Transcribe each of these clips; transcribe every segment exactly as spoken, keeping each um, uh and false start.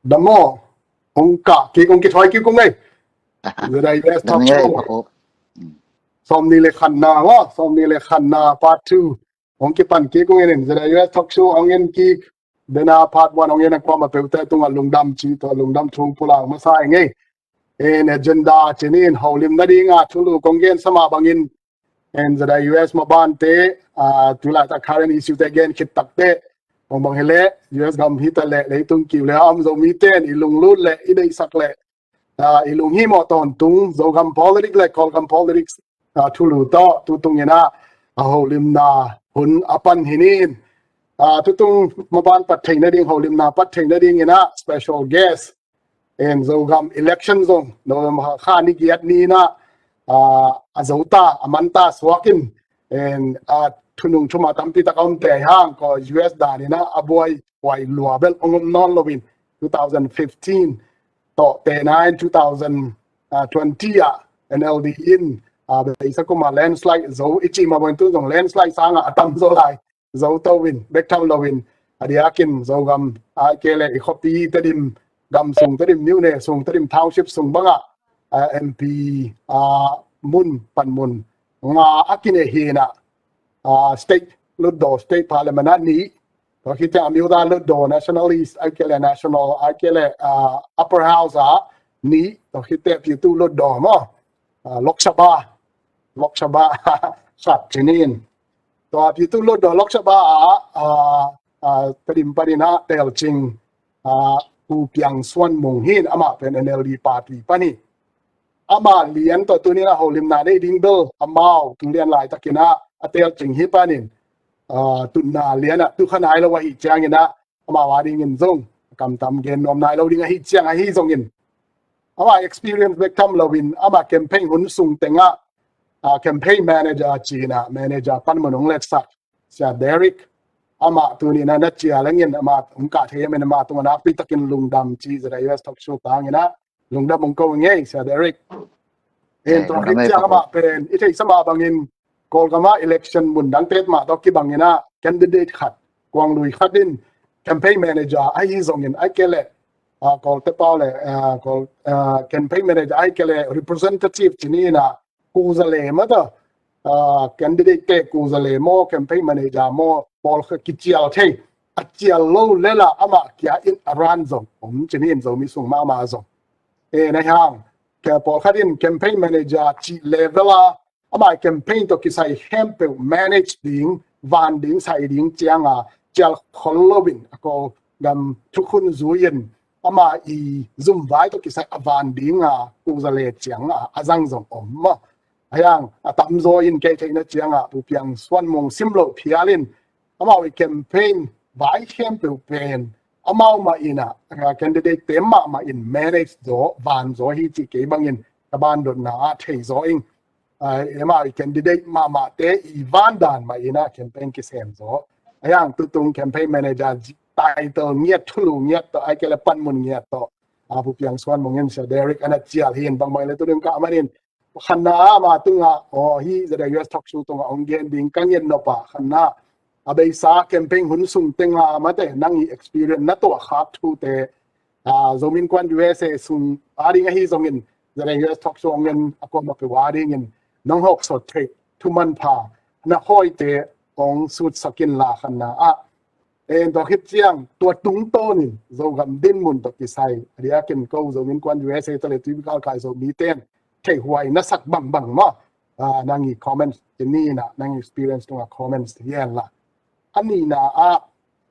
Dam maw? Hong kah kik, hong kithawi kik ung ei. Zeda U S Talk Show. Sawmnih le khatna maw, sawmnih le khatna part two. Hong kipan kik ung ei in, Zeda U S Talk Show hong en kik. Dena part one hong en a kuamah peuhte tungah lungdam ci, tua lungdam thu pulak masa ing ei. En agenda cinin holim nadinga thulu kong gen sa mah bangin, en Zeda U S mabante, ah, tulaitak current issue te gen khit takteh, bangbang hileh U S gam hi taleh leitung kiu le a om Zomite in i lunglut leh i deihsak leh, ah, i lunghimawh tawntung Zogam politics leh Kawlgam politics, ah, thulu tawh tutung inah a holimna hun a pan hi ni in, ah, tutung maban pat theih nading, holimna pat theih nading inah special guest, en Zogam election zong November kha ni giat ni inah, ah, a zo ta, a man ta suak in, en, ah, thunung thuma tampi tak a omte hang ko U S dan inah a buai huai lua bel hong om nawn loin two thousand fifteen tawh tena in two thousand twenty ah N L D in, ah, beisa kuma landslide zo i cih mah bangin tu zong landslide sangah a tamzaw lai zo to in, bek tham loin, a diakin Zogam, ahih kei leh i khuapi Tedim gam sung, Tedim niune sung, Tedim township sung bangah, ah, M P, ah, mun, panmun nga a kinei hi inah, ah, state lutdaw, state parliament ah nih, tua khit teh a miuta lutdaw, nationalist, ahih kei leh national, ahih kei leh, ah, upper house ah nih, tua khit teh pitu lutdaw maw, ah, Lok Sabha, Lok Sabha khat ci ni in. Tua pitu lutdaw Lok Sabha ah, ah, ah, Tedim pan inah telcing, ah, Pu Piang Suan Mung hi in, amah pen N L D party pan hi. Amah lian tawh tuni inah holimna nei ding bel amau tu lian laitak inah a telcing hi panin, ah, tutna lian ah tu kha nai lo ahih ciang inah amau a dingin zong a kamtam gen nuam nai lo ding ahih ciang ahi zongin, amah experience bek tham loin amah campaign hun sung tengah, ah, campaign manager ci inah manager panmun hong letsak Sia Derek, amah tuni inah na cial ing in, amah hong kah thei ahih manin amah tungah nakpi takin lungdam ci Zeda U S Talk Show tang inah lungdam hong ko ing ei, Sia Derek. En, tua khit ciang amah pen i theihsa mah bangin Kawlgam ah election mun dangte mah tawh kibang inah candidate khat, kuang lui khat in campaign manager ahi zongin, ahih kei leh, ah, Kawlte pau leh, ah, Kawl, ah, campaign manager ahih kei leh representative ci ni inah, kuzale mah tawh, ah, candidate te kuzale maw, campaign manager maw, pawlkhat kicial thei, a cial lo leh lah amah kia in a run zong om ci ni in, Zomi sung mahmah zong. En, ahih hang, pawlkhat in campaign manager cih level ah amah campaign tawh kisai khempeuh manage ding, van ding, sai ding ciang a cial khol loin, a Kawlgam thukhun zui in, amah i zumvai tawh kisai a van ding a kuzale ciang a a zang zong om maw. Ahih hang a tamzaw in kei theihna ciang ah Pu Piang Suan Mung sim loh phial in amau i campaign vai khempeuh pen amau mah inah, ah, candidate te mahmah in manage zaw, van zaw hi cih kei bangin ka bandotna ah thei zaw ing. Ah, amau i candidate mahmahte i van dan mah inah campaign kisem zaw. Ahih hang tutung campaign manager title ngiat, thulu ngiat tawh, ahih kei leh panmun ngiat tawh, ah, Pu Piang Suan Mung in, Sia Derek, a na cial hi in, bangbang leh tuning kah manin khatna ah amah tungah, aw, hih Zeda U S Talk Show tungah hong gen ding ka ngen nop ah, khatna a beisa campaign hun sung teng ah mate nang i experience na tuahkhak thute, ah, Zomi Innkuan U S A sung a ding ahi zongin, Zeda U S Talk Show hong en a kuamah peuh a dingin nong hawksawt theih thu manpha na hawite hong sutsak inla, khatna ah. En, tua khit ciang tua tungtawnin Zogam dinmun tawh kisai, a diakin ko Zomi Innkuan U S A tawh leh tuipi kalkai Zomite in theihhuai na sak bangbang maw, ah, nang i comments ci ni inah, nang i experience tungah comments hi hen la. A nihna ah,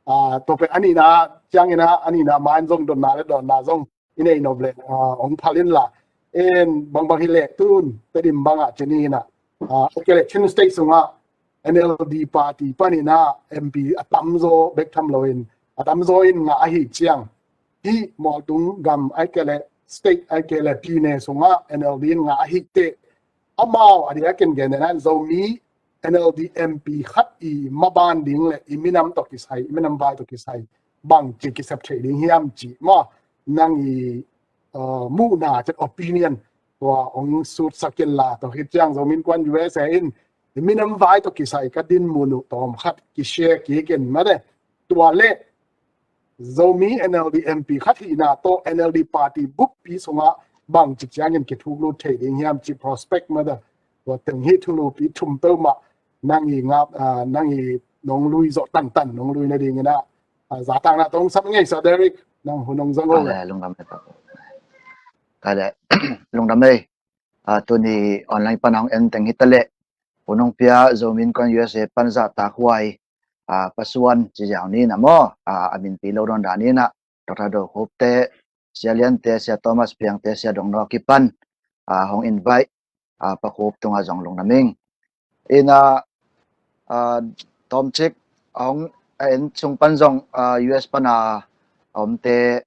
ah, tua pen a nihna ah ciang inah, a nihna mah in zong dotna leh dawnna zong i nei nop leh, ah, hong phal inla. En, bangbang hileh tun Tedim bangah ci ni inah, ah, ahih kei leh Chin State sungah N L D party pan inah M P a tamzaw bek tham loin, a tamzaw in ngah ahih ciang, hih mualtung gam ahih kei leh state ahih kei leh pyine sungah N L D in ngah ahih teh, amau a diakin gen inah Zomi N L D M P khat i maban ding leh i minam tawh kisai, i minam vai tawh kisai bangci kisep theih ding hiam cih maw, nang i, uh, muhna, cih opinion tua hong sutsak inla. Tua khit ciang Zomi Innkuan U S A in i minam vai tawh kisai ka dinmun uh tawmkhat kishare kik in mate. Tua leh Zomi N L D M P khat hihna tawh N L D party buppi sungah bangci ciangin kithuk lut thei ding hiam cih prospect mah tua teng hi. Thulupi thum peuhmah nang i ngap, ah, nang i nong lui zawh tantan nong lui nadingin ah, ah, zahtakna tawh hong sam ngei sa, Derek, nong hun hong zang uh le. Lungdam le. Ka le, lungdam ei. Ah, tuni online pan hong en teng hi ta leh, hun hong pia Zomi Innkuan U S A pan zahtak huai, ah, Pa Suan ci ziau ni na maw, ah, a minpi lo dawn dan ni na, Doctor Do Khup te, Sia Lian te, Sia Thomas Piang te, Sia Dong Nawk i pan, ah, hong invite, ah, Pa Khup tungah zong lungdam ing. Ina, ah, tawmcik hong, ah, en sung pan zong, ah, U S pan a omte,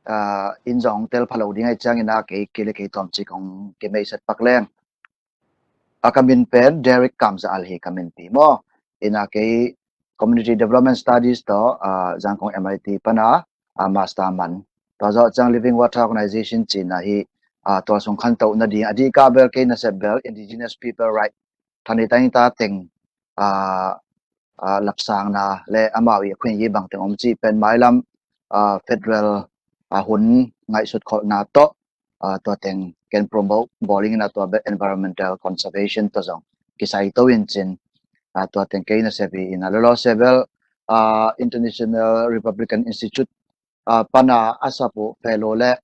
ah, in zong tel phalo ding ai ciangin a kei, kei le kei tawmcik hong kimeiset pak leng. A ka min pen Derek Kam Za Al hi ka min pi maw. Ina kei Community Development Studies tawh, ah, Zangkong M I T pana, ah, master man. Tua zawh ciang Living Water Organization cina hi, ah, tua sung khantoh nading a dih ka bel kei nasep bel Indigenous People Right, thani tani ta teng, ah, ah, lapsangna le amau i khuin yi bangteng om cih pen mailam, ah, federal, ah, hun ngaihsut kholhna tawh, ah, tua teng ken promote bowling ina tua bek environmental conservation tawh zong kisai to in cin, ah, tua teng kei nasep hi ina lolo sebel, ah, International Republican Institute, ah, pana a sap uh fellow le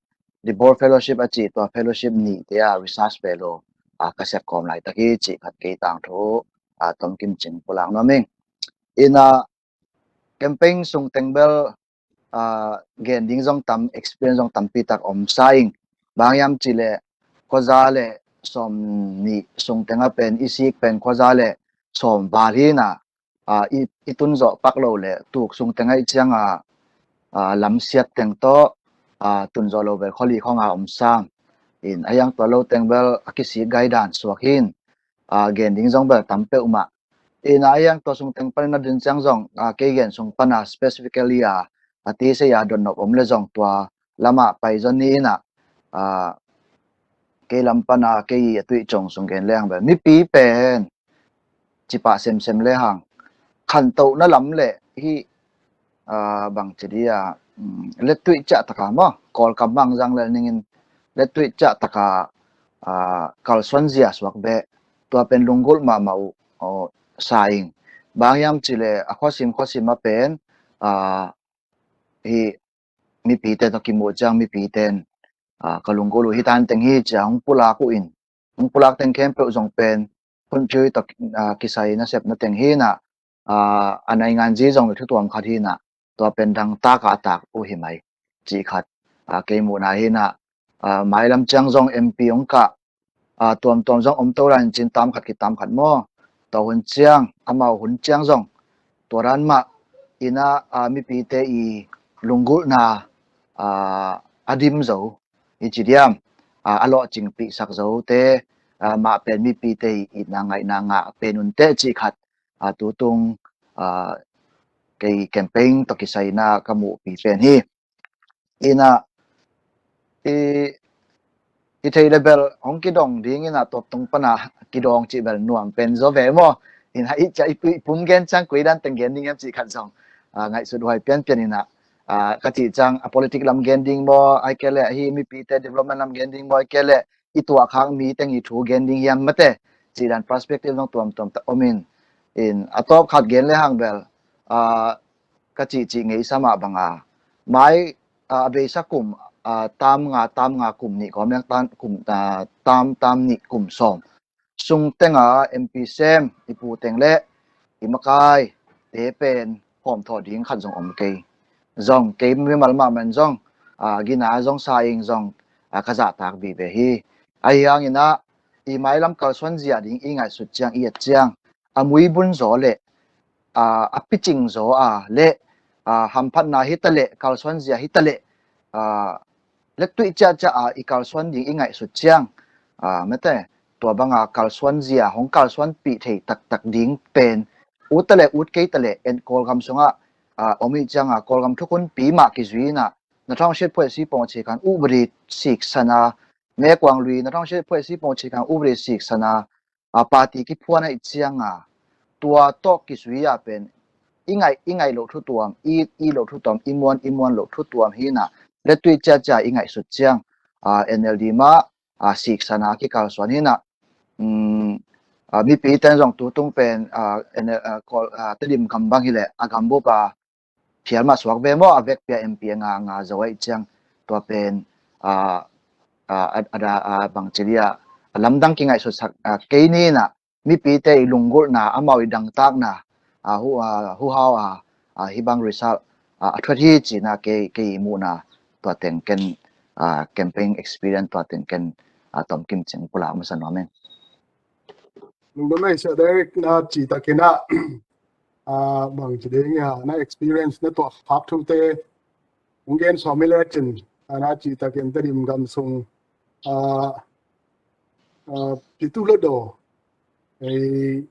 Dibor Fellowship a cih tua fellowship nih te a research fellow, ah, ka sep kawm laitak hi cih khat kei tangthu, ah, tomkim cing pulak nuam ing. Ina campaign sung teng bel, ah, gen ding zong tam, experience zong tampi tak om sa ing. Bang hiam cih le khuaza le sawm nih sung teng a pen i sik pen khuaza le sawm val hi na, ah, i, i tun zawh pak lo le tuk sung teng a i ciang a, ah, lamsiat teng tawh, ah, tun zawh lo bel khuali khong a om sam. In a hiang tua lo teng bel a kisik gai dan suak hin, ah, gen ding zong bel tam peuhmah. Ina a hiang tua sung teng panin a din ciang zong, ah, kei gen sung pana specifically a, a ti sei a dotnop om le zong tua lamah pai zon ni ina, ah, kei lam pana kei a tuih cong sung gen leng bel mipi pen cipah semsem le hang khantohna lam le hi, ah, bang ci dia, um, lettuih ciah taka maw, Kawlkam mang zang lel ningin lettuih ciah taka, ah, kalsuan zia suak beh tua pen lunggulh mahmah uh, oh, sa ing. Bang hiam cih le a khuasim khuasim a pen, ah, hi mipite tawh kimuh ciang mipite in, ah, ka lunggulh uh hi tan teng hi cia hong pulak uh in, hong pulak teng khempeuh zong pen phunphiu hi tawh, ah, kisai nasepna teng hi na, ah, a naingan zi zong le thutuam khat hi na, tua pen dang taka a tak uh hi mai cih khat, ah, kei muhna hi na, ah, mailam ciang zong M P hong kah, ah, tuamtuam zong om to lai in cin tam khat ki tam khat maw. Tua hun ciang, amau hun ciang zong tua dan mah ina, ah, mipite i lunggulhna, ah, a dim zo i ci diam, ah, a lawhcingpihsak zo te, ah, mah pen mipite i itna ngaihna ngah pen un teh cih khat, ah, tutung, ah, kei campaign tawh kisaina ka muhpi pen hi. Ina i, i thei le bel hong kidong ding ina tuap tung pana kidong cih bel nuam pen zaw ve maw. Ina i cia i pum gen ciang koi dan teng gen ding em cih khat zong, ah, ngaihsut huai pianpian ina, ah, ka cih ciang a politic lam gen ding maw, ai ke le hi mipite development lam gen ding maw, ai ke le i tuah khak mi teng i thu gen ding hiam mate cih dan perspective zong tuamtuam ta om in. In a tawp khat gen le hang bel, ah, ka cihcih ngeisa mah banga mai, ah, a beisa kum, ah, tam nga, tam nga kum nih kawm leng tam kum, ah, tam, tam nih kum sawm sung tenga M P sem i pu teng le i makai te pen hawmthawh ding khat zong om kei. Zong kei mimal mahmah in zong, ah, gina zong sa ing zong, ah, ka zahtak vive hi. Ahi hangin ah i mailam kalsuan zia ding i ngaihsut ciang i et ciang a muibun zaw le, ah, a picing zaw a le, ah, hamphatna hi ta le, kalsuan zia hi ta le, ah, lettuih ciahciah a i kalsuan ding i ngaihsut ciang, ah, mete tua banga kalsuan zia hong kalsuanpih thei taktak ding pen ut ta le ut kei ta le en Kawlgam sungah, ah, om i cianga Kawlgam thukhunpi mah kizui ina na thawngsiat phuaisi pawng a cikan uh badi siksana mekuang lui na thawngsiat phuaisi pawng a cikan uh badi siksana, a party kiphuan a i cianga tua tawh kizui a pen i ngaih, i ngaih loh thu tuam, i, i loh thu tuam, i muan, i muan loh thu tuam hi na, le tui ciacia i ngaihsut ciang, a, N L D mah, a, siksana kikalsuan hi na, um, a, mipi ten zong tu tung pen, a, N L, a, Kawl, a, Tedim gam bang hi leh, a gam bup a, phial mah suak ve maw, a vekpi a M P a nga nga zo ahih ciang tua pen, a, a, a, a, a, bang ci dia, a lamdang kingaihsutsak, a, kei ni na, mipite i lunggulhna, amau i dangtakna, a, hu, a, huhau a, a, hih bang result, a, a thuat hi cihna kei, kei i muhna tua teng ken, a, campaign experience tua teng ken, a, tomkim cing pulak masa nuam ing. Lungdam ei Sia Derek, na cih takin ah, a, bang ci ding a, na experience na tuah khak thute hong gen sawm i le cin, a, na cih takin Tedim gam sung, a, a, Pyithu Hluttaw, ei,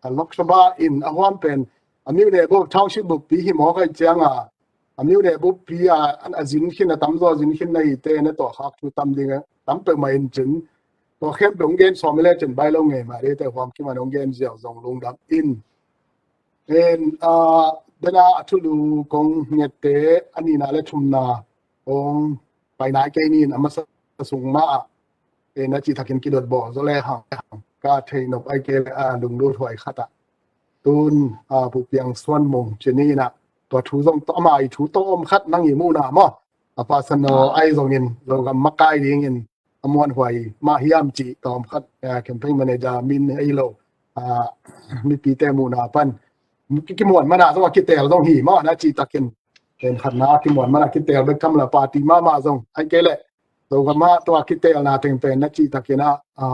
a, Lok Sabha in a huam pen, a myone bup, township buppi hi mawk ahih ciang a, a myone buppi a, a zin khin, a tamzaw zin khin na hite na tuah khak thu tam ding a, tam peuhmah in cin, tua khempeuh hong gen sawm i le cin bai lo ngei mah dei te, huam kim an hong gen ziau zong lungdam ing. En, a, dena a thulu kong ngette a nihna le thumna hong pai nai kei ni in, a masa sung mah ah, en, a cih takin kidot bawl zaw le hang, hang ka thei nop ahih kei leh, a, lunglut huai khat ah tun, a, Pu Piang Suan Mung ci ni in ah, tua thu zong tawm, ama i thu tawm khat nang i muhna maw, a personal ahi zongin Zogam makai dingin a muanhuai mah hiam cih tawm khat, a, campaign manager min ahi lo, a, mipite muhna pan ki, kimuan mana zong a kiteel zong hi maw, na cih takin, en, khatna kimuan mana kiteel bek kam la, party mahmah zong ahih kei leh Zogam ah tua kiteelna teng pen na cih takin ah, a,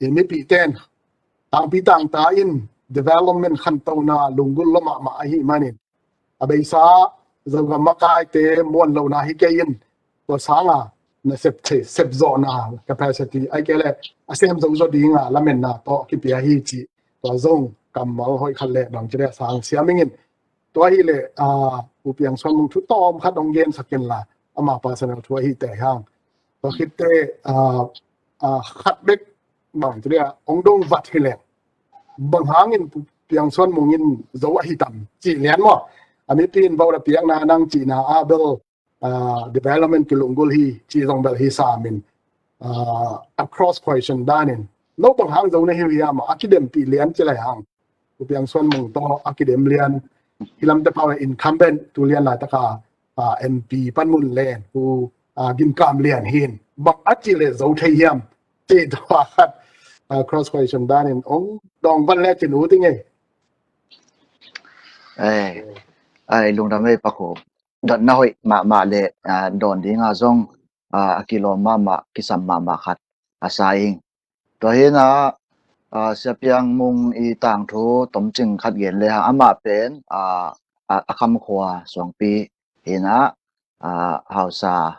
i mipite in tangpi tangta in development khantohna lunggulh lua mahmah ahih manin, a beisa Zogam makaite muan lohna hi kei in, tua sanga na sep thei, sep zawhna capacity ahih kei leh a sem zo zaw dinga lametna tawh kipia hi cih tua zong kammal hoih khat le bang ci leh sang siam ing in. Tua hi leh, a, Pu Piang Suan Mung thu tawm khat hong gensak in la, ama personal thu ahi teh hang. Tua khit teh, a, a, khat bek bang ci leh hong dong vat hi leh, bang hangin Pu Piang Suan Mung in zo ahi tam cih lian maw. A mipi in vote a piakna nang cihna ah bel, a, development kilunggulh hi cih zong bel hi sam in, a, a cross question danin, no bang hang zo na hi uh hiam a kidempih lian ci lai hang. Pu Piang Suan Mung tawh a kidem lian, hi lamte pau incumbent tu lian laitaka, a, M P panmun len, Pu, a, Gin Kam Lian hin bang a cih leh zo thei hiam cih tua khat, a, cross question danin hong dawng vat le cin ut ing ei. Ei, ei, lungdam ei Pa Khup. Dotna hoih mahmah le, a, dawn dinga zong, a, a kilawm mahmah, kisam mahmah khat a sa ing. Tua hi in ah, a, Sia Piang Mung i tangthu tomcing khat gen le hang, amah pen, a, a, a kamkhua suangpi hi in ah, a, hausa,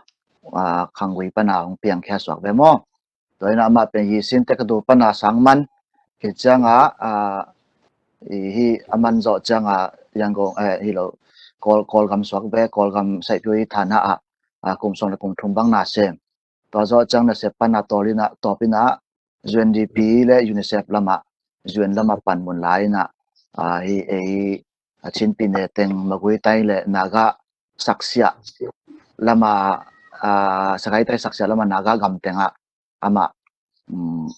a, khanggui pana hong piangkhia suak ve maw. Tua hi in ah amah pen hi sin te ka du pana sang man hi cianga, a, i hi a man zawh cianga Yangon, eh, hi lo, Kawl, Kawlgam suak ve, Kawlgam saihpiu i thana ah, a, kum sawm le kum thum bang na sem. Tua zawh ciang nasep pana tawl in ah, tawp in ah U N D P le UNICEF lama, U N lama panmun la in ah, a, hi ei, a, Chin pyine teng Magway tai le Naga saksia lama, a, Sagaing tai saksia lama Naga gam tengah amah, um,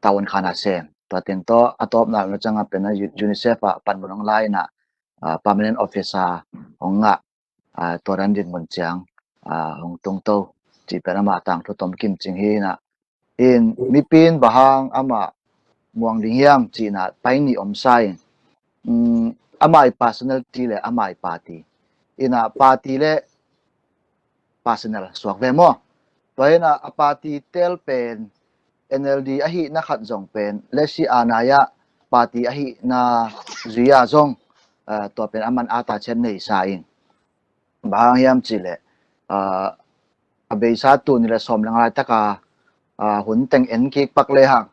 tavuan khan a sem. Tua teng tawh a tawpna na cianga pen a U-, UNICEF ah panmun hong la in ah, a, permanent officer hong ngah, a, tua dan dinmun ciang, a, hong tungto cih pen amah tangthu tomkim cing hi in ah. In mipi in bang hang amah muang ding hiam cihna pai nih om sa in, um, amah i personality le amah i party. In ah party le personal suak ve maw. Tua hi in ah a party teel pen N L D ahihna khat zong pen, le si a nai ah party ahihna zui a zong, a, tua pen a man a ta ciat nei sa in. Bang hang hiam cih leh, a, a beisa tuni le sawm le nga laitaka, a, hun teng en kik pak le hang,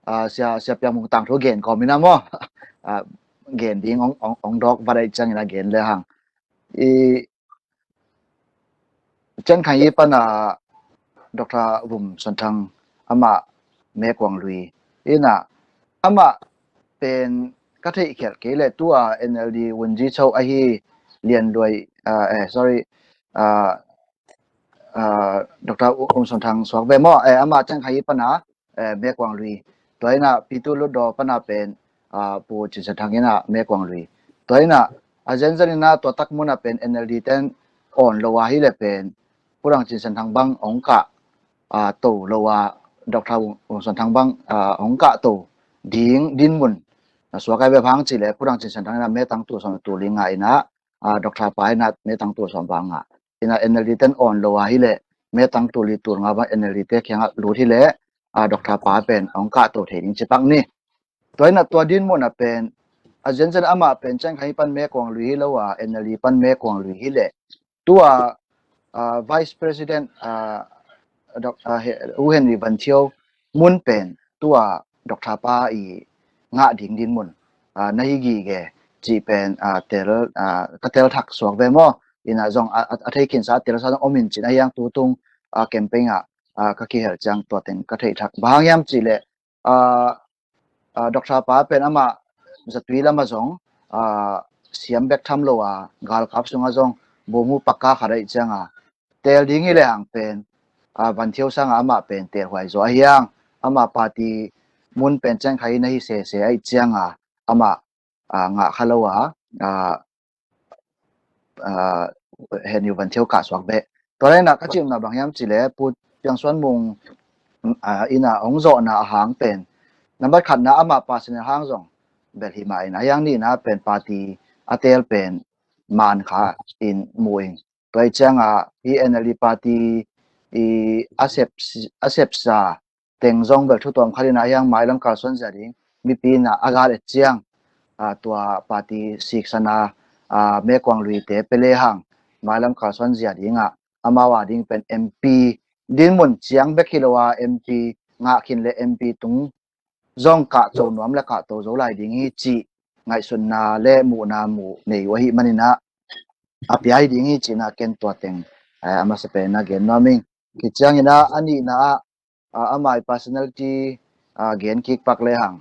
a, Sia, Sia Piang Mung tangthu gen kawm in ah maw. A, gen ding hong, hong, hong dawk vat ahih ciangin a gen le hang. I, Cen Khaing i pana Doctor Vum Suan Thang amah Mekuang lui in ah, amah pen ka theih khial kei le tua N L D vunzi cho ahi Lian Luai, ah, eh, sorry, ah, ah, Doctor Um Suan Thang suak ve maw? Eh, amah ciang kha hi pana, eh, Mekuang Lui. Tua ina Pitu Lutdaw pana pen, ah, Pu Cin Sian Thang ina Mekuang Lui. Tua ina a zenzen ina tua tak muna pen N L D ten on lo a hi le pen Pu Dang Cin Sian Thang bang ong kah, ah, to lo a, Doctor Um Suan Thang bang, ah, ong kah to ding dinmun na suak ai ve phang ci le Pu Dang Cin Sian Thang ina metang tul sawm tul li nga ina, ah, Doctor pa ina metang tul sawm bang nga ina N L D ten on lo a hi le metang tul li tul nga bang N L D te kiangah lut hi le, ah, Doctor pa pen ong kah to thei ding ci pak ni. Tua ina tua dinmun a pen a zenzen amah pen ciang kha hi pan Mekuang Lui hi lo a N L D pan Mekuang Lui hi le tua, ah, Vice President, ah, Doc-, ah, He-, U Henry Van Thio mun pen tua Doctor pa i ngah ding dinmun, ah, na hi gige cih pen, ah, tel, ah, ka tel thak suak ve maw? Ina zong a, a, a thei khinsa a telsa zong om in cin a hiang tutung, ah, campaign ah, ah, ka kihel ciang tua teng ka theih thak. Bang hang hiam cih le, ah, ah, Doctor pa pen amah zatui lama zong, ah, siam bek tham lo a galkap sunga zong bomu pakka khat aih cianga tel ding hi le hang pen, ah, Van Thio sanga amah pen tel huai zaw a hiang amah party mun pen ciang kha hi na hi sese aih cianga amah, ah, ngah kha lo a, ah, ah, Henry Van Thio kah suak beh. Tua laina ka cimna bang hiam cih le Pu Piang Suan Mung, ah, ina ong zawhna a hang pen nambat khatna amah personal hang zong bel hi mah ina hiang nihna pen party a tel pen man kha in mu ing. Tua i cianga i N L D party i a sep, a sepsa teng zong bel thu tuam khat ina hiang mailam kalsuan zia ding mipi ina a gal et ciang, ah, tua party siksana, ah, Mekuang Lui te pele hang mailam kalsuan zia dinga amau a ding pen M P dinmun ciang bek hi lo a M P ngah khin le M P tung zong kah to nuam le kah to zo lai ding hi cih ngaihsutna le muhna muh nei uh ahi manina a pia hi ding hi cihna ken tua teng, eh, a masa pen na gen nuam ing. Kiciangina a nihna ah, ah, amah i personality, ah, gen kik pak le hang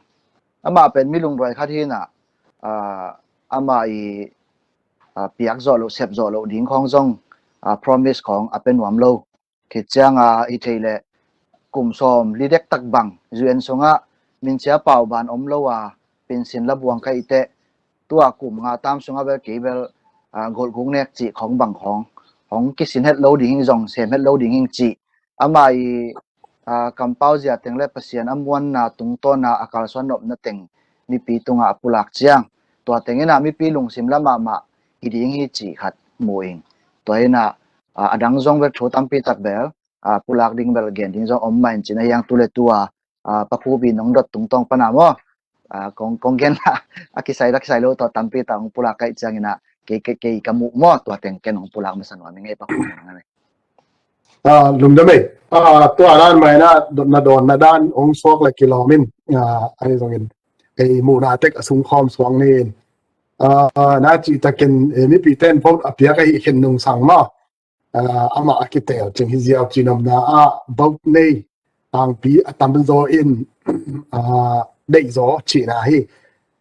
amah pen mi lungduai khat hina, ah, amah i, ah, piak zawh loh sep zawh loh ding khawng zong, ah, promise khawng a pe nuam lo. Khit cianga hi thei leh kum sawm li dektak bang U N sungah minsia pau ban om lo a pinsin la buang ka i teh tua kum nga tam sungah bel kei bel, ah, golhguk nek cih khawng bang khawng hong kisin het lo ding hing zong sem het lo ding hing cih amah i, ah, kampau zia teng le Pasian a muanna tungtawna a kalsuan nopna teng mipi tungah a pulak ciang tua teng inah mipi lungsim la mahmah hi ding hi cih khat mu ing. Tua inah, ah, a dang zong bel thu tampi tak bel, ah, pulak ding bel gen ding zong om mah in cin a hiang tu le tu a, ah, Pa Phu Bi nong dot tungtawng pana maw? Ah, kong, kong gen a, a kisai la kisai lo tawh tampi tak hong pulak kaih cianginah kei, kei, kei ka muh maw? Tua teng ken hong pulak masa nuam ing ei Pa Phu Bi nong a nei. Ah, lungdam ei. Ah, tua dan mah inah na dawnna dan hong suak le kilawm in, ah, ahi zongin ei muhna tek a sungkhawm suak ni in. Ah, na cihtakin, eh, mipite in vote a piak ahi khin nungsang maw? Ah, amah a kitel cing hi ziau cinomna ah vote nei tangpi a tamzaw in, ah, deihzaw cihna hi.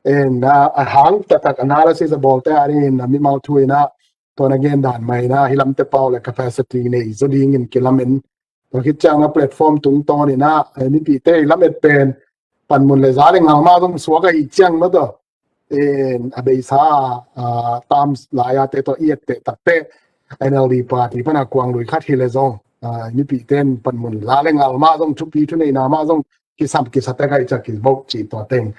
En, ah, a hang taktak analysis a bawlte ah in a mimal thu inah tua na gen dan mah inah hi lamte pau le capacity nei zaw dingin kilamen. Tua khit ciang a platform tungtawn inah, eh, mipite i lamet pen panmun le za le ngal mah zong suak ahi ciang maw tawh. En, a beisa, ah, tam lai a te tawh i et teh tak teh N L D party pana kuang lui khat hi le zong, ah, mipite in panmun za le ngal mah zong thupi thuneihna mah zong kisam kisa tek ahi ciang kivote cih tua teng.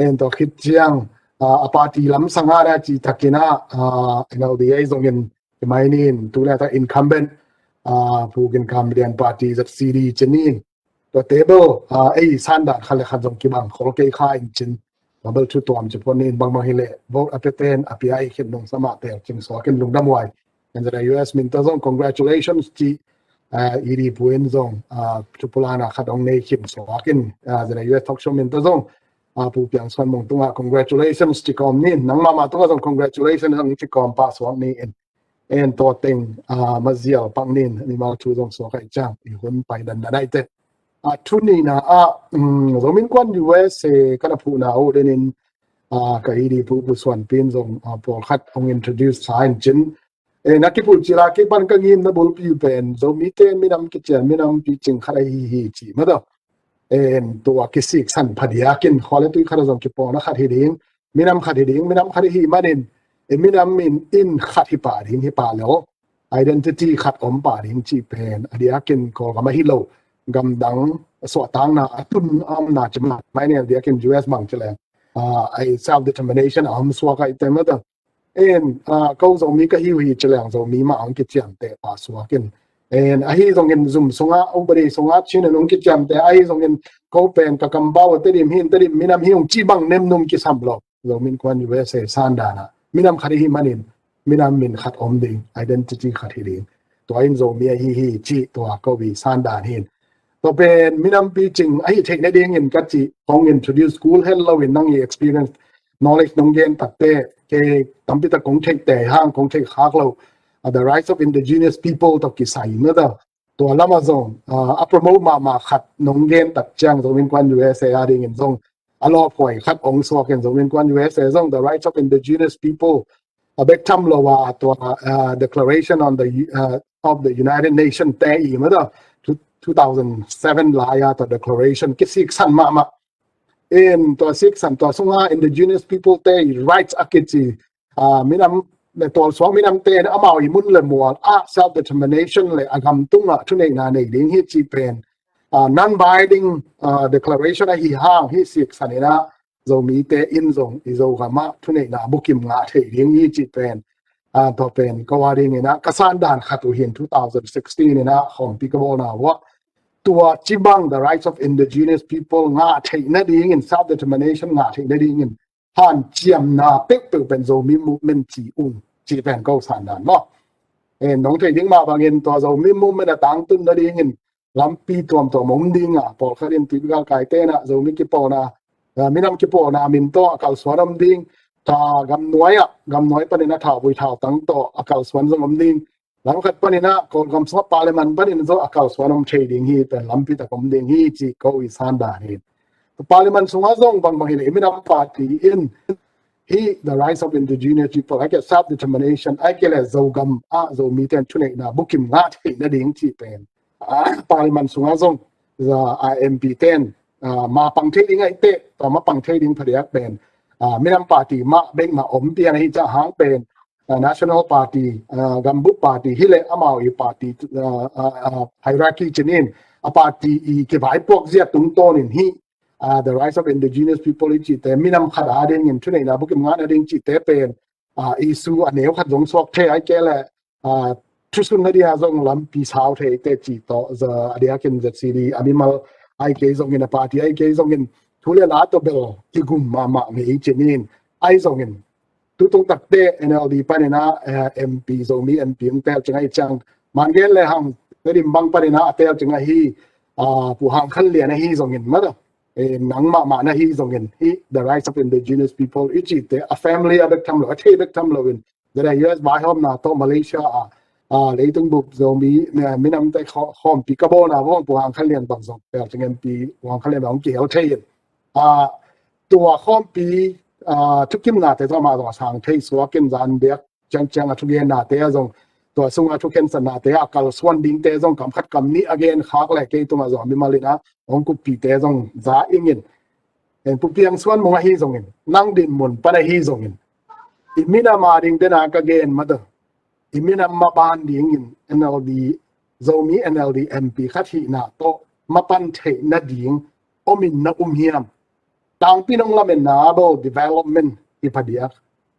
En, tua khit ciang, ah, a party lamsang ah na cihtakin ah, ah, N L D ahi zongin i mai nin tu le tak incumbent, ah, Pu Gin Kam Lian party Z C D cin in tua table, ah, ei sandan khat le khat zong kibang khol kei kha in cin. Tua bel thu tuam ci pon in bangbang hi leh vote a peten a pia i khit nungsang mah tel cing suak in lungdam huai. En, Z N U S min tawh zong congratulations ci, ah, E D Pu in zong, ah, thupulana khat hong nei khin suak in, ah, Z N U S talk show min tawh zong, ah, Pu Piang Suan Mung tungah congratulations ci kawm ni in, nang mahmah tungah zong congratulations hong ci kawm pah suak ni in. En, tua teng, ah, mazial pak ni in, mimal thu zong suak ahi ciang i hun pai dandan ahi teh. Ah, thu nihna ah, um, Zomi Innkuan U S A ka na phuhna uh den in, ah, ka edi pu, Pu Suan Pin zong, ah, pawlkhat hong introduce sa in cin. Eh, na kipulcil a kipan ka ngimna bulpi pen Zomite minam kician, minam picing khat ahi hi ci mah tawh. En tua kisiksan phadiakin khua le tui khat a zong kipawlna khat hi ding, minam khat hi ding, minam khat hi manin, e, minam in, in khat hi pah ding hi pah lo, identity khat om pah ding cih pen a diakin Kawlgam ahi lo, gamdang suahtakna a tun a omna ci mah, mai ni a diakin U S bang ci leng, ah, ai self determination a om suak a i te mah tawh. En, ah, ko Zomi ka hi uh hi ci leng Zomi mah hong kiciamteh pah suak in. En, ahi zongin zum sungah, upadi sungah Chin in hong kiciamteh, ahi zongin ko pen ka kampau a Tedim hi in, Tedim minam hi ung ci bang nemnum kisam lo. Zomi Innkuan U S A sandan ah minam khat hi manin, minam min khat om ding, identity khat hi ding. Tua in Zomi ahi hi ci tua ko i sandan hi in. Tua pen minam picing ahi theih nadingin ka cih kong introduce kul hen lo in nang i experience, knowledge nong gen takte, kei tampi tak kong theih tei hang kong theih khak lo, ah, The Rights of Indigenous People tawh kisai na tawh. Tua lam ah zong, ah, a promote mahmah khat nong gen tak ciang Zomi Innkuan U S A a dingin zong a lawphuai khat hong suak in, Zomi Innkuan U S A zong The Rights of Indigenous People a bek tham lo a tua, ah, Declaration on the, ah, of the United Nations te i mah tawh, two, two thousand seven lai a tua declaration kisiksan mahmah. In tua siksan tua sungah Indigenous People te i rights a kici, ah, minam le tualsuak minamte in amau i mun le mual ah self determination le a gam tungah thuneihna nei ding hi cih pen, ah, non-binding, ah, declaration ahi hang hih siksan in ah Zomite in zong i Zogam ah thuneihna bukim ngah thei ding hi cih pen, ah, tua pen ko a dingin ah ka sandan khat uh hi in, two thousand sixteen in ah khawmpi ka bawlna uh ah tua ci bang The Rights of Indigenous People ngah theih nadingin, self determination ngah theih nadingin hanciamna peuhpeuh pen Zomi movement ci ung cih pen ko sandan maw. En, nong theih ding mah bangin tua Zomi movement a tangtun nadingin lampi tuamtuam om ding a, pawlkhat in tuipi galkaite in ah Zomi kipawlna, ah, minam kipawlna min tawh a kalsuan om ding, ta gamnuai ah, gamnuai panin a thauvui thautang tawh a kalsuan zong om ding, lam khat panin ah Kawlgam sungah Parliament panin zong a kalsuan om thei ding hi pen lampi tak om ding hi cih ko i sandan hi. Parliament sungah zong bangbang hi le i minam party in hih The Rights of Indigenous People, ahih kei leh self determination, ahih kei leh Zogam ah Zomite in thuneihna bukim ngah theih nading cih pen, ah, Parliament sungah zong za, ah, M P te in, ah, mapang thei ding ahih teh, tua mapang thei ding phadiak pen, ah, minam party mah bek mah om pian ahih ciang hang pen, ah, National Party, ah, Gambup Party hi le amau i party, ah, ah, ah, hierarchy ci-in a party i kivaipuak zia tungtawnin hih, ah, The Rights of Indigenous People i cihte minam khat a dingin thuneihna bukim ngah nading cihte pen, ah, issue a neu khat zong suak thei ahih kei leh, ah, thusun nading a zong lampi sau thei te cih tawh za a diakin Z C D a mimal ahih kei zongin a party ahih kei zongin thu le la tawh bel kigum mahmah ngei ci-in ahi zongin tutung takte N L D panin ah, eh, M P, Zomi M P hong tel cing ahih ciang, man gen le hang, Tedim bang panin ah a tel cing ahi, ah, Pu Hang Khan Lian ahi zongin mah tawh, eh, nangmah mah na hi zongin hih The Rights of Indigenous People i cihte a family a bek tham lo, a thei bek tham lo in, zada U S vaihawmna tawh Malaysia ah, ah, leitung bup Zomi, eh, minamte khaw-, khawmpi ka bawlna vawng Pu Hang Khan Lian bang zong tel cing, M P Pu Hang Khan Lian bang hong kihel thei in, ah, tua khawmpi, ah, thukimnate zong amah zong a sang thei suak in zan biak ciangciang a thugennate ah zong tua sungah thukhensatnate ah a kalsuan dingte zong kam khat kam nih a gen khak le kei tungah zong a mimal in ah hong kuppite zong za ing in. En, Pu Piang Suan Mung ahi zongin, nang dinmun pan ahi zongin, i minam a ding dena ka gen mah tawh, i minam maban dingin N L D, Zomi N L D M P khat hihna tawh mapan theih nading om in na um hiam? Tangpi nong lametna ah bel development hi phadiak,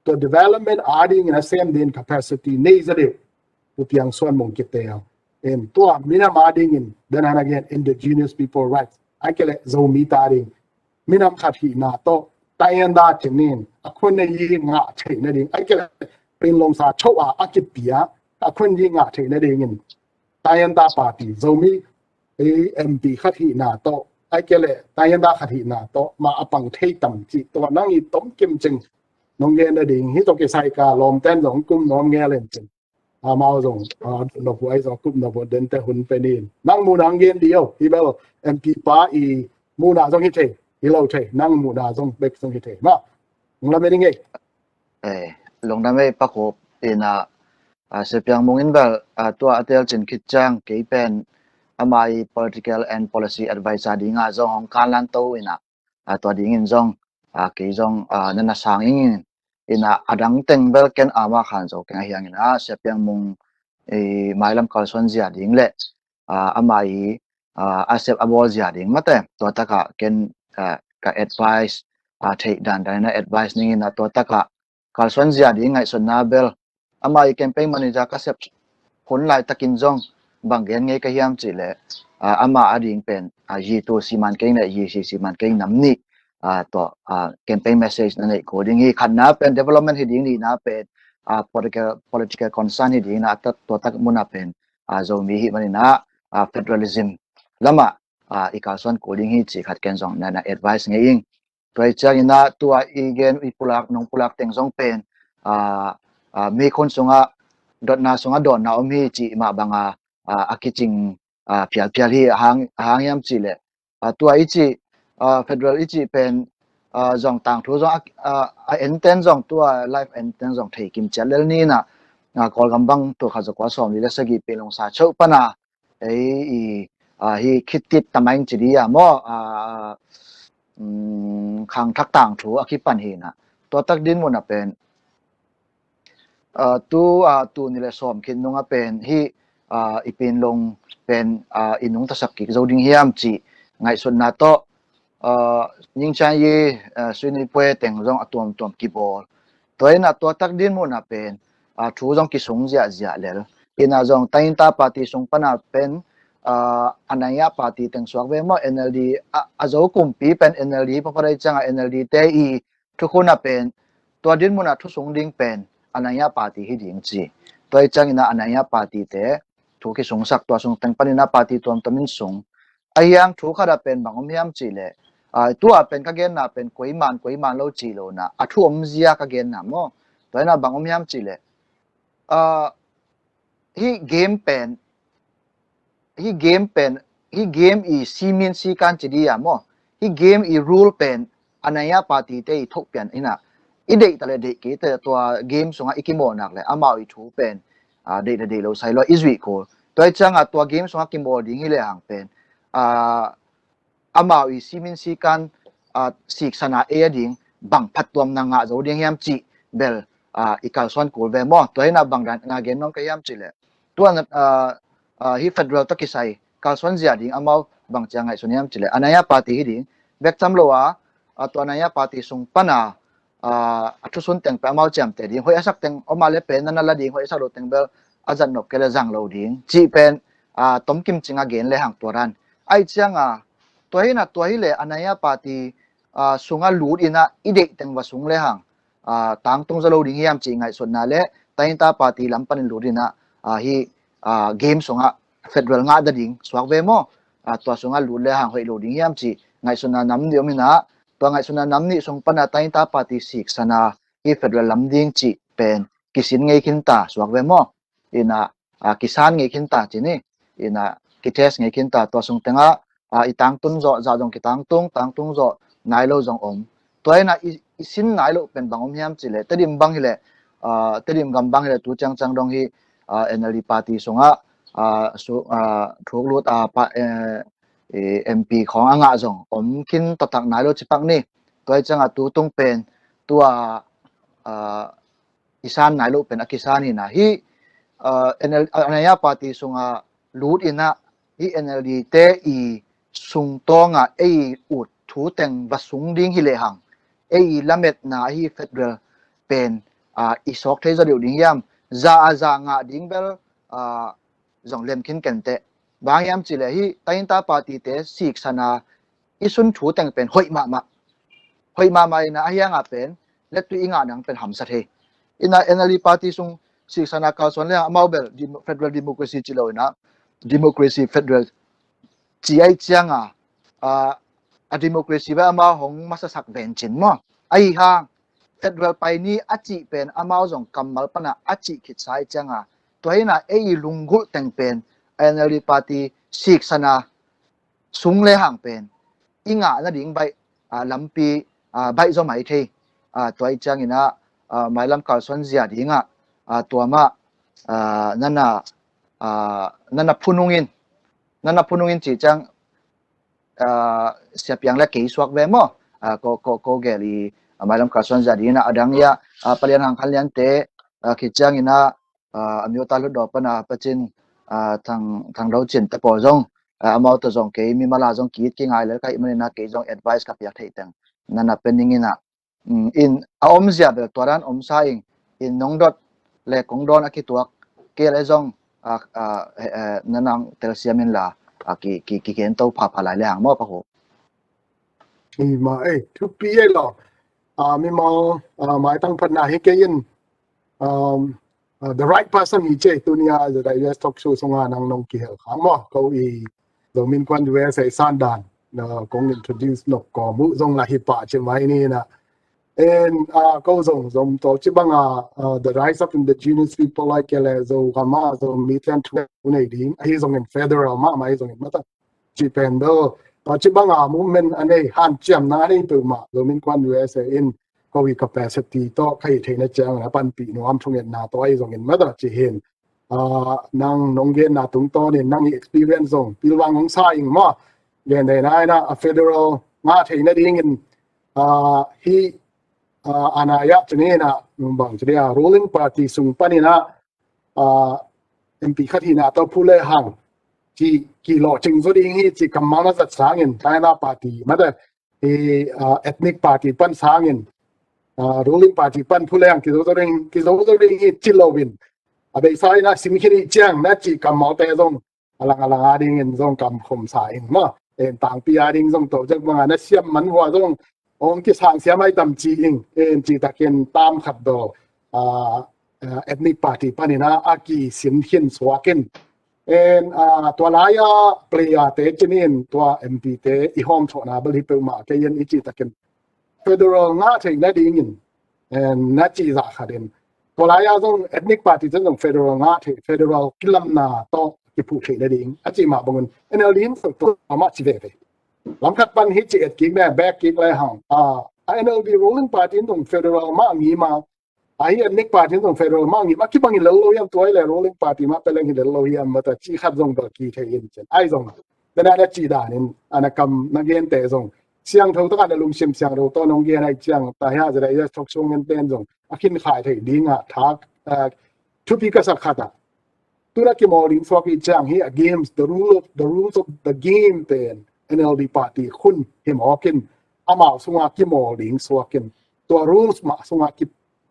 tua development a dingin a sem ding capacity nei za deuh Pu Piang Suan Mung kitel in, tua minam a dingin, dena na gen, indigenous people rights, ahih kei leh Zomite a ding minam khat hihna tawh, tayanda cinin a khun a yi ngah theih nading, ahih kei leh Panglong sa cho a a kipia a khun yi ngah theih nadingin tayanda party, Zomi, eh, M P khat hihna tawh, ahih kei leh tayanda khat hihna tawh mah a pang thei tam cih tua nang i tomkim cing nong gen nading hi. Tua kisai ka lawmten zong kum nuam ngel in cin. Amau zong, ah, nophuai zong kup nophuai dente hun penin. Nang muhna hong gen dih o, hi bel M P pa i muhna zong hi thei, hi lo thei, nang muhna zong bek zong hi thei mah. Lungdam ei, lungdam ei, Pa Khup. Ina, Sia Piang Mung in bel tua a telcin khit ciang kei pen ama i political and policy advisor dinga zong hong kanlan to ina, tua dingin zong kei zong na na sang ing. Ina, a dang teng bel ken ama khan zo keng ahiang ina, Sia Piang Mung i mailam kalsuan zia ding le ama i a sep a bawl zia ding mate, tua takah ken ka advice, theih dandan ina advice ning ina, tua takah kalsuan zia ding ngaihsutna bel ama i campaign manager ka sep hun laitakin zong bang gen ngei ka hiam cih leh ama a ding pen yi tu siman kei na yi si siman kei nam nih tua campaign message na neih ko ding hi. Khatna pen development hi ding, nihna pen political, political concern hi ding ina, tua tak muna pen Zomi hi manina federalism lama i kalsuan kul ding hi cih khat ken zong na na advice ngei ing. Tua i ciang ina tua i gen i pulak, nong pulak teng zong pen mi khun sungah dotna sungah dawnna om hi cih mah banga a kicing phialphial hi. Ahang hiam cih leh tua i cih federal i cih pen zong tangthu zong a enten zong tua live enten zong thei kim ciat lel ni ina, Kawlgam bang tul khat za kua sawm li le sagih pi lungsa cheuh pana ei i hi khitit tamaing ci dia maw, khangthak tangthu a kipan hi ina, tua tak din muna pen tu tu ni le sawm khit nunga pen hi i pinlong pen i nungtasak kik zo ding hiam cih ngaihsutna tawh Ningchan yi Suini Pue teng zong a tuamtuam kibawl. Tua ina tua tak din muna pen thu zong kisung ziahziah lel. Ina zong tainta party sung pana pen a naya party teng suak ve maw, N L D a zo kumpi pen N L D papadai cianga N L D te i thukhuna pen tua din muna thusung ding pen a naya party hi ding ci. Tua i ciang ina a naya party te thu kisungsak, tua sung teng panina party tuamtuam in sung. Ahiang thu khata pen bang om hiam cih leh tua pen ka genna pen koiman koiman lo ci lo na, a thu om zia ka genna maw. Tua ina bang om hiam cih leh hi game pen hi game pen hi game i simin sikan ci dia maw, hi game i rule pen a naya party te i thokpian ina, i deih ta le deih kei te tua game sunga i kimawl nak le amau i thu pen deih le deih lo sai lo i zuih ko. Tua i cianga tua game sunga kimawl ding hi le hang pen amau i simin sikan siksana ei a ding bang phattuamna ngah zo ding hiam cih bel i kalsuan kul ve maw. Tua ina bang dan nga gen nong ka hiam cih leh tua hi federal tawh kisai kalsuan zia ding amau bang ciang ngaihsun hiam cih leh a naya party hi ding bek cam lo a, tua naya party sung pana a thusun teng pen amau ciamteh ding, hoih a sak teng om a le pen na na la ding, hoih a sak lo teng bel a zat nop kei le zang lo ding cih pen tomkim cinga gen le hang tua dan. Ai cianga tua hi ina tua hi le a naya party sunga lut ina i deih teng va sung le hang tangtung zo lo ding hiam cih ngaihsutna le tainta party lam panin lut ina hi game sunga federal ngah da ding suak ve maw. Tua sunga lut le hang hoih lo ding hiam cih ngaihsutna nam nih om ina, tua ngaihsutna nam nih sung pana tainta party siksana hi federal lam ding cih pen kisin ngei khin ta suak ve maw. Ina kisan ngei khin ta ci ni, ina kitest ngei khin ta, tua sung tenga i tangtun zawh zah zong kitangtung, tangtung zawh nai lo zong om. Tua ina i sin nai lo pen bang om hiam cih leh Tedim bang hi leh Tedim gam bang hi leh tu ciangciang dong hi N L D party sungah thuk lut a MP khawng a ngah zong om khin taktak nai lo cipak ni. Tua i cianga tu tung pen tua i san nai lo pen a kisan hi na hi. N L, a naya party sunga lut ina hi N L D te i sungtawnga ei ut thu teng va sung ding hi le hang ei lametna hi federal pen i sawk thei zaw deuh ding hiam? Za a za ngah ding bel zong lem khin kenteh. Bang hiam cih leh hi tainta party te siksana i sun thu teng pen hoih mahmah, hoih mahmah ina ahianga pen lettui i ngah nang pen hamsa thei. Ina N L D party sung siksana kalsuan le amau bel federal democracy ci lo ina democracy federal ci ai cianga a democracy bel amau hong masasak ven cin maw. Ahi hang federal pai ni a cih pen amau zong kammal pana a cih khitsa ai cianga tua hi ina ei i lunggulh teng pen N L D party siksana sung le hang pen i ngah nading baih lampi baih zaw mai thei. a, tua i ciangin ah, a, mailam kalsuan zia dingah, a, tua mah, a, nana, a, nana phunung in, nana phunung in ci ciang, a, siapiang le kei suak ve maw? A, ko, ko, ko gel i, a, mailam kalsuan zia dingin ah a dang ia, a, palian hang khan liante, a, ki ciangin ah, a, a miuta lut dawh pana pacin, a, thang, thang do cin te pawl zong, a, amau ta zong kei mi mala zong ki it ki ngai le ka hih manin ah kei zong advice ka piak theih teng nana pe ning in ah, mm, in a om zia bel tua dan om sa ing, in nong dot le kong dawn a kituak kei le zong, a, a, he, he, nanang telsiam in la, a, ki, ki, ki gen to pha pha lai le hang maw pa ho. Ima, eh, thupi ei lo. A, mimal, a, maitang phatna hi kei in, um, uh, the right person hi ce tunia the U S talk show sunga nang nong kihel khang maw. Ko i Zomi Innkuan U S A sandan, uh, kong introduce nok ko mu zong la hi pa ce mai ni na. En, uh, ko zong zom to ci banga, uh, the rise of indigenous people like kele Zogama, Zomi ten tu nei ding. Ahi zong in federal ma, ma hi zong in mata. Ci pen do, uh, ci banga movement a nei, hanciamna a nei peuhmah Zomi Innkuan U S A in ko i capacity to ka i theihna ciang na panpih nuam thungetna to ahi zong in mata ci hin. A, nang nong genna tungtawnin nang i experience zong pilvang hong sa ing maw? Gen dei na ina a federal ngah theihna dingin, a, hi, a, ana ya cini ina bang cini a ruling party sung panina, a, M P khat hina to phu le hang ci kilawh cing zo ding hi ci kammal na zat sangin taina party mata hi, a, ethnic party pan sangin, a, ruling party pan phu le hang kizo zo ding, kizo zo ding hi ci loin a beisa ina sim khin hi ciang na ci kammal te zong alang alang a dingin zong kam khom sa ing maw. En tangpi a ding zong to zek banga na siam man hua zong ong kisang siam ai tam ci ing. En ci takin tam khat do, a, a, ethnic party panina a kisim khin suakin. En, a, tua laia player te cinin tua M P te i hawm thawhna bel hi peuhmah kei in i ci takin federal ngah theihna dingin, eh, na ci zah khat in. Tua laia zong ethnic party zong federal ngah theih, federal kilamna tawh kiphuh theihna ding a ci mah bangun N L D in tua mah ci veve. Lamkhat pan hi ci et kik ne, bek kik le hang. A, a N L D ruling party in zong federal mah ngi ma, a hi ethnic party in zong federal mah ngi ma, kibang hi lel lo hiam tua hi le ruling party mah peleng hi lel lo hiam mata ci khat zong bel ki thei in cin. Ai zong, tena na ci danin, ana kam na gen te zong siangtho taka na lungsim siangtho tawh nong gen ai ciang, ta hia zeda i thok sung ngen ten zong a khin khai thei dinga thak, a, thupi ka sak khata. Tuna kimawl ding suak i ciang hi a games, the rule of, the rules of the game pen N L D party khun him awkin amau sunga kimawl ding suakin tua rules mah sunga ki,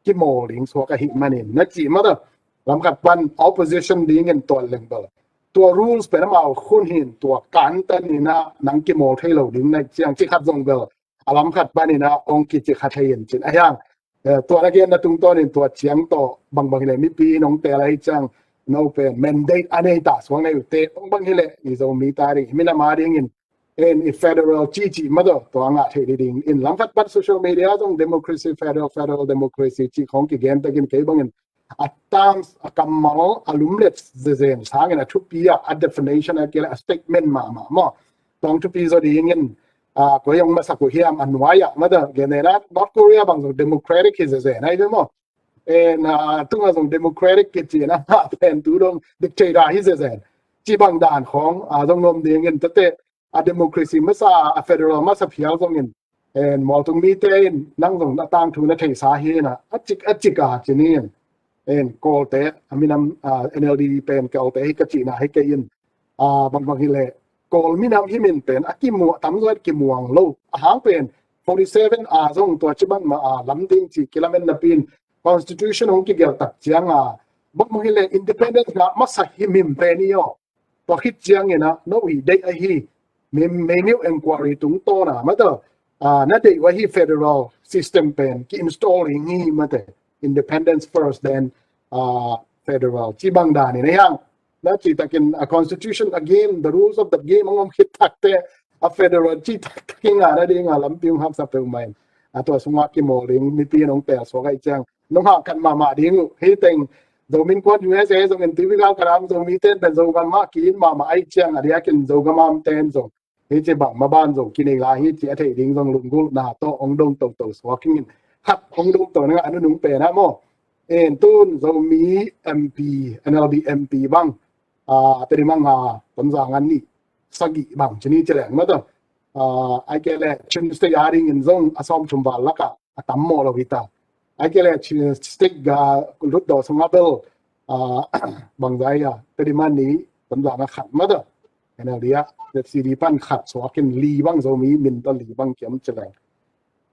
kimawl ding suak ahi manin na ci mata lamkhat pan opposition dingin tuan leng bel tua rules pen amau khun hin tua kantan ina nang kimawl thei lo ding na ciang ci khat zong bel a lamkhat panina ong kici khat thei in cin. A hiang, eh, tua na gen na tungtawnin tua ciang tawh bangbang hi le mipi in ong tel ahi ciang no pen mandate a nei ta suang nei ute bangbang hi le i Zomi ta ding, minam a dingin, en i federal cici madaw tua ngah thei ding. In lamkhat pan social media zong democracy, federal, federal democracy ci khong kigen takin kei bangin a terms, a kammal, a lumlet zezen sangin a thupi a, a definition a kila a statement mahmah maw. Tong thupi zo dingin, a, koi ong masak uh hiam a nuai ah mata genena North Korea bang zong democratic hi zezen ai ve maw. En, a, tunga zong democratic kici na mah pen tu dong dictator hi zezen. Ci bang dan khong, a, zong ngom dingin tate a democracy masa, a federal masa phial zongin, en, mawltung mite in nang zong na tangthu na theisa hi na a cik a cik a cinin, en, Kawlte a minam, a, N L D pen Kawlte hi ka cihna hi kei in, a, bangbang hi le Kawl minam hi min pen a kimuah tamzaw kimuang lo a hang pen forty seven a zong tua ci bang ma a lam ding ci kilamen napin constitution hong kigeltak cianga bangbang hi le independence ngah masa hi min pen i aw. Tua khit ciangin ah no hi deih ahi, mei, mei new inquiry tungtawna mata, a, na deih uh ahi federal system pen ki install hi ngi mate, independence first then, a, federal ci bang danin a hiang. Na ci takin a constitution a game, the rules of the game ang om khit takte a federal ci taktakin a na ding a lampi ung hamsa peuh main. A tua sunga kimawl ding mipi nong tel suak ai ciang nong hahkat mahmah ding uh. Hi teng Zomi Innkuan U S A zong in T V gal karam Zomi ten pen Zogam mah ki in mahmah ai ciang a diakin Zogam am ten zong hi ci bang maban zong kinei lai hi ci a thei ding zong lunggulhna tawh ong dong toto suak in. khat hong dong to na a nunung pen a maw. En tun Zomi M P, N L D M P bang, a, Tedim a nga, Tonzang a nih, sagih bang ci ni ci leng mah ta. A, ai ke le Chin State a ding in zong a sawm thum val laka a tam mawh lo hi ta. Ai ke le Chin State ga lutdaw sung a bel, a, bangzai a, Tedim a nih, Tonzang a khat mah ta. N L D a, Z C D pan khat suak in li bang Zomi min ta li bang kiam ci leng.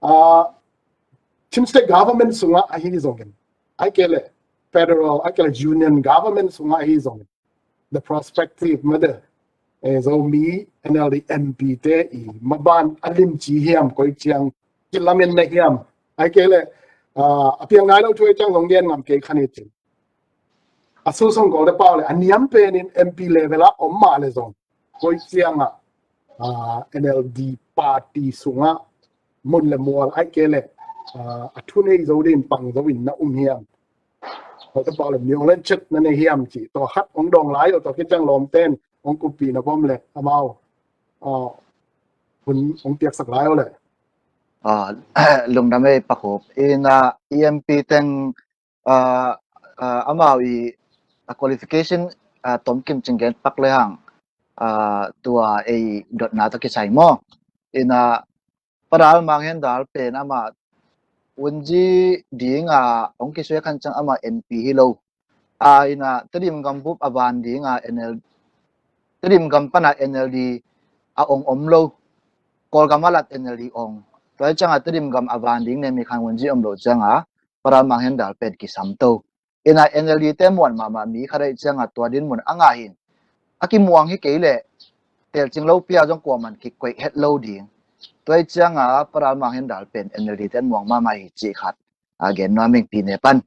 A, Chin State government sungah ahi zongin, ai ke le federal, ai ke le union government sungah ahi zongin, the prospective mah de, eh, Zomi N L D M P te i maban a limci hiam, koi ciang kilamen na hiam, ai ke le, ah, a piang nai lo thu ei ciang zong gen ngam kei khan i cin. A su song gol de pau le, a niam pen in M P level a om mah le zong, koi ciang a, ah, N L D party sungah mun le mual ai ke le, ah, a thu nei zo din pang zo in na um hiam. Hoi ta pau le mi ong len chet na nei hiam ci. Tua khat ong dong lai, tua khit ciang lawmten ong kupi na bom le amau, ah, hun ong piaksak lai o le. Ah, lungdam ei Pa Khup. Ina E M P teng, ah, ah, amau i a qualification, ah, tom kim cing gen pak le hang, ah, tua ei dotna ta kisai maw. Ina Pa Dal Mang Hendal pen amah Wunji dinga ong kisui khan ciang amah M P hi lo. A ina Tedim gam bup a van dinga N L, Tedim gam pana N L D a ong om lo. Kawlgam a lat N L D ong. Tua cianga Tedim gam a van ding ne mi khan Wunji om lo cianga Pa Dal Mang Hendal pen kisam to. Ina N L D te muan mahmah mi khat ahi cianga tua din mun a ngah hin. A kimuang hi kei le telcing lo pia zong kuaman kikoih het lo ding. Tua ahi cianga Pa Dal Mang Hendal pen N L D te muang mahmah hi ci khat. A gen nuam ing pi ne pan.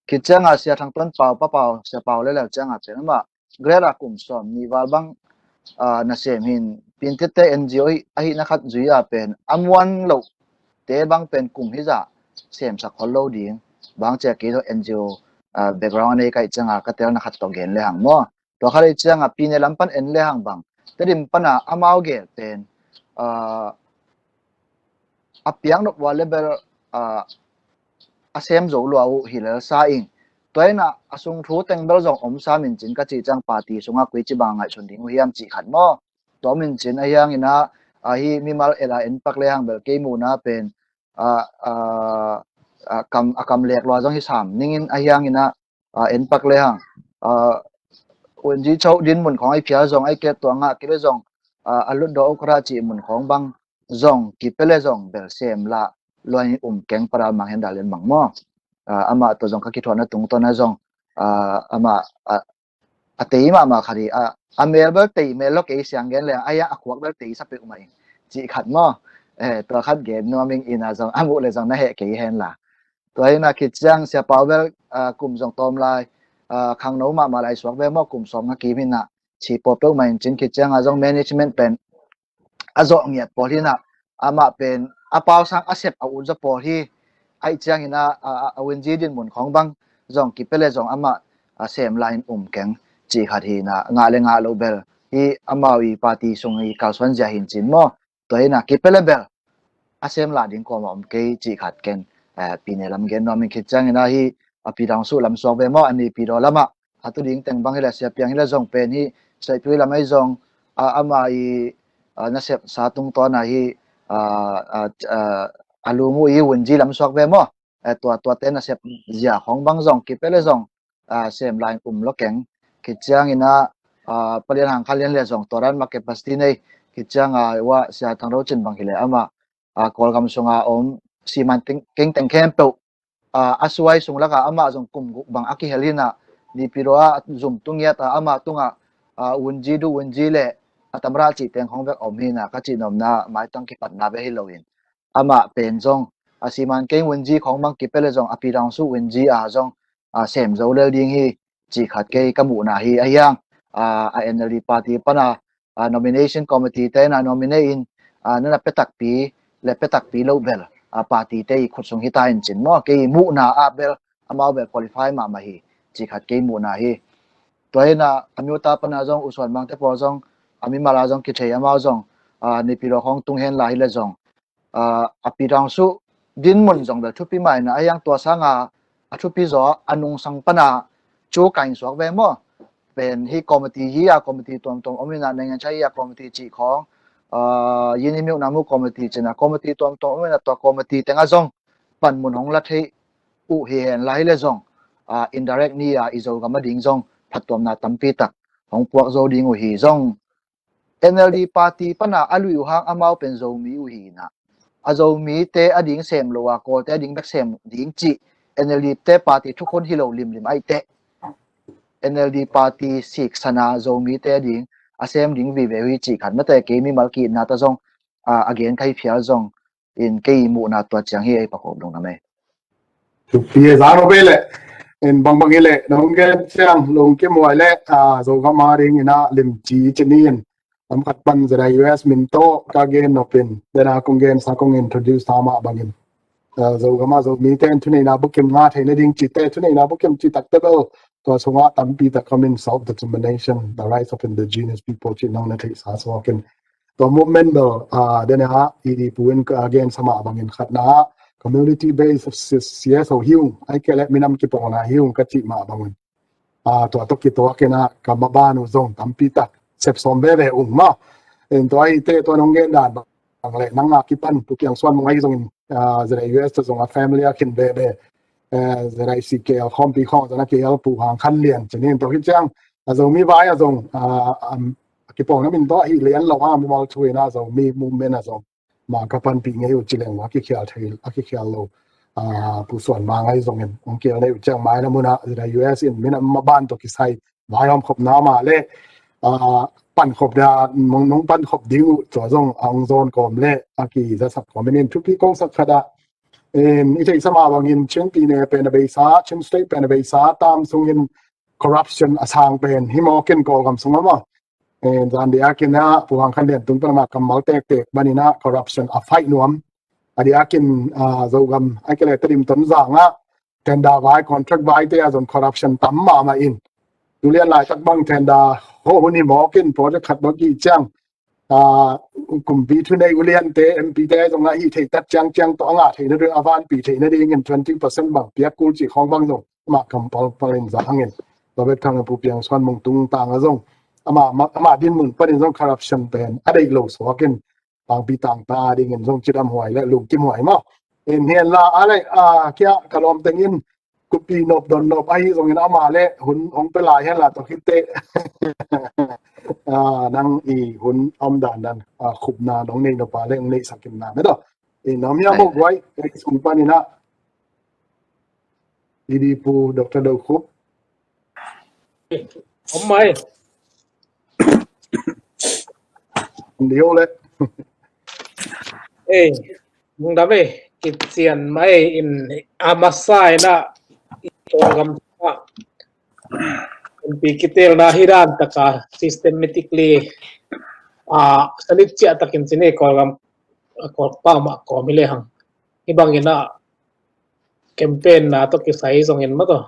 Khit cianga Sia Thang Tuan Pau, Pa Pau, Sia Pau le le cianga pen amah grade a kum sawm nih val bang, ah, nasem hin Pintete N G O hi, ahi na khat zui a pen a muan lo te bang pen kum hi zah semsak khol lo ding. Bang cia kei tawh N G O, ah, background a nei kaih cianga ka tel na khat tawh gen le hang maw. Tua khat ahi cianga pi ne lam pan en le hang bang Tedim pana amau gel pen, ah, a piang nop ua le bel, ah, a sem zo lua uh hi lel sa ing. Tua ina a sung thu teng bel zong om sa min cin ka ci ciang party sunga koi ci bang ngaihsun ding uh hiam ci khat maw. Tua min cin ahi hang ina, ahi mimal el a en pak le hang bel kei muhna pen, ah, ah, ah, kam, a kam lek lua zong hi sam ning in ahi hang ina, ah, en pak le hang. Ah, Wunji Cho din mun khong ahi phial zong ahi ke tua ngah kei le zong, ah, a lutdaw okra ci mun khong bang zong kipia le zong bel sem lah lua in um keng Pa Dal Mang Hendal in bang maw. Ah, amah tua zong ka kithuahna tungtawn a zong, ah, amah, ah, a tei mahmah khat hi, a, a mel bel tei mel lo kei siang gen le, a ya a khuak bel tei sa peuhmah ing ci khat maw. Eh, tua khat gen nuam ing ina zong a muh le zong na heh kei hen la. Tua ina khit ciang Sia Pau bel, ah, kum zong tawm lai, ah, khangno mahmah lai suak ve maw kum sawm nga kim hi na ci pawh peuhmah in cin khit cianga zong management pen a zawh ngiat pawl hi na, amah pen a pau sang a sep a ut zaw pawl hi. Ahi ciangin a, a, a, a Wunji din mun khong bang zong kipia le zong amah, a, sem lai in um keng ci khat hi na, ngah le ngah lo bel hi amau i party sung i kalsuan zia hin cin maw. Tua hi na kipia le bel a sem lah ding kawm a om kei ci khat ken, eh, pi ne lam gen nuam in khit ciangin a hi a Pi Dang Suh lam suak ve maw, a ni Pi Daw lamah a tu ding teng bang hi le Sia Piang hi le zong pen hi Saitui lam ahi zong, a, ama i, a, nasep sa tungtawn a hi, a, a, a, a lum uh i Wunji lam suak ve maw. Eh, tua, tuate nasep zia khong bang zong kipia le zong, a, sem lai um lo keng. Khit ciangin a, a, palian hang khalian le zong tua dan ma capacity nei. Khit cianga ua Sia Thang Ro Cin bang hi le ama, a, Kawlgam sunga om siman teng, keng teng khempeuh, a, a suai sung laka amah zong kum guk bang a kihel hi na, Naypyidaw a zum tungiat a amah tunga, a, Wunji du Wunji le a tamra cih teng khong vek om hi na, ka cih nopna maitang kipatna ve hi loin. Amah pen zong a siman keng Wunji khong bang kipia le zong a Pi Dang Suh Wunji a zong, a, sem zo lel ding hi, cih khat kei ka muhna hi a hiang, a, a N L D party pana, a, nomination committee te na nominate in, a, nana pia takpi le pia takpi lo bel, a, party te i khut sung hi ta in cin maw, kei muhna a bel, amau bel qualify mahmah hi, cih khat kei muhna hi. Tua hi na, a miuta pana zong, U Suan Mang te pawl zong, a mimal a zong, kithei amau zong, a, Naypyidaw khong tung hen la hi le zong, a, a Pi Dang Suh, dinmun zong bel thupi mah in ah, a hiang tua sanga a thupi zaw a nungsang pana cu ka in suak ve maw? Pen hi committee hi a, committee tuamtuam om in ah, naingan chai hi a committee cih khawng, aa, yini miuh na mu committee cina committee tuamtuam om in ah, tua committee tengah zong panmun hong la thei uh hi hen lai le zong, aa, indirect ni a i Zogam a ding zong phattuamna tampi tak hong puak zo ding uh hi zong. N L D party pana a lui uh hang amau pen Zomi uh hi na. A Zomite a ding sem lo a, Kawlte a ding bek sem ding cih N L D te party thukhun hi lo limlim aih teh. N L D party siksana Zomite a ding a sem ding vive uh hi cih khat mate kei mimal ki itna ta zong, a, a gen ka hi phial zong in kei muhna tua ciang hi ei pakhup dong na mei. Thupi e za no be le. In bangbang hi le, na hong gen ciang lungkim huai le, a, Zogam a ding in a limci ci ni in. Lam khat pan zeda U S min tawh ka gen nopin, dena kong gen sa kong introduce ta mah bangin. A, Zogam a Zomite in thuneina bukim nga theina ding cite, thuneina bukim ci takte bel, tua sungah tampi tak kong in self determination, the rights of indigenous people ci nong na theihsa suakin. Tua movement bel, a, dena i di puin ka gen sa mah bangin khatna, community based C-, C S O hi ung, ai ke le minam kipawlna hi ung ka cih mah bangin. A, tua tawh kituak in a ka maban uh zong tampi tak sep sawm veve ung maw. In tua i te tua nong gen dan bang le nang a kipan Pu Piang Suan Mung ahi zongin, a, zeda U S tawh zong a family a khin veve, eh, zeda i si K L khawmpi khawng zong a K L Pu Hang Khan Lian ci ni in tua hi ciang a Zomi vai a zong, a, am, a kipawlna min tawh ahi lian lo a mimal thu in a Zomi movement a zong ma ka panpih ngei uh ci leng a kikhial thei, a kikhial lo. A, Pu Suan Mang ahi zongin hong kial nei uh ciang mai na mun a zeda U S in minam maban tawh kisai vaihawm khopna mah le, a, pankhop dan, nong, nong pankhop ding uh tua zong a hong zawn kawm le a kizasak kawm in in thupi kong sak khat a. In i theihsa mah bangin Chin pi ne pen a beisa, Chin State pen a beisa, tam sungin corruption a sang pen hi mawk in Kawlgam sung a maw. In zan diakin a Pu Hang Khan Lian tung pan a mah kammal tektek ban in a corruption a fight nuam. A diakin, a, Zogam, ai ke le Tedim Tonzang a tender vai, contract vai te a zong corruption tam mahmah in. Tu lian laitak bang tender ho hun hi mawk in project khat mawk i ciang, a, kumpi thunei uliante, M P te zong a hih thei tat ciangciang tawh a ngah theina ding, a vanpi theina dingin twenty percent bang piak kul cih khawng bang zong amah kam palpal in za hangin. Tua bek thang a Pu Piang Suan Mung tungtang a zong amah, amah dinmun panin zong corruption pen a deih lo suakin pangpi tangta dingin zong cidam huai le lungkim huai maw. In hian la a le, a, kia ka lawm tengin kupi nop don nop ahi zongin ama le hun hong pe lai hen la tawh khit teh. A, nang i hun om dan dan, a, khupna nong nei nop a le hong neihsak in na me daw. In om hiam maw guai, ei sung panin a. I di Pu Doctor Do Khup. Om mai. Om di ho le. Ei, mung dam ei, kician mai in a masa in a, i Kawlgam a. Kumpi kitelna hi dan taka systematically, a, sanit ciah takin ci ni Kawlgam, a, Kawlpau mah kawm hi le hang. Hi bangin a, campaign na tawh kisai zongin maw tawh,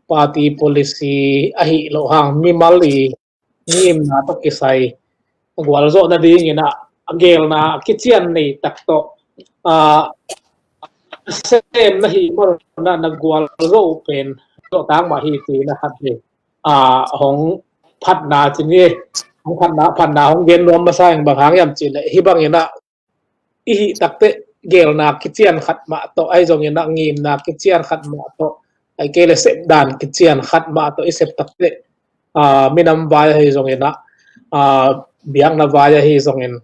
party policy ahi lo hang mimal i ngimna tawh kisai gualzawh nadingin a, a gelna kician nei tak tawh, a, sem na hi maw na, na gualzawh pen zawh tang mah hi ti na khat hi. A, hong phatna ci ni, hong phatna, phatna hong gen nuam masa ing bang hang hiam cih leh hi bangin a, i hih takteh gelna kician khat mah tawh, ahi zongin a ngimna kician khat mah tawh, ahi kei le sepdan kician khat mah tawh i sep takteh, a, minam vai ahi zongin a, a, biakna vai ahi zongin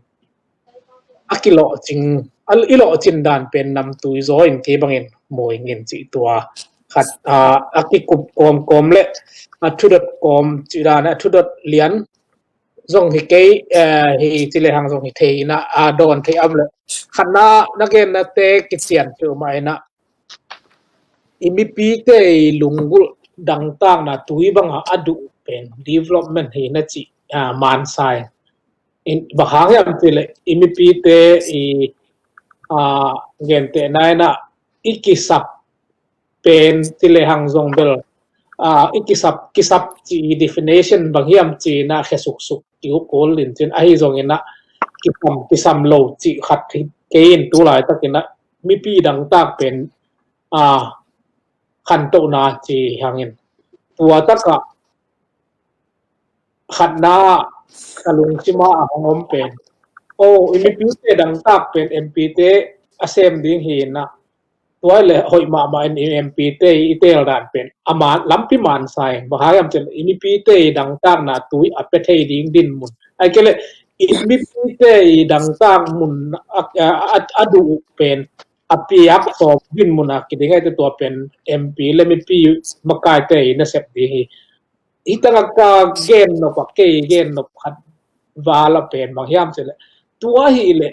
a kilawhcing, a, i lawhcin dan pen namtui zaw in kei bangin muingin cih tua khat, a, a kikup kawmkawm le a thudot kawm cih dan a thudot lian zong hi kei, eh, hi ci le hang zong hi thei in a, a dawn thei am le. Khatna na genna te kician peuhmah in a, i mipite i lunggulh dangtakna tui banga a duh pen development hi na cih, a, mansa in. In, bang hang hiam cih leh i mipite i, a, gentehna in a, i kisap pen ci le hang zong bel, a, i kisap, kisap cih i definition bang hiam ci in a khe suksuk kiu kul in cin ahi zongin a kisam, kisam lo cih khat hi kei in tu laitakin a mipi dangtak pen, a, khantohna ci hangin. Tua takah khatna ka lungsima a hong om pen, o, i mipite dangtak pen M P te a sem ding hi na, tua le hoih mahmah in i M P te i tel dan pen a man, lampi man sa in, bang hang hiam cin i mipite i dangtakna tui a pe thei ding dinmun. Ai ke le i mipite i dangtak mun a, a, a, a duh pen a piak sawm dinmun a kiding ai te tua pen M P le mipi makaite i nasep ding hi. Hi tangah ka gen nop a kei gen nop khat vala pen bang hiam cin le tua hi le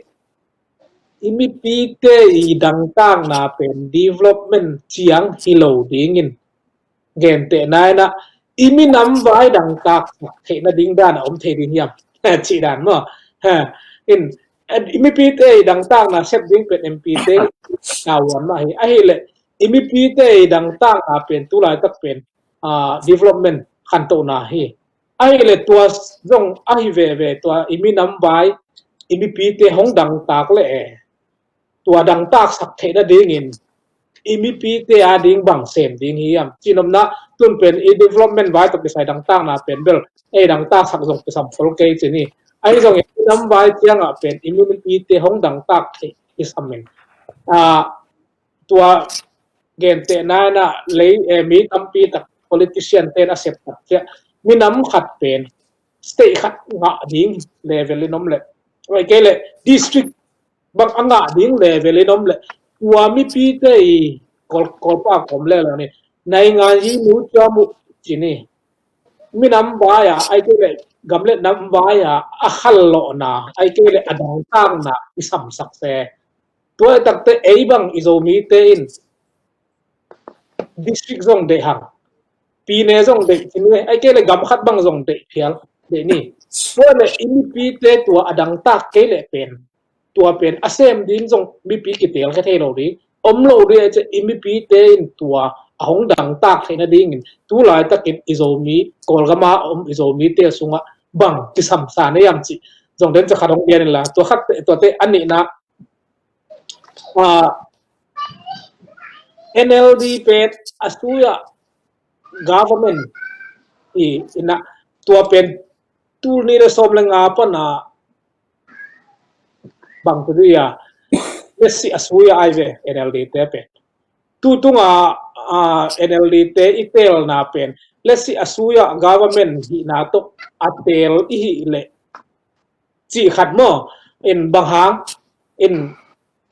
i mipite i dangtakna pen development ciang hi lo dingin gentehna in ah i minam vai dangtak theihna ding dan a om thei ding hiam? Cih dan maw? Ha, in, i mipite i dangtakna sep ding pen M P te tavuan mah hi. Ahi le i mipite i dangtakna pen tulaitak pen, ah, development khantohna hi. Ahi le tua zong ahi veve tua i minam vai i mipite hong dangtak le e tua dangtak sak theihna dingin i mipite a ding bang sem ding hiam? Cinopna tun pen i development vai tawh kisai dangtakna pen bel ei dangtak sak zong kisam khol kei cin hi. Ahi zongin i minam vai ciangah pen i mipite hong dangtak theih kisam in, ah, tua gentehna in ah lei, eh, mi tampi tak politician ten a sep tak ciah minam khat pen state khat ngah ding level in om le, ai ke le district bang a ngah ding level in om le tua mipite i kol, kolpa kom le lo ni naingan hi nu cia mu cin hi. Minam vai a ai ke le gam le nam vai a a khal lawhna ai ke le a dangtakna i samsak se. Tua takte ei bang i Zomite in district zong deih hang, pine zong deih cin hi, ai ke le gam khat bang zong deih phial deih ni. Tua le i mipite tua a dangtak kei le pen tua pen a sem ding zong mipi kitel kha thei lo ding om lo ding. Ai ciah i mipite in tua a hong dangtak theihna dingin tulaitakin i Zomi Kawlgama a om i Zomite sungah bang kisamsa na hiam cih zong den ca khat hong lian inla tua khat tuate a nihna, ah, N L D pen a suya government i ina tua pen tul nih le sawm le nga pana bang tu dia lesi a suya ai ve N L D te pen tu tunga, ah, N L D te i telna pen lesi a suya government hihna tawh a tel i hih le cih khat maw? In bang hang in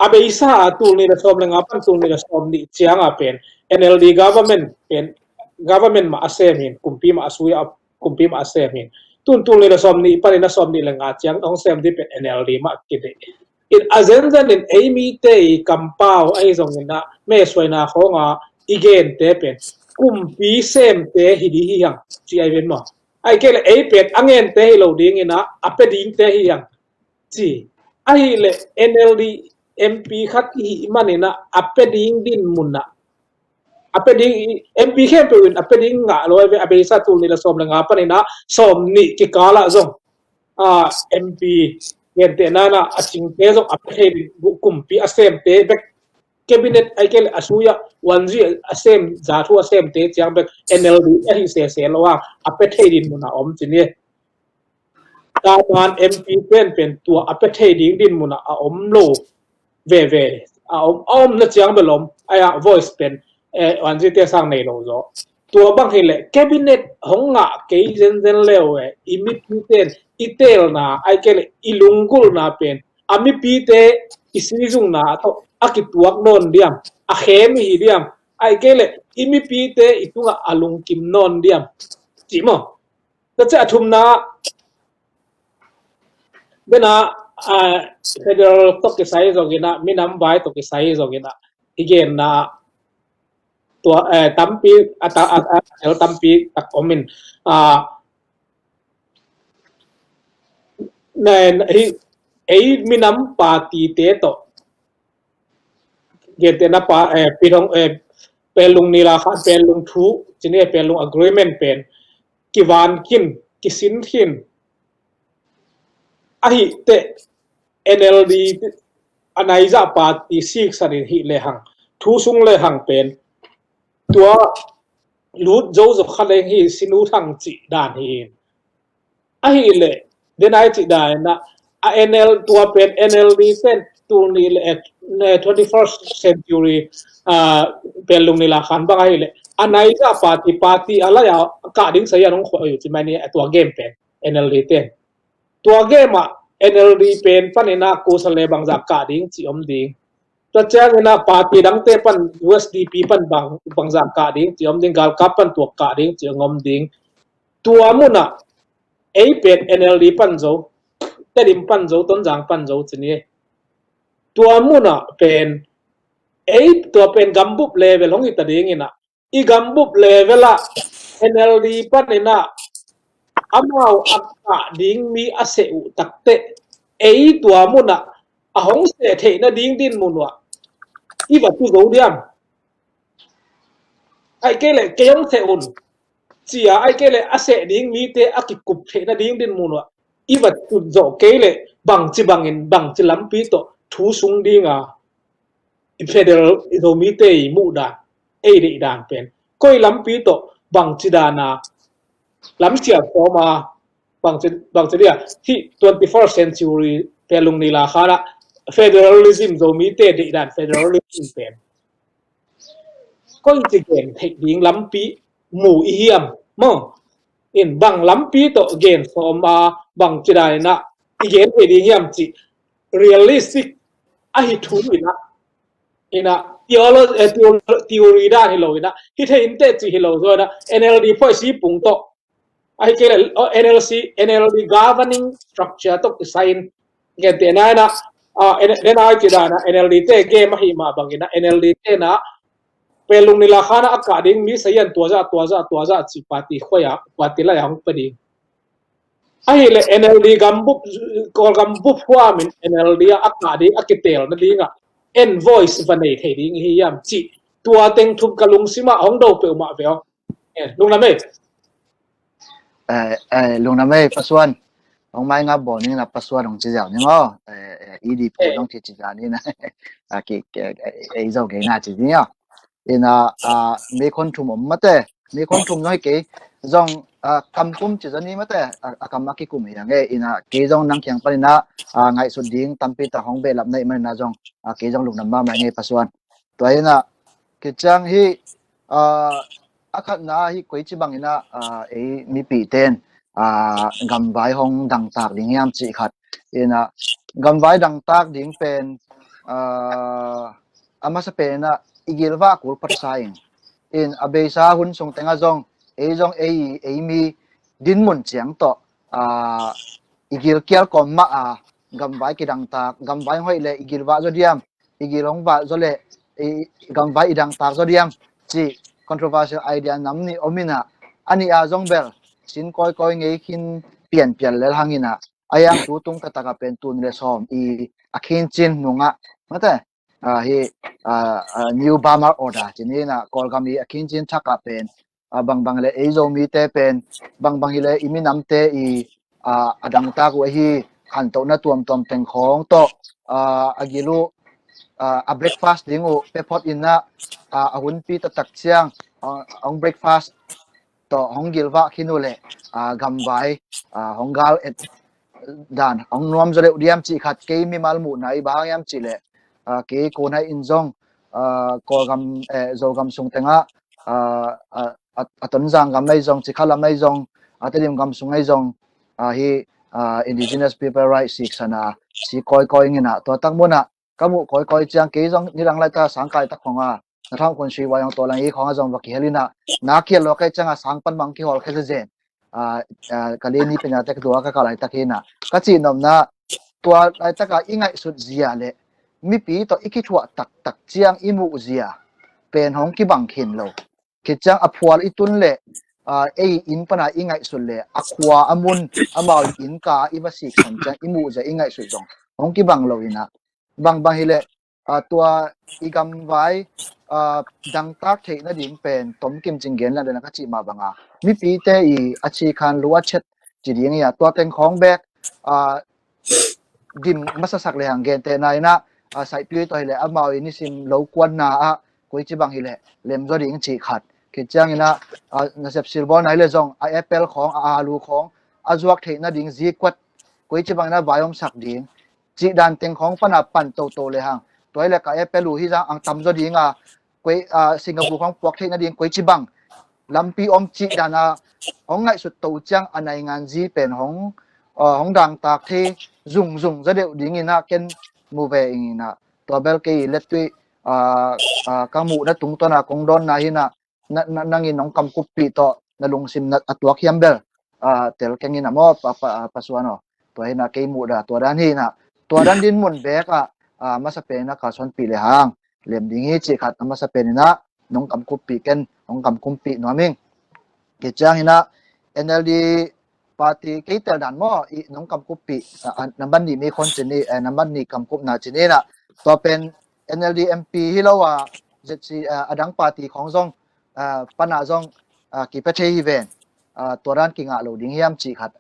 a beisa a tul nih le sawm le nga pan tul nih le sawm nih cianga pen N L D government pen government mah a sem hin kumpi mah a suya kumpi mah a sem hin tun tul nih le sawm nih panin a sawm nih le nga ciang hong sem ding pen N L D mah kidei. In a zenzen in ei mite i kampau ahi zongin ah mesuaina khawnga i gente pen kumpi semte hi ding hi hang ci ai ven maw? Ai ke le ei pen a ngente hi lo dingin ah a pe dingte hi hang ci. Ahi le N L D M P khat i hih manin ah a pe ding dinmun ah a pe ding M P khempeuh in a pe ding ngah lo ai ve a beisa tul nih le sawm le nga panin ah sawm nih kikal ah zong, ah, M P gentehna in ah a cingte zong a pe thei ding kumpi a semte bek cabinet ai ke le a suya wanzi a sem zathu a semte ciang bek N L D ahi sese lo a a pe thei dinmun a om cin hi. Taman M P pen pen tua a pe thei ding dinmun a om lo veve a om a om na ciang bel om ai a voice pen, eh, wanzite sang nei lo zaw. Tua bang hi le cabinet hong ngah kei zenzen leu e i mipi ten i telna ai ke le i lunggulhna pen a mipite i sizungna a tawh a kituak nawn diam a khem i hi diam ai ke le i mipite i tungah a lungkim nawn diam cih maw? Tua ciah a thumna bena, ah, federal tawh kisai zongin ah minam vai tawh kisai zongin ah i genna tua, eh, tampi a ta a, a, a tampi tak om in, ah, nen hi ei minam party te tawh gentehna pa, eh, pidong, eh, pelung nila khan pelung thu cin hi pelung agreement pen kivan khin kisin khin ahi te N L D a naizah party siksan in hih lehang, thu sung lehang pen tua lut zo zo kha leng hi, si lut hang cih dan hi in. Ahih leh, den ai cih dan in ah, a N L, tua pen N L D ten tuni le, eh, twenty-first century, ah, pen Lunglila Khan bang ahih leh, a naizah party, party a lai a kah ding sa hian hong khuai uh ci mai ni, a tua game pen N L D ten. Tua game ah N L D pen panin ah kusa le bangzah kah ding ci om ding. Tua ciangin ah party dangte pan U S D P pan bang, bangzah kah ding ci om ding, galkap pan tuak kah ding ci om ding. Tua mun ah ei pen N L D pan zo, Tedim pan zo, Tonzang pan zo ci ni. Tua mun ah pen ei tua pen gambup level hong hi ta ding in ah, i gambup level ah N L D panin ah amau a kah ding mi a seh uh takteh, ei tua mun ah a hong seh theihna ding dinmun uh ah i va tu zo diam? Ai kei leh kei hong seh un, cia ai kei leh a seh ding mite a kikup theihna ding dinmun uh ah i va tu zo kei leh bangci bangin, bangci lampi tawh thu sung ding a, i federal i Zomite i muh dan, ei deih dan pen koi lampi tawh bangci dan a lamsiam sawm a, bangci, bangci dia, hih twenty-first century pen Lunglila Khan ah federalism, Zomite deih dan federalism pen koi ci gen theih ding lampi mu i hiam maw? In bang lampi tawh gen sawm a, bangci dan in ah i gen theih ding hiam cih realistic a hi thu in ah, in ah theolo-, eh, theo-, theory dan hi lo in ah, hi thei inteh cih hi lo zaw in ah, N L D policy pung tawh, ahih kei leh, oh, N L C, N L D governing structure tawh kisai in, gen te nai in ah, ah, N-, den ai cih dan in ah, N L D te game ahih mah bangin ah, N L D te in ah pen Lunglila Khan ah a kah ding mi sa hian tua zah, tua zah, tua zah cih party khuai a, party lai a hong pia ding. Ahih leh N L D gambup, Kawlgam bup huamin N L D ah a kah ding, a kitelna ding ah en voice va nei thei ding hi hiam cih tua teng thum ka lungsim ah hong do peuhmah ve aw. Eh, lungdam ei. Eh, eh, lungdam ei, Pa Suan. Hong mai nga bawl ning a, Pa Suan hong ci ziau ning aw. Eh, eh, i di pu hong ci ci ziau ning a. A ki, eh, eh, ei zo kei na ci ning aw. In a, a, mi khon thum om mate. Mi khon thum zong hi kei. Zong, a, kam kum ci zong ni mate. A, a kam a kikum hi ang e. In a, kei zong nang kiang panin a, a, ngaihsut ding tampi tak hong behlap na hih manin a zong, a, kei zong lungdam mahmah ing e, Pa Suan. Tua hi in a, kiciang hi, a, a khatna hi koici bangin a, a, ei mipihte in, a, gamvai hong dangtak ding hiam cih khat. In a, gamvai dangtak ding pen, a, a masa pen a i gilvah kul phatsa ing. In a beisa hun sung teng ah zong, ei zong ei, ei mi dinmun ciang tawh, a, i gilkial kawm mah a, gamvai kidangtak, gamvai hong hoih leh i gilvah zaw diam, i gil hong vah zaw leh i gamvai i dangtak zaw diam cih controversial idea nam nih om in a, a nih a zong bel sin kawikawi ngei khin pianpian lel hang in a, a hiang tu tung taktak a pen tul nih le sawm i a khincin nung ah mate, a, hi, a, a, New Burma Order ci ni in a, Kawlgam i a khincin thak ah pen, a, bangbang hi leh ei Zomite pen, bangbang hi leh i minamte i, a, a dangtak uh ahi khantohna tuamtuam teng khawng tawh, a, a gil uh, a, a breakfast ding uh pia phot in a, a, a hunpi taktak ciang, a, a hong breakfast tawh hong gilvah khin uh leh, a, gamvai, a, hong gal et dan hong nuam zaw leuh diam cih khat, kei mimal muhna i bang hiam cih leh, a, kei kona in zong, a, Kawlgam, eh, Zogam sung teng ah, a, a, a, a Tonzang gam ahi zong, Cikha lam ahi zong, a Tedim gam sung ahi zong, a, hi, a, Indigenous People Rights siksan a si kawikawi ing in a, tua tak mun ah ka muh kawikawi ciang kei zong nidang laitak a sang kai tak khong a, na thang kun sui vai hong tawh lang i khong a zong va kihel in a, na kial lo kai ciang a sang pan mang kihawl khe zezen. A, a, ka lian ni pen a tek dua ka kah laitak hi in a, ka cih nopna tua laitak a i ngaihsut zia leh mipi tawh i kithuah taktak ciang i muh zia pen hong kibang khin lo. Khit ciang a phual i tun leh, a, ei inn pan a i ngaihsut leh a khua a mun, amau inn ka i va siksan ciang i muh zia i ngaihsut zong hong kibang lo in a, bangbang hi leh, a, tua i gamvai, a, dangtak theih nading pen tom kim cing gen lang den a ka cih mah bang a, mipite i a ci khan lu a chet ci ding hi a, tua teng khawng bek, a, dim masasak lehang gente na in a, a, saihpi tawh hileh amau i nisim lo kuanna ah koici bang hileh lemzaw ding cih khat. Khit ciangin ah, a, nasep silbawlna hileh zong a apple khawng, a alu khawng, a zuak theih nading zikuat koici bangin ah vai omsak ding cih dan teng khawng pana pan toto le hang. Tua hileh ka apple uh hi zang ang tamzaw ding a, koi, a, Singapore khawng puak theih nading koici bang lampi om cih dan a hong ngaihsut to ciang a naingan zi pen hong, a, hong dangtak thei zungzung zaw deuh dingin ah ken mu ve ing in ah. Tua bel kei i lettuih, a, a, ka muhna tungtawn a kong dawnna hi in ah, na, na, nangin nong kamkuppih tawh na lungsim na a tuak hiam bel, a, tel keng in ah maw, Pa, Pa, Pasuan aw. Tua hi in ah kei muhna tua dan hi in ah, tua dan din mun bek ah, a, masa pen in ah kalsuanpih le hang lem ding hi cih khat, a masa pen in ah nong kamkuppih ken, nong kamkuppih nuam ing. Khit ciang hi in ah N L D party kei tel dan maw, i nong kamkuppih, a, a, nambat nih mi khon ci ni, eh, nambat nih kamkupna ci ni in ah. Tua pen N L D M P hi lo a, Z C, a, a dang party khawng zong, a, pana zong, a, kipia thei hi ven. A, tua dan kingah lo ding hiam cih khat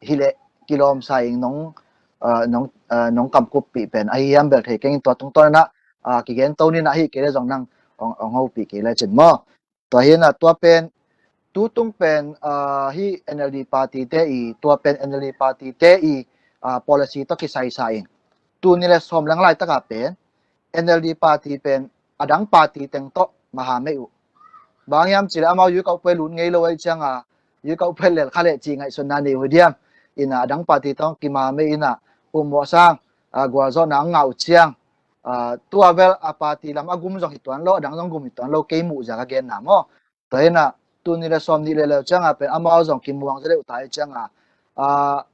hileh kilawmsa ing, nong, a, nong, a, nong kamkuppih pen ahi hiam bel thei keng in, tua tungtawn in ah, a, kigen to ni in ah, hi kei le zong nang hong, hong hopih kei le cin maw. Tua hi in ah tua pen, tutung pen, a, hi N L D party te i, tua pen N L D party te i, a, policy tawh kisaisa in. Tul nih le sawm le nga laitak a pen N L D party pen a dang party teng tawh maha mei uh. Bang hiam cih leh amau ရွေးကောက်ပွဲ lut ngei lo ahih ciang a, ရွေးကောက်ပွဲ lel kha leh cih ngaihsutna nei uh diam. In ah a dang party tawh kimaha mei in ah, um mawh sang, a, gualzawhna ngah uh ciang, a, tua bel a party lam a gum zong hi tuan lo, a dang zong gum hi tuan lo, kei muh zia ka genna maw. Tua hi in ah, tul nih le sawm nih le leu ciang a pen amau zong kimuang zaw deuh ta ahih ciang a, a,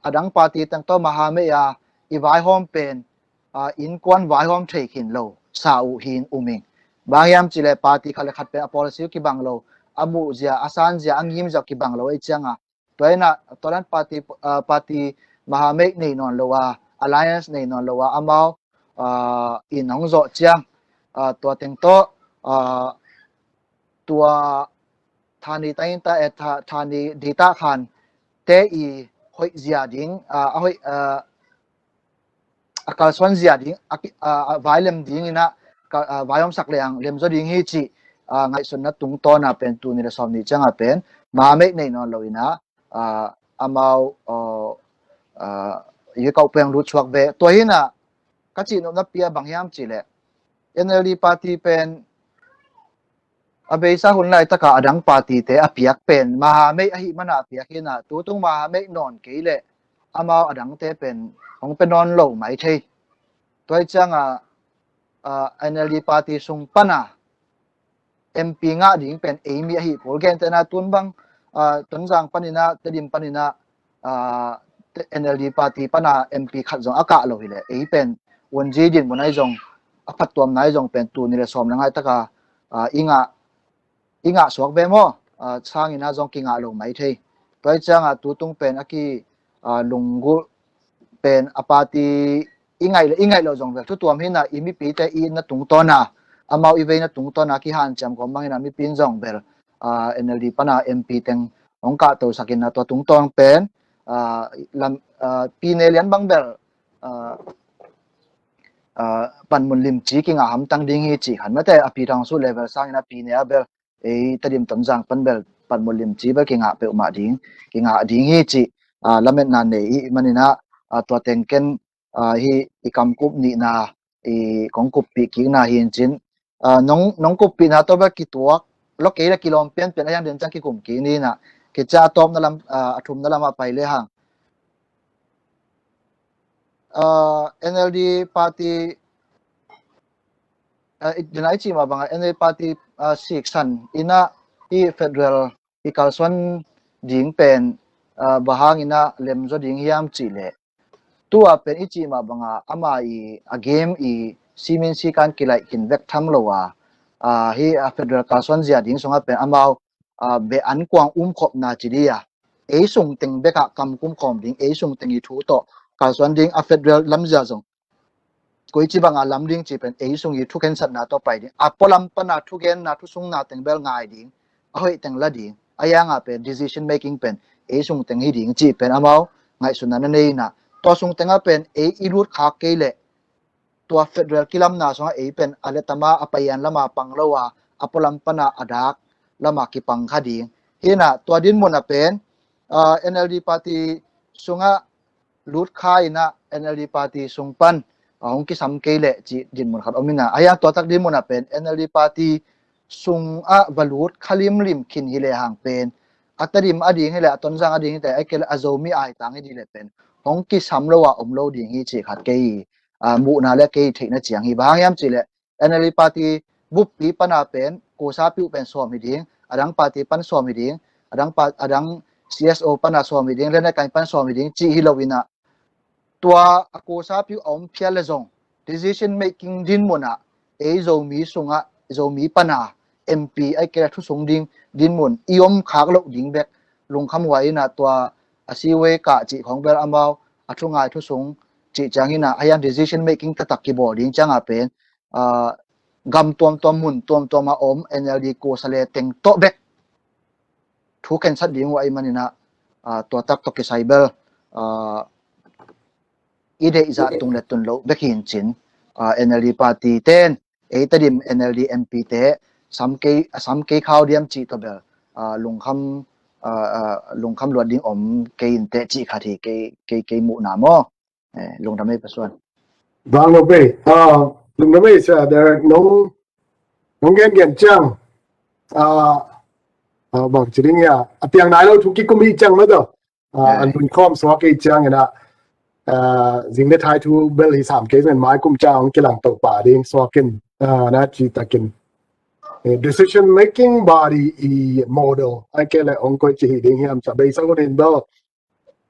a dang party teng tawh maha mei a, i vaihawm pen, a, innkuan vaihawm thei khin lo sa uh hi in um ing. Bang hiam cih leh party khat le khat pen a policy uh kibang lo, a muh zia, a san zia, a ngim zia uh kibang lo ahih ciang a, tua hi in ah, tua dan party, a, party maha mei nei nawn lo a, alliance nei nawn lo a, amau, a, in hong zawh ciang, a, tua teng tawh, a, tua thani ta in ta, eh, tha, thani di ta khan te i hoih zia ding, a, a hoih, a, a kalsuan zia ding, a, a, a vai lem ding in ah, ka, a, vai omsak le ang lemzaw ding hi cih, a, ngaihsutna tungtawn a pen tul nih le sawm nih ciang a pen maha mei nei nawn lo in ah, a, amau, a, a, ရွေးကောက်ပွဲ hong lut suak ve. Tua hi in ah ka cihnopna pi a bang hiam cih leh N L D party pen a beisa hun laitak a a dang party te a piak pen maha mei ahih man a a piak hi in ah, tutung maha mei nawn kei leh amau a dangte pen hong pia nawn lo mai thei. Tua ahih ciang a, a, N L D party sung pan a M P ngah ding pen ei mi ahih kul, gentehna tun bang, a, Tonzang pan in ah, Tedim pan in ah, a, te-, N L D party pan a M P khat zong a kah lo hileh, ei pen Wungyi dinmun ahi zong, a phattuamna ahi zong pen tul nih le sawm le nga laitak a, a, i ngah, i ngah suak ve maw, a, sang in ah zong kingah lo mai thei. Tua ahih ciang a tutung pen a ki, a, lunggulh pen a party i ngaih le i ngaih lo zong bel thu tuam hi in ah, i mipite i itna tungtawn a, amau i veina tungtawn a kihanciam khawm bang hi in ah, mipi in zong bel, a, N L D pan a M P teng hong kahtosak in ah, tua tungtawn pen, a, lam, a, pyine lian bang bel, a, a, panmun limci kingah hamtang ding hi cih khat. Mate a pyithuhangsuh level sang in ah pyine ah bel ei Tedim Tonzang pan bel panmun limci bel kingah peuhmah ding, kingah ding hi cih, a, lametna nei i hih man in ah, a, tua teng ken, a, hih i kamkup nihna, i kong kuppih kikna hi in cin, a, nong, nong kuppihna tawh bel kituak lo kei le kilawm pianpian a hiang den ciang kikum kik ni in ah, kici a tawpna lam, a, a thumna lam ah pai le hang. A, N L D party, a, i, den a i cih mah bang a N L D party, a, siksan in ah i federal i kalsuan ding pen, a, bang hang in ah lemzaw ding hiam cih leh, tua pen i cih mah bang a ama i a game i simin sikan kilaih khin vek tham lo a, a, hih a federal kalsuan zia ding sung a pen amau, a, beh an kuang umkhopna ci ding a, ei sung teng bek ah kamkum khawm ding, ei sung teng i thu tawh kalsuan ding, a federal lamzia zong koici bang a lam ding cih pen ei sung i thukhensatna tawh pai ding, a pualam pan a thugenna, thusungna teng bel ngai ding, a hoih teng la ding, a hiang a pen decision making pen ei sung teng hi ding cih pen amau ngaihsutna na nei in ah, tua sung teng ah pen ei i lut khak kei leh tua federal kilamna sungah ei pen a letama a payan lama pang lo a, a pualam pana a dak lama kipang kha ding. Hinah tua dinmun a pen, ah, N L D party sungah lut kha inah N L D party sung pan, ah, hong kisam kei leh cih dinmun khat om inah. Ahiang tua tak dinmun a pen N L D party sungah va lut kha limlim khin hi lehang pen a Tedim a ding hi leh a Tonzang a ding hi leh a kei leh a Zomi aitang hi ding leh pen hong kisam lo a om lo ding hi cih khat kei, ah, muhna le kei theihna ciang hi. Bang hang hiam cih leh N L D party buppi pana pen kusa piu pen sawm hi ding, a dang party pan sawm hi ding, a dang pa, a dang C S O pana sawm hi ding, lenai kai pan sawm hi ding cih hi lo inah tua a kusa piu a om phial le zong decision making dinmun ah ei Zomi sungah Zomi pana M P a kei leh thusung ding dinmun i om khak loh ding bek lungkham huai inah tua a siwe kah cih khong bel amau a thungai thusung cih ciang inah ahiang decision making taktak kibawl ding ciang a pen, ah, gam tuamtuam mun tuamtuam a om N L D kusa le teng tawh bek thu khensat ding uh ahi man inah, ah, tua tak tawh kisai bel, ah, i deih zah tung le tun loh bek hi in cin, ah, N L D party ten ei Tedim N L D M P te sam kei, sam kei khau diam cih tawh bel, ah, lungkham, ah, ah, lungkham luat ding om kei in teh cih khat hi kei, kei, kei muhna maw. Eh, lungdam ei Pa Suan. Bang lo bei. Ah, lungdam ei Sia Derek, nong, nong gen gen ciang. Ah, ah, bang ci ding ia. A piang nai lo thu kikum hi ciang mah tawh. Ah, eh, an lungkham suak kei ciang inah, ah, zing le thai thu bel hi sam kei zong mai kum ciang hong kilang to pah ding suak in, ah, na ci takin. Eh, decision making body i model a kei leh hong koi ci hi ding hiam ca bei sa un in bel.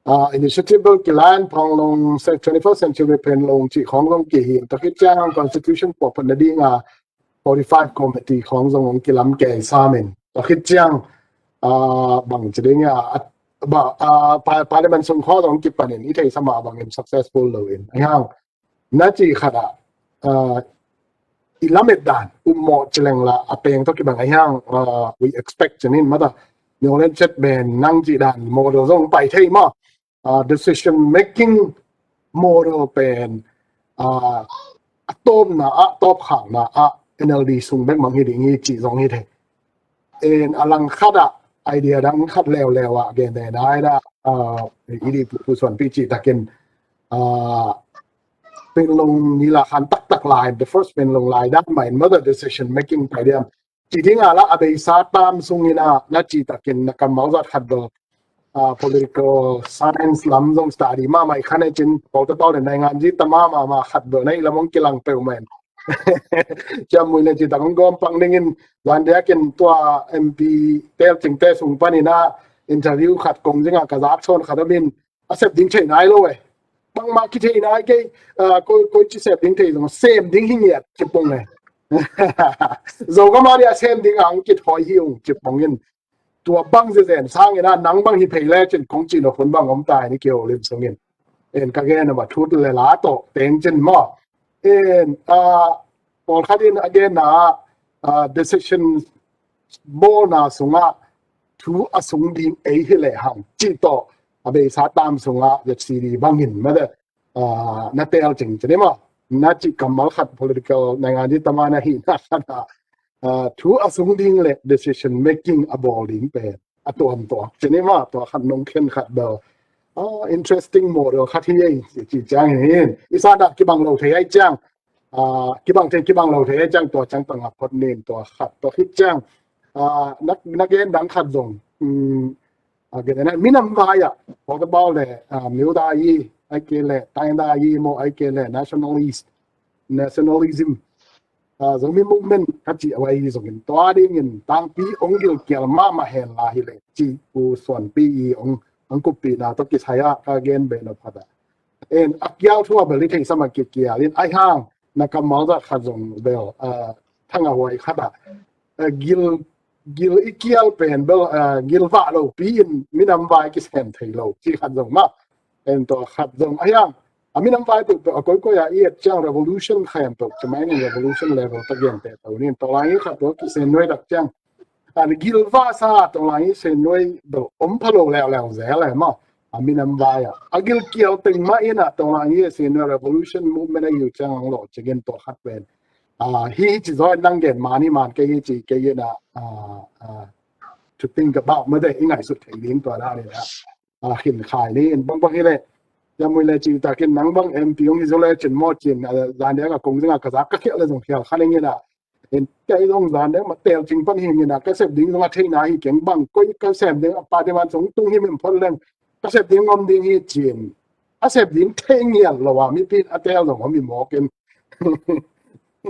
Ah, initiative bel kilan phang long se twenty-first century pen long ci khong long ki hi. Tua khit ciang constitution puak phat na ding a forty-five committee khong zong hong kilam kei sam in. Tua khit ciang, ah, bang ci ding a, ah, ba, ah, pa-, parliament sung khong zong kipan in i thei sama bang in successful lo in. Ahiang na ci khat ah, ah, i lamet dan ummawh ci leng la a peng tawh kibang ahiang, ah, we expect ci nin mata. Nyolen chet ben nang ci dan model zong pai thei maw. Ah, decision making model pen, ah, a tawpna ah, tawp khakna ah N L D sung bek mang hi ding hi ci zong hi thei. En a lang khat ah idea dang khat leuleu ah gen te nai dah, ah, i di pu, pu Suan Pi ci takin, ah, pen long ni la khan taktak lai, the first pen long lai dan mai mother decision making pai diam. Ci ding a la a beisa tam sung inah na ci takin na kammal zat khat bel, ah, political science lam zong study mahmah i khan e cin, pau ta pau le naingan zi ta mahmah khat bel na i lam hong kilang peuh mai. Ciam mui le ci tak hong gawm pang dingin zan diakin tua M P tel cingte sung pan inah interview khat kong zingah ka zak sawn khat om in a sep ding thei nai lo e. Bangmah kithei nai kei, ah, koi, koi ci sep ding thei zong sem ding hi ngiat ci pong e. Zogam a dia sem ding ang kithawi hi ung ci pong in. Tua bang zezen sang inah nang bang hi phei le cin kong ci lo hun bang om tai ni kiho lim sung in. En ka gen a ma thut le la tawh teng cin maw. En, ah, pawlkhat in a genna ah, ah, decision bawlna sungah thu a sung ding ei hi lehang cih tawh a beisa tam sungah Z C D bangin mada, ah, na tel cing ci ni maw. Na cih kammal khat political naingan di tama na hihna khat ah, ah, thu a sung ding le decision making a bawl ding pen a tuamtuak ci ni maw. Tua khat nong khen khat bel, ah, interesting model khat hi ei ci, ci ciang hi in. I sa dah kibang lo thei ai ciang, ah, kibang thei kibang lo thei ai ciang tua ciang tang a phot nin tua khat tua khit ciang, ah, na, na gen dang khat zong, um, ah, gen na minam vai ah, pawlkhat bau le, ah, mil dai i, ai ke le, tai dai i maw, ai ke le, nationalist, nationalism, ah, Zomi movement ka cih a vai zong in tua ding in tangpi ong gil kial mahmah hen la hi le ci u suanpi i ong, ong kuppihna tawh kisai ah ka gen be na phat ah. En a kial thu a bel i thei sama kikial in ai hang na kammal zat khat zong bel, ah, thang a huai khat ah, ah, gil, gil i kial pen bel, ah, gil vah lo pi in minam vai kisem thei lo ci khat zong mah. En tua khat zong ai hang a minam vai peuhpeuh a koikoi a i et ciang revolution khempeuh ci mai nin revolution level ta gen te to nin tawh lai i khat tua kisen nuai dak ciang an gil vah sa tawh lai i sen nuai bel om pha lo leuleu zel e maw. a minam vai a, a gilkial teng mah in a, tawng lang hi a sin a revolution movement a hi uh ciang ang lo cikin tua khat pen. A, hi ci zaw in nang gen man hi man kei hi ci kei in a, a, a, to think about mah de i ngaihsut thei ding tua dan in a, a, khin khai ni in bangbang hi le. Yamui le ci takin nang bang M P ong hi zaw le cin maw cin, a, zan dia ka kong zing a ka zak ka khial le zong khial kha ning in a, in kei zong zan deng ma tel cing pan hing in a, ka sep ding zong a theina hi keng bang koi ka sep ding a pa ding man zong tung hi min phot leng, ka sep ding om ding hi cin. A sep ding thei ngial lo a mipi a tel zong om hi mawk in.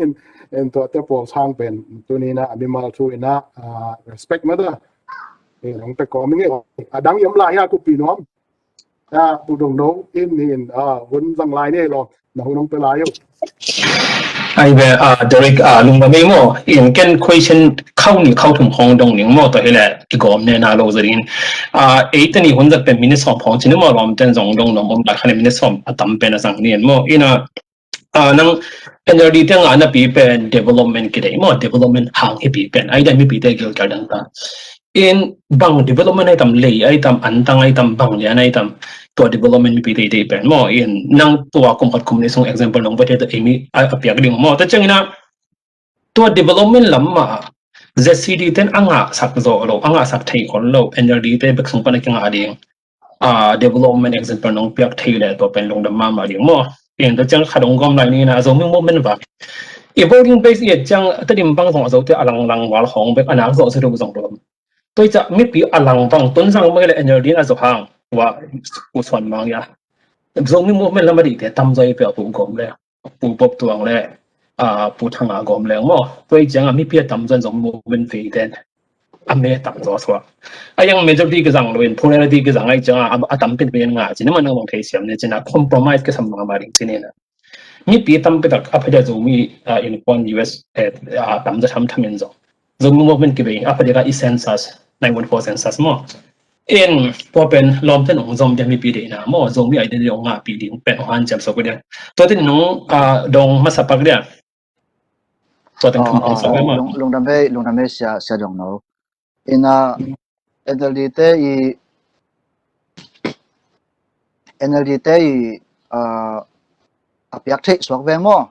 In, in tua te pawl sang pen tuni na a mimal thu in a, a, respect mah da. In hong te kawm i ngei a dang i om lai hi a kupi nuam. A, Pu Dong No in, in, a, hun zang lai ni lo. Na hun hong pe lai uh. Ai ve, a, Derek, a, lungdam ei maw. In ken question khau ni khau thum khong dong ning maw, tua hi le kigawm ne na lo zarin. A, ei te ni hun zat pen minute sawm khong cin maw, lawm ten zong dong nuam om lai khan minute sawm a tam pen a zang ni in maw. In a, a, nang N L D te ngah napi pen development kidei maw, development hang hipi pen. Ai dan mipi te gilkial dang ta. In bang development ai tam, lei ai tam, antang ai tam, bang lian ai tam, tua development mipi te te pen maw. In nang tua kum khat kum ni sung example nong va te tua ei mi a, a piak ding maw. Ta ciang in a tua development lam mah Z C D ten a ngah sak zo lo, a ngah sak thei khol lo, N L D te bek sung pan a kingah ding. A, development example nong piak thei le tua pen lungdam mahmah ding maw. In tua ciang kha dong gawm lai ni na, a Zomi movement va. I voting base i et ciang Tedim bang zong a Zote a langlang val hong bek a nak zo zo deuh zong dom. Tua i ciang mipi a lang bang tun zang mai le N L D in a zo hang. Wa, u suan mang ya. Zomi movement lam a dih te tam zai pia pu gawm le. Pu Bop Tuang le, a, Pu Thanga gawm leng maw. Tua i ciang a mipi a tam zan zong movement vei ten a me tam zaw suak. A yang majority kizang lo in plurality kizang ai ciang a, a tam pin pin ngah cin a man nang bang thei siam ne cin a compromise kisam mahmah ding cin in a. Mipi tam pin tak a phadia Zomi, a, in kuan U S, eh, a tam za tham tham in zong. Zomi movement kibei a phadia ka i census, nine one four census maw. In tua pen lawmten ong zom dia mipi deihna maw, Zomi identity ong ngahpih ding pen ong hanciam sawk uh dia. Tua tin nong, a, dong masa pak dia. Tua ten thum ong sak ve maw. Lungdam hei, lungdam hei sia, sia dong no. In a, N L D te i, N L D te i, a, a piak theih suak ve maw.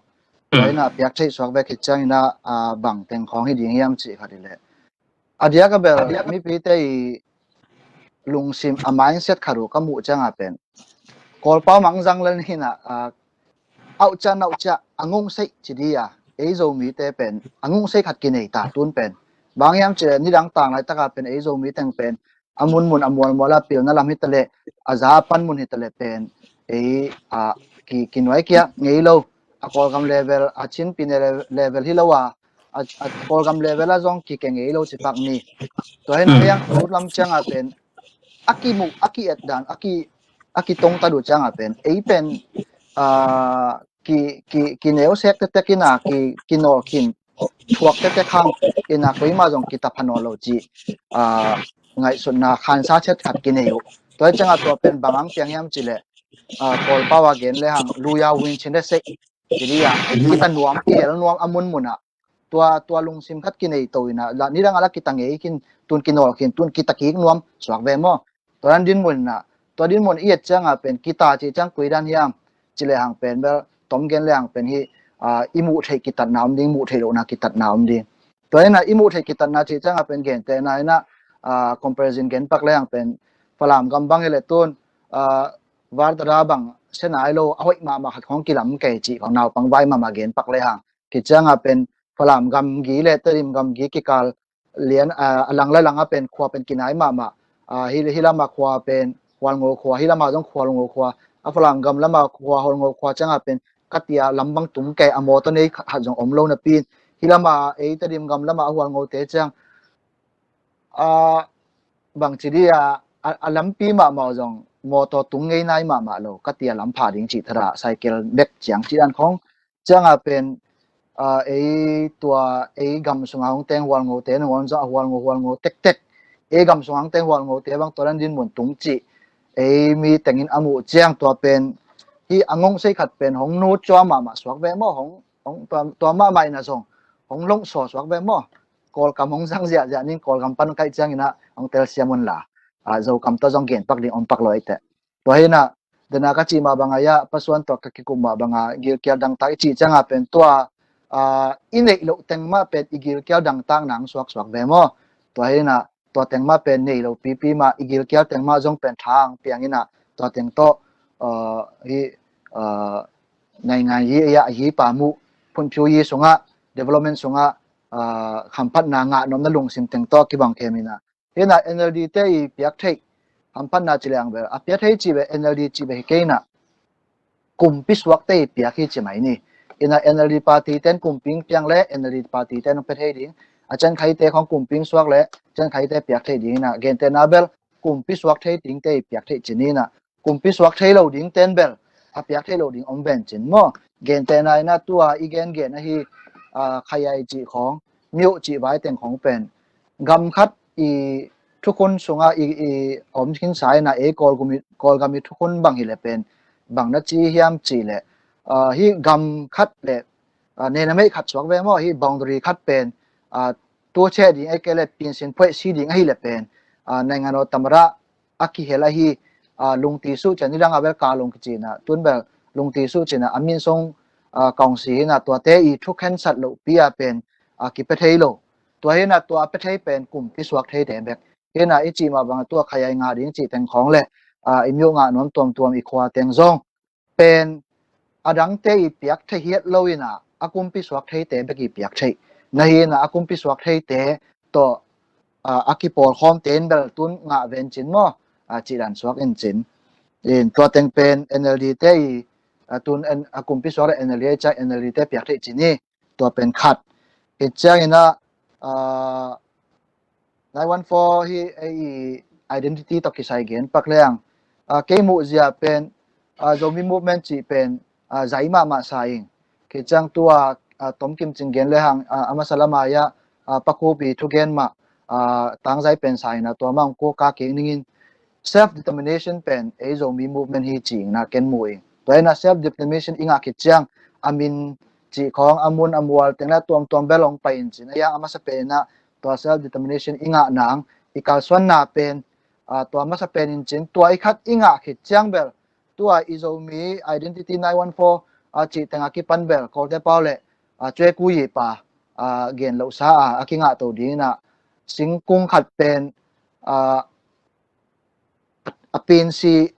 Tua in a piak theih suak ve khit ciang in a, a, bang teng khawng hi ding hiam cih khat i le. A diak a bel mipi te i lungsim a mindset khat uh ka muh ciang a pen Kawlpau mang zang lel hi na, a, auh cia nauh cia a ngong seih ci di a, ei Zomi te pen a ngong seih khat kinei ta tun pen. Bang hiam ci le nidang tang laitak a pen ei Zomi teng pen a munmun a mualmual a pilna lam hi ta le, a za a panmun hi ta le pen ei, a, ki, kinuai kia ngei lo, a Kawlgam level, a Chinpi ne le-, level hi lo a, a, a Kawlgam level a zong kike ngei lo ci pak ni. Tua hi na hiang ut lam ciang a pen a kimuh, a ki-et dan, a ki, a kitong ta duh ciang a pen ei pen, a, ki, ki, kineu sek tektek in a, ki, kinawl khin thuak tektek hang in a, koima zong kitapha nawn lo ci, a, ngaihsutna khansa chet khat kinei uh. Tua hi ciang a tua pen bang ang piang hiam ci le, a, Kawlpau a gen le hang, luya win chin le sek ci di a, kita nuam, kihel nuam a munmun a. Tua, tua lungsim khat kinei to in a, la, nidang a la kita ngei khin, tun kinawl khin, tun kita kik nuam suak ve maw. Tua dan dinmun in a, tua dinmun i et ciang a pen kita ci ciang kui dan hiam ci le hang pen bel tom gen le hang pen hi, a, i muh theih kitatna om ding, muh theih lohna kitatna om ding. Tua in a i muh theih kitatna ci ciang a pen gen te na in a, a, comparison gen pak le hang pen Falam gam bang hi le tun, a, Var Dara bang se nai lo a hoih mahmah khat khong kilam kei ci khong naupang vai mahmah gen pak le hang. Ki ciang a pen Falam gamgi le Tedim gamgi kikal lian, a, a lang le lang a pen khua pen kinai mahmah. A, hi, hi lam a khua pen Hualngo khua, hi lam a zong Hualngo khua. A Falam gam lam a khua Hualngo khua ciang a pen katia lam bang tung kei a mawtaw nei khat zong om lo napi in. Hi lam a ei Tedim gam lam a Hualngo te ciang, a, bang ci di a, a, a lampi mahmah zong mawtaw tung ngei nai mahmah lo, katia lam pha ding ci thara cycle bek ciang ci dan khong. Ciang a pen, a, ei tua, ei gam sung a hong teng Hualngo te, nungol zong a Hualngo, Hualngo tektek. Ei gam sung a hong teng Hualngo te bang tua dan dinmun tung ci. Ei mi tengin a muh ciang tua pen, hi a ngong sei khat pen hong nut cua mahmah suak ve maw, hong, hong tua, tua mahmah in a zong hong longsaw suak ve maw. Kawlkam hong zang ziahziah ning Kawlkam pan kaih ciangin a hong telsiam un la. A, Zokam tawh zong gen pak ding om pak lo ei teh. Tua hi inah, dena ka cih mah banga ia, pasuan tawh ka kikum mah banga gilkial dangtak i cih cianga pen tua, ah, i neih loh teng mah pen i gilkial dangtak nang suaksuak ve maw. Tua hi inah, tua teng mah pen nei lo pipi mah, i gilkial teng mah zong pen thang piang inah, tua teng tawh, ah, hi, ah, naingan yi, ia, yi pamu, phunphiu yi sungah, development sungah, ah, hamphatna ngah nuamna lungsim teng tawh kibang khem inah. Hi inah N L D te i piak theih hamphatna ci leng bel, a piak theih cih bel, N L D cih bel hi kei inah, kumpi suakte i piak hi ci mai ni. Hi inah N L D party ten kumpi piang le, N L D party ten pia thei ding. A ciangkhaite khong kumpi suak le, ciangkhaite piak theih ding inah, gentehna bel, kumpi suak thei dingte i piak theih ci ni inah, kumpi suak thei lo ding ten bel, a piak theih lo ding om ven cin maw. Gentehna inah tua i gengen ahi, ah, Khayai cih khong, Myoh cih vai teng khong pen, gam khat i thukhun sungah i, i om khinsa inah ei Kawlgam i, Kawlgam i thukhun bang hi le pen, bang na ci hiam cih le, ah, hi gam khat le, ah, nenameih khat suak ve maw, hi boundary khat pen, ah, tu che ding ei kei le pinsin phuaih si ding ahi le pen, ah, naingan aw tamara a kihel ahi, ah, lungti suh cian nidang a bel ka lung kici inah, tun bel lungti suh ci inah, a min sung, ah, kawngsi hi inah, tuate i thukhensat lohpi a pen, ah, kipia thei lo. Tua hi inah tua a pia thei pen kumpi suak theite bek. Hi inah i cih mah banga tua Khayai ngah ding cih teng khong le, ah, i Myoh ngah nuam tuamtuam i khua teng zong pen a dangte i piak theih hiat lo inah, a kumpi suak theite bek i piak theih. Na hi inah a kumpi suak theite tawh, ah, a kipawlkhawmte in bel tun ngah ven cin maw, ah, cih dan suak in cin. In tua teng pen N L D te i, ah, tun en, a kumpi suak le N L D i ciah N L D te piak theih ci ni. Tua pen khat. Hi ciang inah, ah, nine one four hi ei i identity tawh kisai gen pak leng, ah, kei muh zia pen, ah, Zomi movement cih pen, ah, zai mahmah sa ing. Kei ciang tua, ah, tomkim cing gen le hang, ah, a masa lama ia, ah, Pa Khup i thugen mah, ah, tangzai pen sa inah tua mah hong kua ka kik ningin, self determination pen ei Zomi movement hi ci inah ken mu ing. Tua inah self determination i ngah khit ciang, a min cih khong, a mun a mual teng le tuamtuam bel hong pai in cin. A iang a masa pen inah tua self determination i ngah nang, i kalsuanna pen, ah, tua masa pen in cin, tua i khat i ngah khit ciang bel, tua i Zomi identity nine one four, ah, cih teng a kipan bel, Kawlte pau le, ah, Cue Ku Yi pa, ah, gen lohsa a, a kingah to ding inah, singkung khat pen, ah, a pinsi,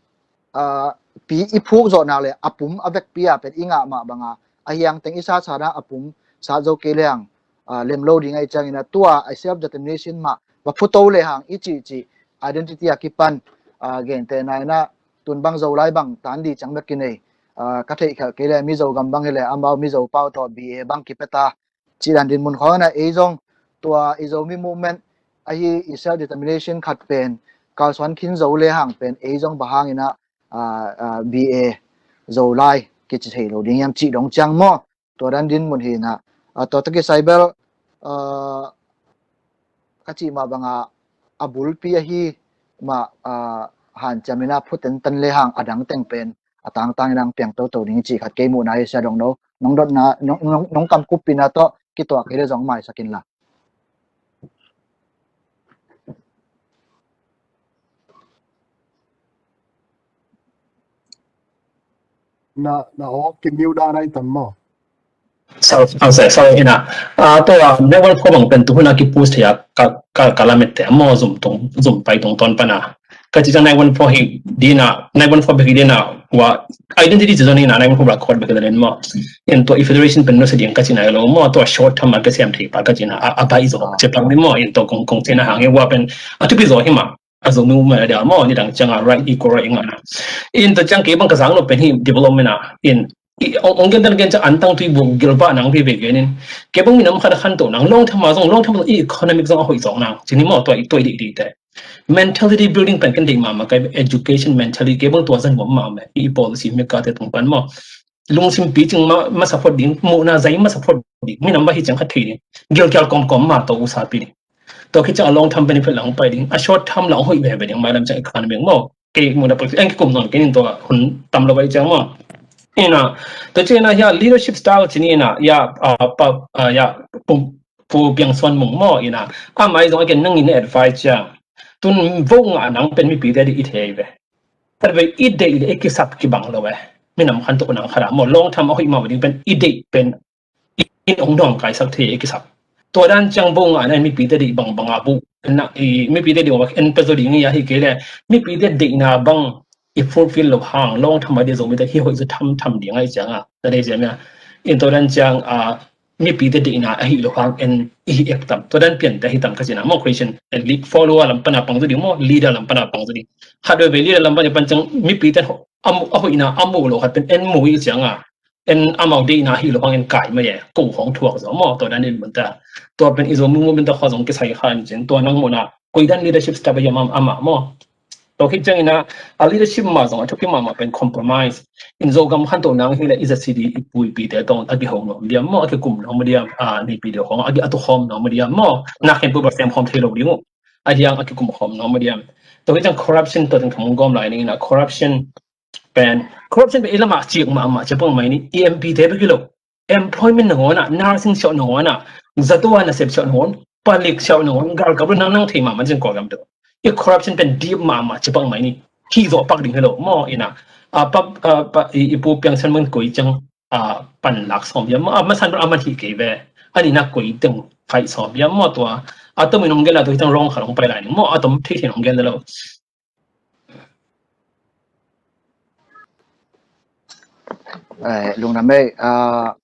ah, pi i phuk zawh nak le a pum a vekpi a pen i ngah mah banga, a hiang teng i sat sat a pum sat zo kei leng, ah, lem lo ding ahi ciang inah tua a self determination mah va phuto le hang i cih cih identity a kipan, ah, gentehna inah tun bang Zolai bang tan di ciang bek kinei, ah, ka theih khelh kei le Mizo gam bang hi le amau Mizo pau tawh B A bang kipia ta, cih dan dinmun khawng inah ei zong tua i Zomi movement ahi i self determination khat pen kalsuan khin zo le hang pen ei zong bang hang inah, ah, ah, B A Zolai kici thei lo ding hiam cih dong ciang maw. Tua dan dinmun hi inah, ah, tua tawh kisai bel, ah, ka cih mah banga a bulpi ahi mah, ah, hanciam inah phutentan le hang a dang teng pen a tangtang inah piang toto ding cih khat kei muhna hi sia dong no. Nong dotna, nong, nong, nong kamkup pina tawh kituak hi le zong maisak inla. Na, na aw, ki mute dan ai tam maw. Sorry, sorry, sorry, ina. Ah, tua, ah, nine one four bang pen tu hun a ki post hi a ka, ka, ka lamet te maw zum tung, zum pai tung ton pana. Ka ci ciang nine one four hi dina, nine one four bek hi dina, wa identity ci zong ina nine one four bek khot bek hi dina maw. In tua i federation pen no se ding ka ci nai lo maw, tua short term a ka siam thei pa ka ci na, a, a bai zo, ci pang ni maw, in tua kong, kong ci na hang hi wa pen, a thupi zo hi ma. A Zomi movement a dia maw, nidang ciang a right, equal right i ngah na. In tua ciang kei bang ka zang lo pen hi development a, in, i, ong, ong gen dan gen ciang antang tui buk gil ba nang veve gen in. Kei bang minam khat a khanto nang, long term a zong, long term a zong, i economic zong a hoih zong nang. Ci ni maw, tua i, tua i di, di te. Mentality building pen ken deih mahmah kei, education mentality, kei bang tua zan nuam mahmah, i policy maker te tung pan maw. Lungsim picing ma, masa phot ding, muhna zai masa phot ding, minam ba hi ciang khat thei ding. Gilkial kawmkawm ma tawh usapi ding. Tua khit ciang a long term benefit la hong pai ding, a short term la hong hoih veve ding, mailam ciang economy maw. Kei muhna pek, eng kikum nawn, kei nin tua hun tam lo bai ciang maw. Ina, tua ciang ina hia leadership style ci ni ina, hia, ah, pa, ah, hia, pu, Pu Piang Suan Mung maw ina. A mai zong a ken nang in advice ciang. Tun vote ngah nang pen mipite di i thei ve. Tua vei i deih le i kisap kibang lo e. Minam khanto nang khat a maw, long term a hoih mah ding pen i deih pen in hong dawngkaisak thei i kisap. Tua dan ciang bo ngah na mipite deih bangbang a bu na i mipite deih bang en pia zo ding i a hi kei le mipite deihna bang i fulfill lo hang long term a dia Zomite hi hoih zaw thamtham ding a i ciang a na dei ciang a in tua dan ciang a mipite deihna a hi lo hang en i hi ek tam tua dan piante a hi tam ka cina maw Christian elite follower lam pana pang zo ding maw leader lam pana pang zo ding. Khat vei leader lam pana pan ciang mipite a hoihna a mu lo khat pen en mu i ciang a en amau deihna hi lo hang en kai mai e ko hong thuak zo maw tua dan in mun ta tua pen i zo mu mu mun ta kho zong kisai khan cin tua nang muna koi dan leadership style a yam ama maw. Tua khit ciang ina a leadership ma zong a thupi mama pen compromise in Zogam khanto nang hi le i za cd i puipi te tong a kiho nom diam maw a kikum nom diam a nipi deuh hong a ki a tu khom nom diam maw na khen pu ba sem khom thei lo ding uh a diang a kikum khom nom diam. Tua khit ciang corruption tua teng thong gom lai ning ina corruption pen corruption pen i lamah ciak mahmah cia pang mai ni i M P te bek hi lo employment nangawn ah nursing siau nangawn ah zato a nasep siau nangawn palik siau nangawn galkap lo nang nang thei mahmah ciang Kawlgam deuh i corruption pen deep mahmah cia pang mai ni hi zawh pak ding hi lo maw ina a pa a pa i i pu piang san man koi ciang a pan lak sawm hiam maw a masan a man hi kei ve a ni na koi teng khai sawm hiam maw tua a tom in hong gel a tua hi tang rong kha hong pai lai ni maw a tom thei thei hong gel lo. Eh, lungdam ei, ah,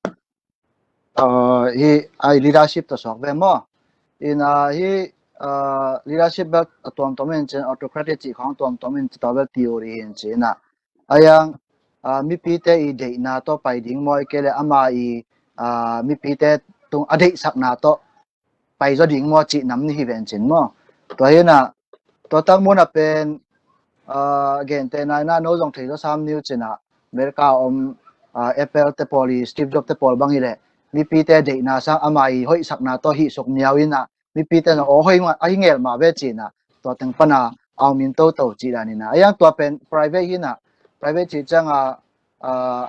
ah, hi ai leadership tawh suak ve maw? In, ah, hi, ah, leadership bel a tuamtuam in cin autocratic cih khawng tuamtuam in citaw bel theory in cin ah. A yang, ah, mipite i deihna tawh pai ding maw i kei le ama i, ah, mipite tung a deihsakna tawh pai zaw ding maw cih nam ni hi ven cin maw? Tua hi na, tua tak mun a pen, ah, gente nai na no zong thei zaw sam niu cin ah, America om, ah, Apple te pawl i Steve Jobs te pawl bang hi le, mipite deihna sang ama i hoihsakna tawh hih suk miau in ah, mipite zong aw hoih a hi ngel mah ve cin ah, tua teng pan a au min toto cih dan in ah. A yang tua pen private hi na, private cih ciang a, ah,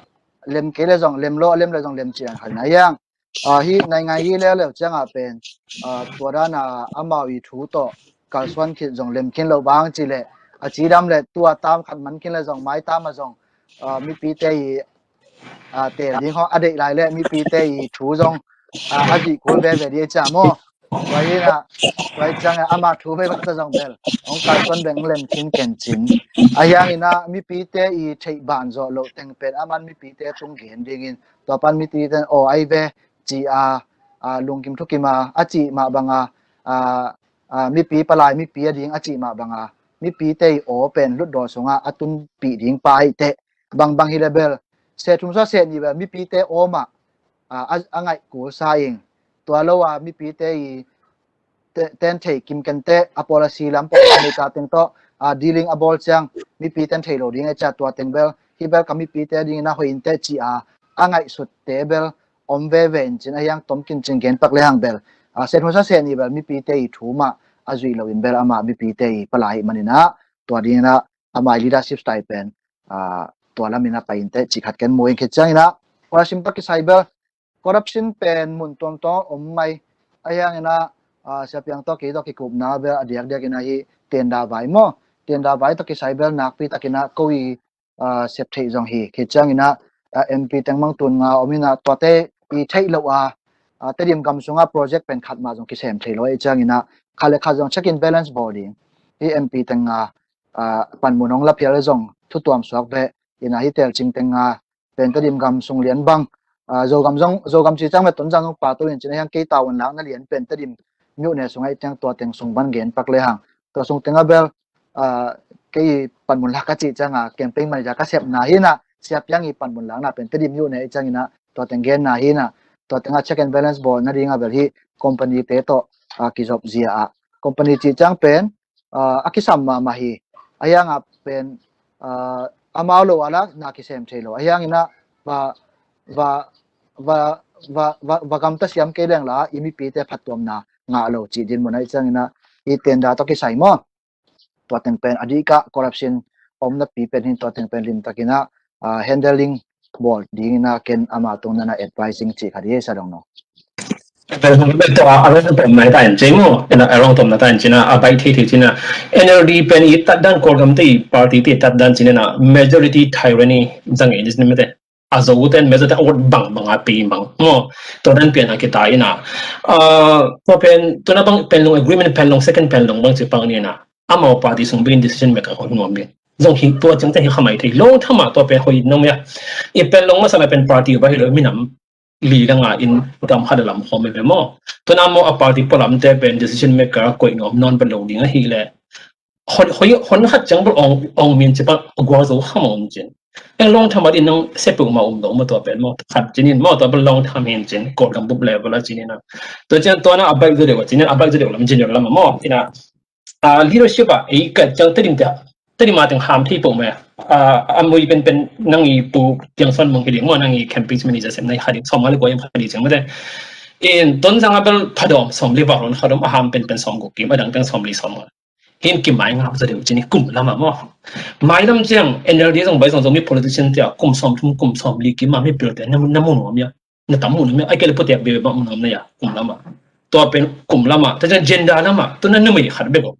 lem kei le zong, lem lo a lem le zong lem cih dan khat na. A yang, ah, hi naingan hi leuleu ciangah pen, ah, tua dana amau i thu tawh kalsuan khit zong lem khin lo bang ci le a cidam le tua tam khat man khin le zong maitam a zong, ah, mipite i, ah, tel ding hong a deih lai le mipite i thu zong, ah, a zuih kul veve dih a cia maw? Tua hi na, tua hi ciangah ama thu vei bak ta zong bel hong kalsuan beng lem khin ken cin. A hiang ina mipite i theih ban zawh loh teng pen aman mipite tung gen dingin tua pan mipite aw ai ve ci a, a, lungkim thukim a, a cih mah banga, a, a, mipi palai mipi a ding a cih mah banga, mipite i aw pen lutdaw sungah a tunpih ding pa aih teh, bangbang hi le bel, seh thum sua seh nih bel, mipite aw mah, a, a, a ngaih kul sa ing. Tua lo a, mipite i te, ten thei kim ken te, a policy lam pawh America teng tawh, a, dealing a bawl ciang, mipi ten thei lo ding e cia tua teng bel, hi bel ka mipite dingin a hoih in te ci a, a ngaihsutte bel, om veve in cin a hiang tom kin cin gen pak le hang bel. A, seh thum sua seh nih bel mipite i thu mah a zuih lo in bel amah mipite i palai manin ah tua dingin ah amah i leadership style pen, a, tua lam in a pai in te cih khat ken mu in khit ciangin ah corruption tawh kisai bel corruption pen mun tuamtuam om mai a hiang in ah, a, siapiang tawh kei tawh kikupna bel a diakdiak in ah hi tenda vai maw? Tenda vai tawh kisai bel nakpi takin ah ko i a, sep theih zong hi. Khi ciangin ah, a, M P teng mang tun nga om in ah tuate i theih loh a, a, Tedim gam sungah project pen khat mah zong kisem thei lo. Ahi ciangin ah khat le khat zong check in balance bawl ding. Hi M P teng nga, a, panmun hong la phial zong thutuam suak beh in ah hi telcing teng nga pen Tedim gam sung lian bang, a, Zogam zong, Zogam ci ciang beh Tonzang zong patu in cin a hiang kei tau un lakna lian pen Tedim myone sungah i teng tua teng sung ban gen pak le hang. Tua sung teng a bel, a, kei i panmun lak ka cih cianga campaign manager ka sepna hi na, siapiang i panmun lakna pen Tedim myone i ciangin ah tua teng genna hi na, tua teng a check and balance bawl nading a bel hi company te tawh, a, kizop zia ah. Company cih ciang pen, a, a kisam mahmah hi. A hiang ah pen, a, amau lo a lak na kisem thei lo. A hiangin ah va, va, va, va, va, va gamta siam kei leng la i mipite phattuamna ngah lo cih dinmun ah i ciangin ah i tenda tawh kisai maw? Tua teng pen a dihkah corruption omna pi pen hin tua teng pen limtakin ah, a, handling bawl dingin ah ken ama tung nana advising cih kha di sa dong no. Tua a rong tom na ta in cei maw, ina a rong tom na ta in cina a baih thei thei cina. N L D pen i tatdan Kawlgam te i party te i tatdan cina na majority tyranny zang e ni cina mete. A zo ten majority a vote bang bang a pi bang maw. Tua dan pian a kita ina. Tua pen tuna bang pen long agreement pen long second pen long bang ci pang ni na. Amau party sung bin decision maker hoi nuam bin. Zong hi tua ciang te hi khamai thei long thama tua pen hoi nuam ya. I pen long masa na pen party ba hi lo minam li la nga in gam khat a lam khawm hi ve maw. Tuna maw a party pualamte pen decision maker a koih nuam nawn bel lo ding ahih leh hon, hon, hon khat ciang bel ong, ong min ci bang a gual zo kham om cin. Eng long tham a din nang se peuhmah om lo maw tua pen maw khat cin in maw tua bel long tham hin cin Kawlgam bup level a cin in a. Tua cian tua na a baih zaw deuh a cin in a baih zaw deuh lam general lam a maw. Ina a leadership ah ei ka ciang Tedim te, Tedim a teng ham thei peuh mai a, a mui pen pen nang i pu Tiang Suan Mung hi ding maw, nang i campaign manager sem nai kha ding, sawm nga le kua yam kha ding ciang mate. In Tonzang a bel phadawm sawm li va ron kha dawm a ham pen pen sawm guk kim, a dang pen sawm li sawm nga. Hin kim mai nga za deuh cini kum lama maw. Mai lam ciang N L D zong bai zong zong mi politician tia kum sawm thum kum sawm li kim ma mi pil te na mun na mun wa mi a. Na tam mun na mi a, ai ke le potek be ba mun na ya kum lama. Tua pen kum lama, ta jan gender lama, tu na numei khat be ko.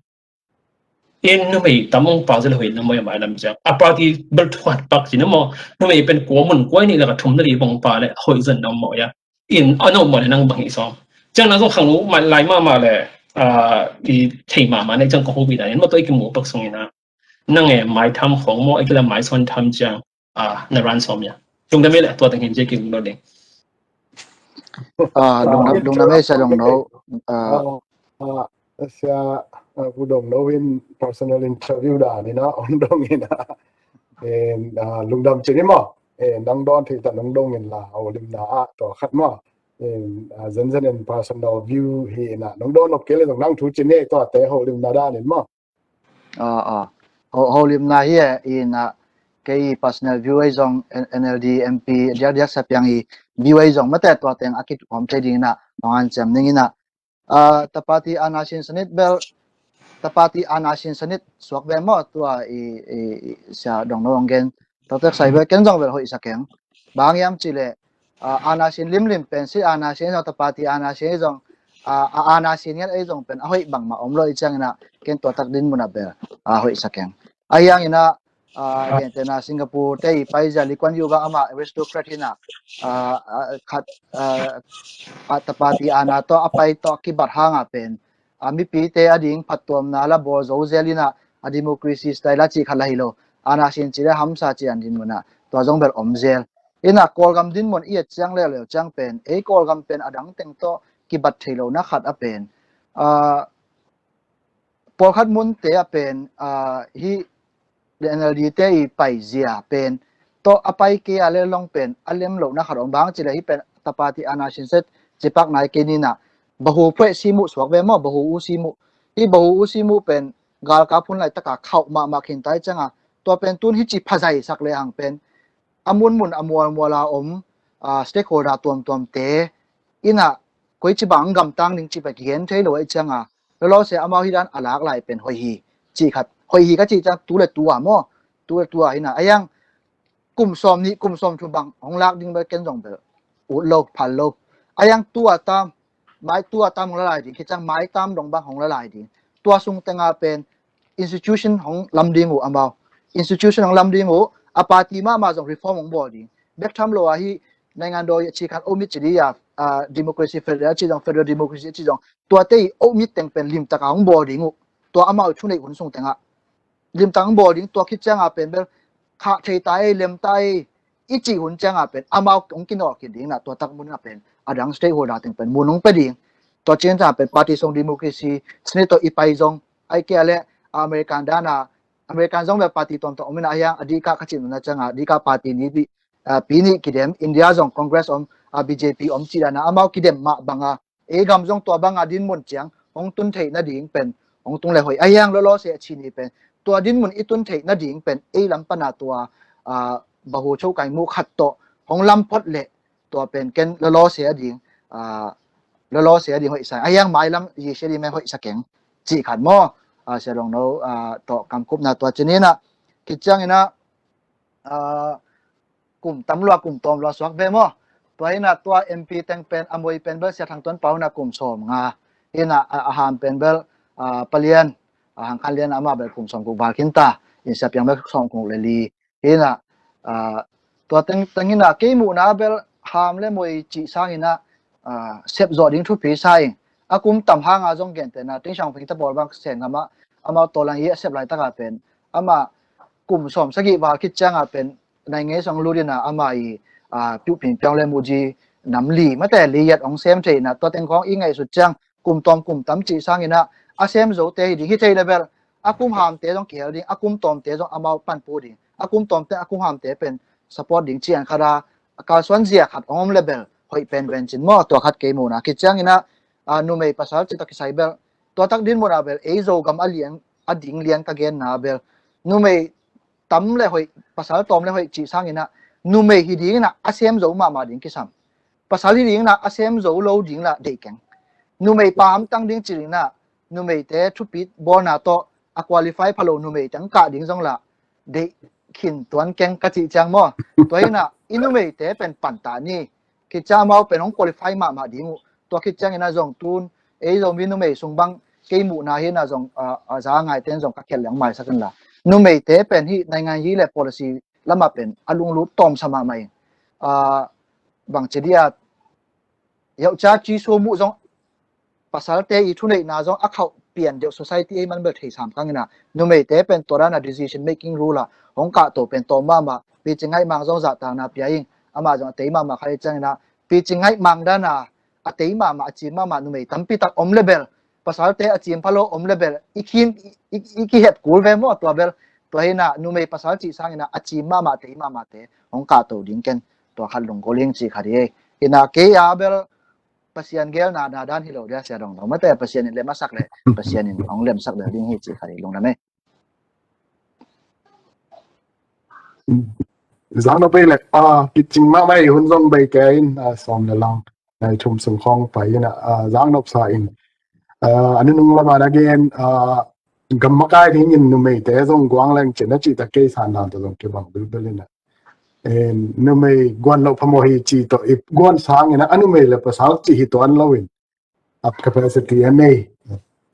In numei tam ong pau zia le hoi na maw ya mai lam ciang. A party bel thuat pak ci na maw. Numei pen kua mun kua ni la ka thum na li bang pa le hoi zon na maw ya. In a no maw le nang bang hi sawm. Ciang nang zong khang u mai lai ma ma le a i thei ma ma ne ciang ko hu bi da in maw to i ki mu pak sung ina. Nang e mai tham khong maw i ki la mai son tham ciang. A na ran sawm ya. Lungdam e le tua teng hin je ki lungdam ding. A lungdam lungdam e sa long no. A Sia, a, Pu Dong No in personal interview dan in a, ong dong in a. En, a, lungdam cin in maw. En, nang dawn thei ta nang dong in la, a, holimna a, tua khat maw. En, a, zenzen in personal view hi in a, nang dawn nok kei le nang thu cin in, tua te holimna dan in maw. A, a. Ho, holimna hi e, in a, kei personal view ei zong, N-, N L D M P, diak diak sa piang i view ei zong, mate tua teng a kit om thei ding in a, nong an cem ning in a, a, tapati ana sin sanit bel, tapati ana sin sanit suak bel maw tua i, i, i sia dong no ong gen. Tua tek sai bel ken zong bel hoih sa keng. Bang yam ci le, a, ana sin limlim pen si ana sin zong tapati ana sin zong, a, a, ana sin ngen ei zong pen a hoih bang ma om lo i ciang ina ken tua tak din mun a bel, a, hoih sa keng. A hiang ina, a, gentena Singapore te i pai zia Lee Kuan Yew bang ama aristocrat hina, a, a, khat, a, a, tapati ana to a pai to kibat hanga pen, a, mipite a ding phattuamna la bawl zo zel ina a democracy style a cih khat la hi lo. Ana sin ci le hamsa ci an din mun a tua zong bel om zel. Ina Kawlgam din mun i et ciang leuleu ciang pen, ei Kawlgam pen a dang teng to kibat thei lo na khat a pen. A, pawlkhat munte a pen, a, hi N L D te i paizia pen tawh a pai kei a le long pen a lem lo na khat om bang ci le hi pen tapati ana sin set cipak nai kei ni na bahu pwe simu suak ve maw bahu u simu. Hi bahu u simu pen galkap hun lai taka khauh mahmah khin tai cianga tua pen tun hi ci phazai sak le hang pen a munmun a mualmual a om, a, stakeholder tuamtuamte ina koici bang gamtang ding ci pen kigen thei lo a i cianga lawlawse amau hi dan a lak lai pen hoih hi. Cih khat hoih hi ka cih ciang tu le tu a maw tu le tu a hina a hiang kum sawm nih kum sawm thum bang hong lak ding bel ken zong bel ut lo phal lo. A hiang tu a tam mai tu a tam hong la lai ding khit ciang mai tam dong bang hong la lai ding. Tua sung tenga pen institution hong lam ding uh amau. Institution hong lam ding uh a party mahmah zong reform hong bawl ding. Bek tham lo a hi naingan dawi a ci khan omit ci di a, a, democracy federal a ci zong federal democracy a ci zong tua te i omit teng pen limtaka hong bawl ding uh. Tua amau i thuneih hun sung tenga limtak hong bawl ding tua khit cianga pen bel khah thei ta ei lem ta ei i cih hun cianga pen amau hong kinawlkhin ding na tua tak mun a pen a dang stakeholder teng pen mun hong pe ding. Tua ciang cianga pen party song democracy senator i pai zong ai kei a le American dana American zong bel party tuamtuam om ina a hiang a dika ka cih nuna cianga dika party ni pi, a, pi nih kidem India zong Congress om, a, B J P om cih dana amau kidem mah banga ei gam zong tua banga dinmun ciang hong tun theih nading pen hong tung le hoih a hiang lawlawse a ci ni pen tua dinmun i tun theih nading pen ei lam pana tua, a, bahu cho kai mu khat tawh hong lam phot le tua pen ken lawlawse a ding, a, lawlawse a ding hoih sa a hiang mailam yise ding men hoih sa keng cih khat maw, a, sia long no, a, tawh kamkupna tua cinina kiciang ina, a, kum tam lua kum tawm lua suak ve maw Tua hi-in ah tua M P teng pen a moi pen bel Sia Thang Tuan Pau in ah kum sawm nga hi-in ah, a, a ham pen bel, a, Pa Lian, a, Hang Khan Lian, amah bel kum sawm guk val khin ta, in Sia Piang bel sawm guk le li hi-in ah, a, tua teng, teng hi-in ah kei muhna bel ham le moi cih sangin ah, a, sep zawh ding thupi sa ing. A kum tam hang a zong gentehna Teng Siang Ping ta bawl bang Sengam ah, amau tawlang hi a sep laitak ah pen, amah kum sawm sagih val khit ciang ah pen Naingngeisong lut in ah amah i, a, Pyuh Ping Piang le Muji nam li, mate li yet hong sem thei in ah, tua teng khawng i ngaihsut ciang kum tawm kum tam cih sangin ah a sem zote hi ding hi thei le bel, a kum hamte zong kihel ding, a kum tawmte zong amau panpih ding, a kum tawmte a kum hamte pen support ding cih khat a, a kalsuan zia khat hong om le bel hoih pen ven cin maw, tua khat kei muhna. Khit ciangin ah, a, numei pasal cih tawh kisai bel, tua tak dinmun ah bel ei Zogam a liang, a ding liang ka genna bel, numei tam le hoih, pasal tawm le hoih cih sangin ah numei hi dingin ah a sem zo mahmah ding kisam. Pasal hi dingin ah a sem zo lo ding lah deih keng. Numei pa hamtang ding ci dingin ah numeite thupit bawlna tawh a qualify pha lo numeite hong kah ding zong lah deih khin tuan keng ka cih ciang maw. Tua hi-in ah i numeite pen pan ta ni. Khit ciang amau pen hong qualify mahmah ding uh. Tua khit ciangin ah zong tun ei Zomi numei sung bang kei muhna hi-in ah zong, a, a za ngaite in zong ka khiat leng maisak in la, numeite pen hih naingan hi le policy lamah pen a lunglut tawmsa mahmah ing. A, bangci dia, yauhcia ci sum uh zong, pasalte i thuneihna zong a khauh pian deuh society ei man bel thei sam kang in ah, numeite pen tua dan a decision making role ah hong kahto pen tawm mahmah. Pi Cing Ngaih Mang zong zahtakna pia ing, amah zong a tei mahmah kha hi ciangin ah, Pi Cing Ngaih Mang dan a a tei mahmah, a cim mahmah numei tampi tak om le bel, pasalte a cim pha lo om le bel i khin, i, i, i kihep kul ve maw. Tua bel, tua hi-in ah numei pasal cih sangin ah a cim mahmah, tei mahmahte hong kahto ding ken, tua khat lunggulh ing cih khat hi. Hi-in ah kei a bel Pasian gelna na dan hi lo dia, Sia Dong Lo, mate, Pasian in lem a sak le, Pasian in hong lemsak le ding hi cih khat hi, lungdam ei. Zang nop ei le, a, kicing mahmah ei, hun zong bei kei in, a, sawm le lang nai thum sung khawng pai in ah, a, zang nop sa ing. A, a nunung lam ah na gen, a, gam makai dingin numeite zong guang leng cin a cih tak kei san dan tawh zong kibang bilbil in ah. Em, numei guan loh phamawh hi cih tawh i guan sangin ah, a numei le pasal cih hi tuan lo in, a capacity a nei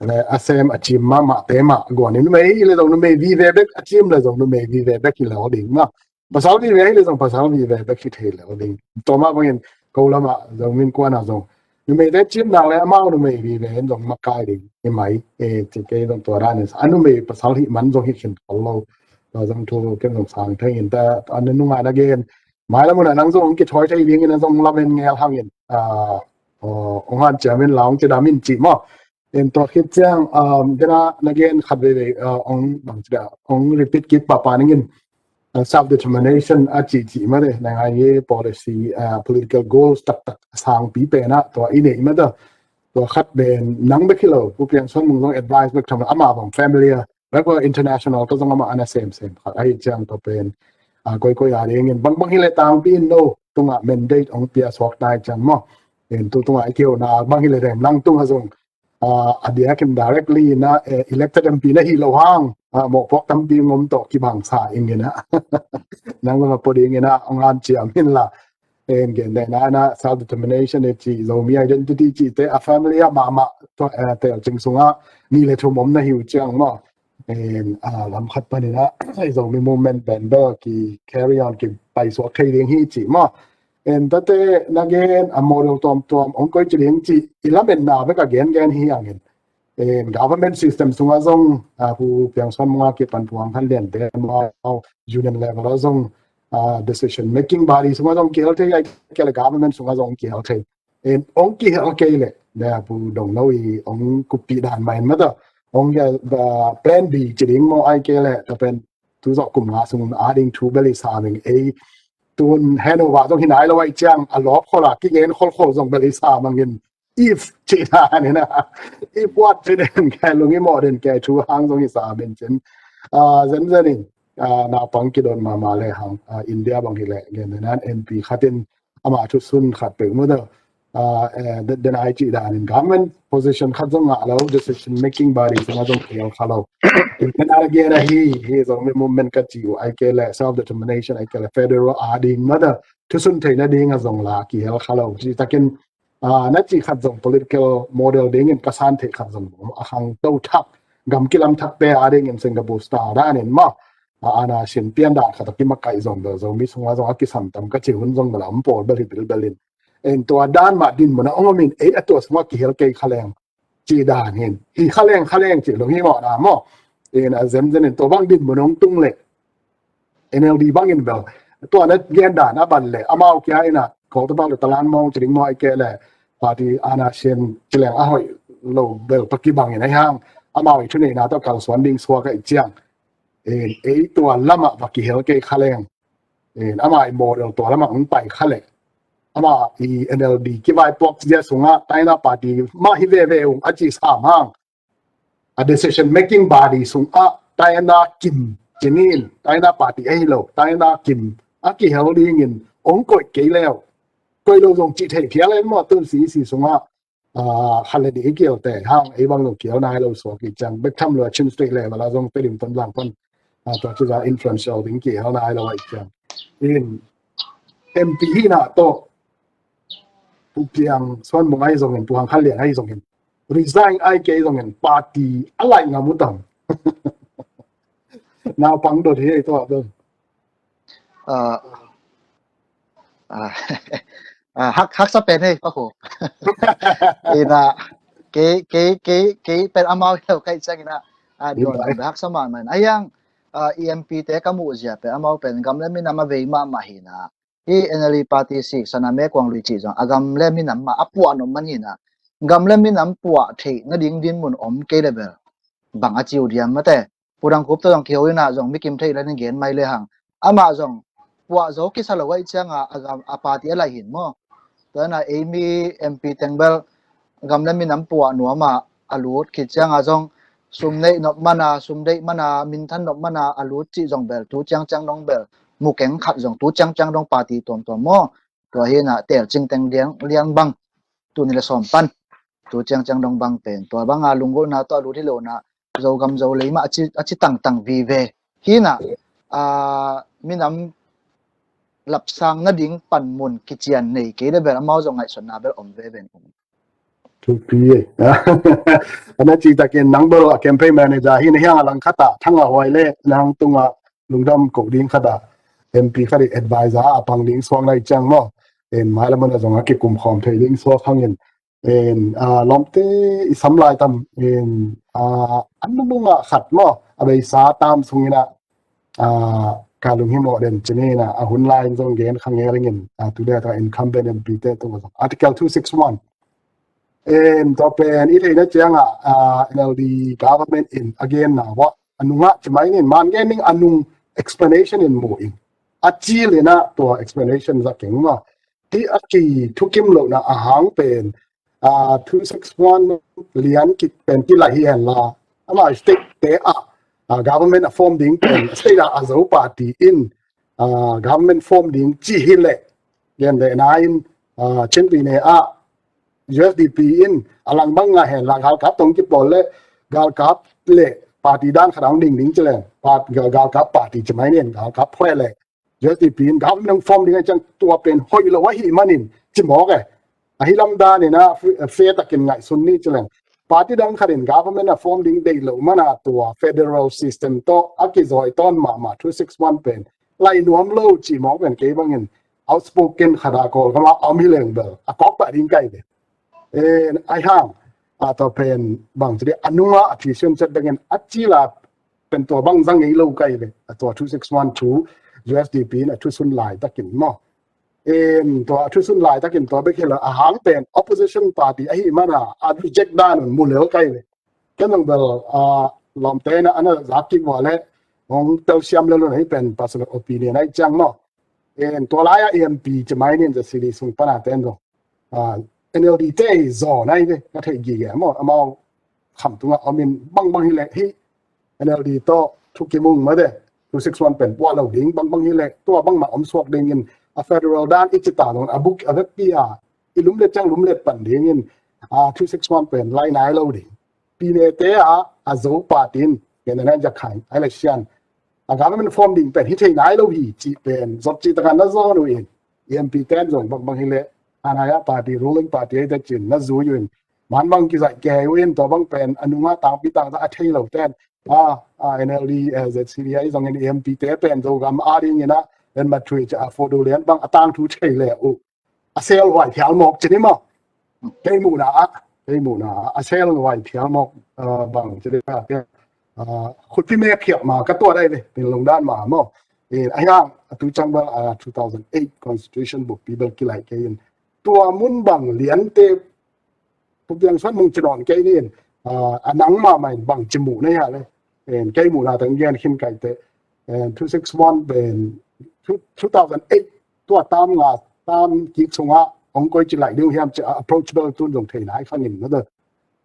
le a sem a cim mahmahte mah guan in, numei hi le zong numei vive bek, a cim le zong numei vive bek hi lo ding mah. Pasal vive hi le zong pasal vive bek hi thei lo ding. Tua mah bangin ko lam ah zong min kuan ah zong numeite cim nak le amau numei vive in zong makai ding hi mai. E, ci kei zong tua dan in sa, a numei pasal hih man zong hi khin khol lo. Tua zong thu ken zong sang thei in ta, a nunung ah na gen, mailam hun ah nang zong hong kithawi thei dingin a zong lamen ngel hangin, a, aw, hong hanciam in la, hong cidam in cih maw. En, tua khit ciang, um, dena na gen khat veivei, a, hong bang ci dah, hong repeat kik pahpah ning in, a, self determination a cihcih mah de, naingan hi policy, a, political goals taktak a sangpi pen ah tua i neih mah de. Tua khat pen nang bek hi lo, Pu Piang Suan Mung zong advice bek tham lo, amah bang family a, bek a international tawh zong amah ana semsem khat ahi ciang tua pen, a, koikoi a dingin bangbang hi le tangpi in no tungah mandate hong pia suak nai ciang maw. En, tu tungah i kihona bang hi le deng, nang tungah zong, a, a diakin directly na, eh, elected M P na hi lo hang, a, mawhpuak tampi ngom tawh kibang sa ing in ah. Nang zong a pua ding in ah hong hanciam in la. En, gen dai na, na self determination e ci, Zomi identity ci te, a family a mahmah tua, eh, telcing sungah nih le thum om na hi uh ciang maw. En, a, lam khat panin ah Zomi movement pen bel ki carry on, ki paisuak thei ding hi ci maw. En, tate na gen a model tuamtuam hong koi ci ding ci, i lametna bek a gengen hi hangin. Em, government system sungah zong, a, Pu Piang Suan Mung a kipan Pu Hang Khan Lian te amau union level ah zong, a, decision making body sungah zong kihel thei, ahih kei leh government sungah zong kihel thei. Em, hong kihel kei leh, na Pu Dong Lo i hong kuppih dan mah in mah ta, hong kihel, a, plan B ci ding maw, ahih kei leh, ta pen tu zawh kum nga sung a ding thu bel i sam ing ei. Tun handover zong hi nai lo ahih ciang a lawp khol a kigen kholkhol zong bel i sam ing in, if cihna ni na, if what ci den kei, lung i mawh den kei thu hang zong i sam in cin. A, zenzen in, a, naupang kidon mahmah le hang, a, India bang hi leh gen nan M P khat in amah thusun khat peuh mah ta, uh, uh, the, the night dan in government position khat zong ngah lo, decision making body sungah zong kial kha lo. In kan ala gen ahi, hi zong mi movement ka ci uh ai ke le self determination ai ke le federal a ding mada thusun theina ding a zong la kihel kha lo. Ci takin uh, na ci khat zong political model dingin ka san thei khat zong a khang to thak gam kilam thak te a dingin Singapore style dan in ma a ana sin pian dan khat a kimakai zong bel Zomi sungah zong a kisam tam ka ci hun zong bel a um pawl bel hi bilbel in. En tua dan mah din mun a ong om in ei a tua sungah kihel kei kha leng ci dan hin hi kha leng kha leng ci lo hi maw na maw. En a zen zen in tua bang din mun ong tung le N L D bang in bel tua na gen dan a ban le amau kia in a kol ta bang le talan mong ci ding maw ai ke le party ana sin ci leng a hoih lo bel pa kibang in ai hang amau i thu nei na to kal suan ding suak ai ciang. En ei tua lamah va kihel kei kha leng. En ama i model tua lamah ong pai kha leng. Ama i N L D kivaipuak zia sungah taina party mah hi veve ung a ci sam hang. A decision making body sungah taina kim cinin taina party ahi lo taina kim a kihel dingin ong koih kei leu. Koih lo zong ci thei phial en maw tun C E C sungah uh, khat le di kial te hang ei bang lo kial nai lo suak i ciang bek tham lo Chin State level a zong pe dim ton lang pan uh, tua ci za influential ding kial nai lo i ciang in M P hi na to Pu Kiang Suan Mung ai zongin Pu Hang Khan Lian ai zongin resign ai kei zongin party a lai ngam utam. Nau pang dot hi to a dong. Uh, Ah, ah, hak haksa pen hei pakhu. Ina kei kei kei kei pen amau hel kai chang ina. Ah, duan dang haksa man man. Ayang ah, E M P te ka mu zia pen amau pen gam le minam a vei ma ma hina. I N L D party sik sana me kuang lui chi zong a gam le minam ma a puah nom man hina. Gam le minam puah thei na ding din mun om kei le bel. Bang a chiu diam mate. Pu Dang Khup tawh zong kiho inah zong mikim theih lanin gen mai le hang. Amah zong puah zo kisa lo aih cianga a party a lai hin maw? Tuana eimi M P tengbel gam le minam puah nuama a lut khit cianga zong sum neih nop mana, sum deih mana, minthan nop mana a lut cih zong bel tu ciangciang dong bel mukeng khat zong tu ciangciang dong party tuamtuam maw? Tua hinah telcing teng liang bang tuni le sawm pan tu ciangciang dong bang pen tua banga lunggulhna tawh a lut hi lona Zogam Zolei mah a ci tangtang vive hinah minam lapsang nading panmun kician nei kei le bel amau zong ngaihsutna bel om veve. Thupi e. Ana ci takin nang bel a campaign manager hi na hiang a lang khata thang a huai le nang tunga lungdam ko ding khata M P khati advisor a pang ding suang lai ciang maw. En mai lamuna zong a kikum khawm thei ding suak hangin en lawmte i sam lai tam en an nunung a khat maw a beisa tam sungin a ka lunghimawh den cinin a hun lai in zong gen kha ngel ingin a tulia ta incumbent M P te tung zong Article two six one en tua pen i theina cianga NLD government in a genna vawh a nungah ci mai nin man gen ning a nung explanation in mu in a cil inah tua explanation za keng maw. Hi a ki thukim lohna a hang pen two six one lian kik pen kilai hi hen la ama state te ah government a form ding pen state ah a zo party in government form ding ci hi leh gen leh na in Chin Pyine ah USDP in a lang bang ngah hen la galkap tong kipawl le galkap le party dan khat ang ding ding ci leng galkap party ci mai nen galkap phuai le USDP in government form ding a ciang tua pen hoih lo ahi manin ci mawk e. Ahi lam dan in a fe takin ngaihsun ni ci leng party dang khat in government a form ding deih lo mana tua federal system tawh a kizawi tawn mahmah two six one pen lai nuam lo ci mawk pen kei bangin outspoken khat a Kawlgam a om hi leng bel a kawk pah ding kai ve. Ai hang a tua pen bang ci dih a nunga a thusun set dangin a cila pen tua bang zang ngei lo kai ve a tua two six one two USDP in a thusun lai takin maw. Em tua a thusun lai takin tua bek hi lo a hang pen opposition party ahi mana a reject dan un mu lel kai ve. Ken nang bel a lawmte na ana zak kik vua le hong telsiam lel un ahi pen personal opinion ahi ciang maw. En tua lai a MP ci mai nin za city sung pana ten do NLD te hi zaw nai ve ka theih gige maw amau kham tunga omin bangbang hi leh hi NLD tawh thukimung made two six one pen puah lo ding bangbang hi leh tua bangmah om suak dingin a federal dan i ci ta dong a buk a vekpi a i lumlet ciang lumlet pan dingin, a, two six one pen lai nai lo ding. Pinete a, a zo party in, ken na ja khai, ai la sian. A government form ding pen hi thei nai lo hi, ci pen, zop ci takan na zo nu in. E M P ten zong bang bang hi le, a nai a party, ruling party ai ta cin, na zui u in. Man bang ki zai ke u in, to bang pen, a nunga tang pi tang ta a thei lo ten. A, a N L D, eh, Z C D ai zong in E M P te pen, zo gam a ding in a, en ma thui ca a fo do lian bang, a tang thu thei le u. A sel huai thial mawk ci ni maw. Kei muhna ah, kei muhna ah, a sel huai thial mawk, ah, bang ci ni ka, ah, khutpi mek khiak ma ka tua dai ve, pen lungdan ma maw. Eh, a hiang, a tu cang bel, ah, two thousand eight constitution bukpi bel kilai kei in. Tua mun bang lian te, pu biang suan mung ci nawn kei ni in, ah, a nang ma ma in bang ci muhna hia le. Eh, kei muhna tang gen khin kai te. Eh, two six one pen, two, two thousand eight, tua tam nga, tam kik sunga, ong koi ci lai ding hiam ci, approachable tun zong thei nai khang in na da.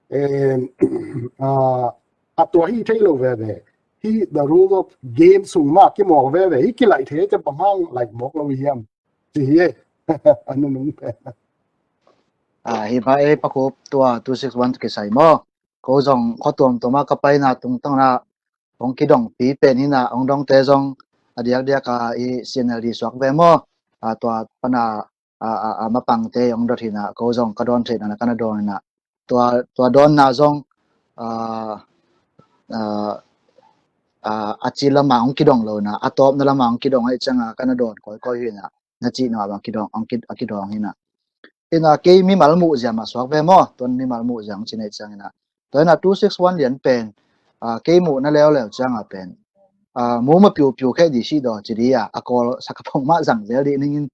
Eh, ah, a tua hi thei lo ve ve. Hi the rule of game sung ma ki mawk ve ve. Hi ki lai thei ci bang hang lai mawk lo hiam. Ci hi e. A nunung pen. Ah, hi ba e pa Khup tua two six one tu kisai maw. Ko zong khuatuam tuam a ka paina tungtang na hong kidongpi pen hi na, hong dongte zong a diakdiak a i C N L D suak ve maw. A tua pana, a, a, a mapangte hong dot hi na, ko zong ka dawn theihna na ka na dawn hi na. Tua, tua dawnna zong, a, a, a, a ci lama hong kidong lo na, a tawpna lama hong kidong ahih cianga ka na dawn kawikawi hi na, na cih no a bang kidong, hong ki, a kidong hi na. Hi na kei mimal muh zia mah suak ve maw, tuan mimal muh zia hong ci na ahih ciangin a. Tua hi na two six one lian pen, a, kei muhna leuleu cianga pen, a, mu ma piupiu kheh di si daw ci di a, a kawl sa ka phong mah zang zel di ningin,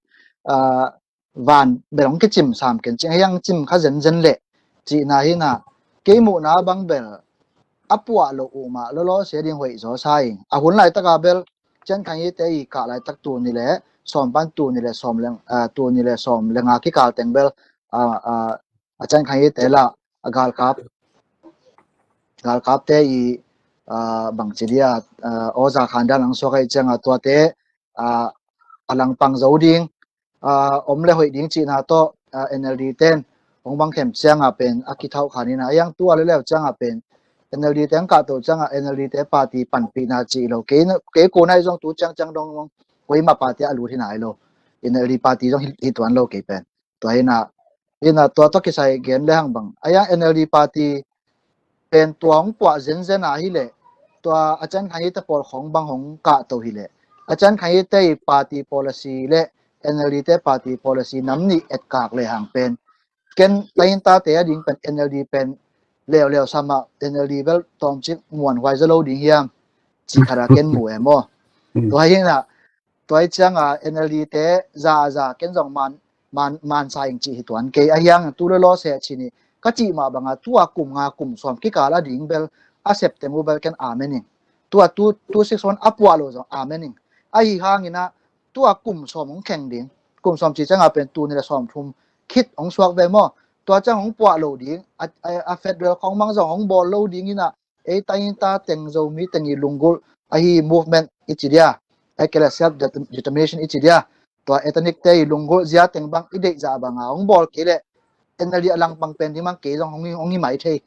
a, van bel hong kicim sam ken cing hiang cim kha zenzen leh cihna hi na, kei muhna bang bel a puah loh uh mah lolo sia ding hoih zaw sa ing. A hun laitaka bel Chan Khan Ye te i kah laitak tu ni le sawm pan tu ni le sawm le, a, tu ni le sawm le nga kikal teng bel, a, a, a Chan Khan Ye te la a galkap, galkap te i, a, bang ci dia, a, Oza Khan dan ang suak ahih cianga tuate, a, a langpang zo ding, a, om le hoih ding cihna tawh, a, N L D ten hong bang khem cianga pen a kithauh khan hi na, a hiang tua leuleu cianga pen N L D te hong kahto cianga N L D te party panpihna cih lo. Kei, kei kona i zong tu ciangciang dong, dong koi ma party a lut hi nai lo. N L D party zong hi, hi tuan lo kei pen. Tua hi na, hi na tua tawh kisai gen le hang bang. A hiang N L D party pen tua hong puah zenzen a hi leh, tua a Chan Khan Ye te pawl khong bang hong kahto hi leh, a Chan Khan Ye te i party policy le N L D te party policy nam nih etkak le hang pen. Ken tainta te a ding pen N L D pen leuleu sama N L D bel tawmcik muan huai za lo ding hiam. Ci khara ken mu em aw. Tua hi na, tua hi cianga N L D te za a za ken zong man man, man sa ing cih hi tuan kei a hiang tu le law se cih ni. Ka cih mah banga tua kum nga kum sawm kikal a ding bel a sep teng uh bel ken amen ing. Tua tu, two six one a puah lo zong amen ing. A hi hangin a tua kum sawm hong kheng ding. Kum sawm cih cianga pen tu ni le sawm thum khit hong suak ve maw. Tua ciang hong puah lo ding. A, a, a federal khong mang zong hong bawl lo ding in a ei tainta teng Zomi teng i lunggulh ahi movement i ci dia, ai kei le self determination i ci dia, tua ethnic te i lunggulh zia teng bang i deih zah banga hong bawl kei le N L D a langpang pen ding bang kei zong hong hi, hong hi mai thei.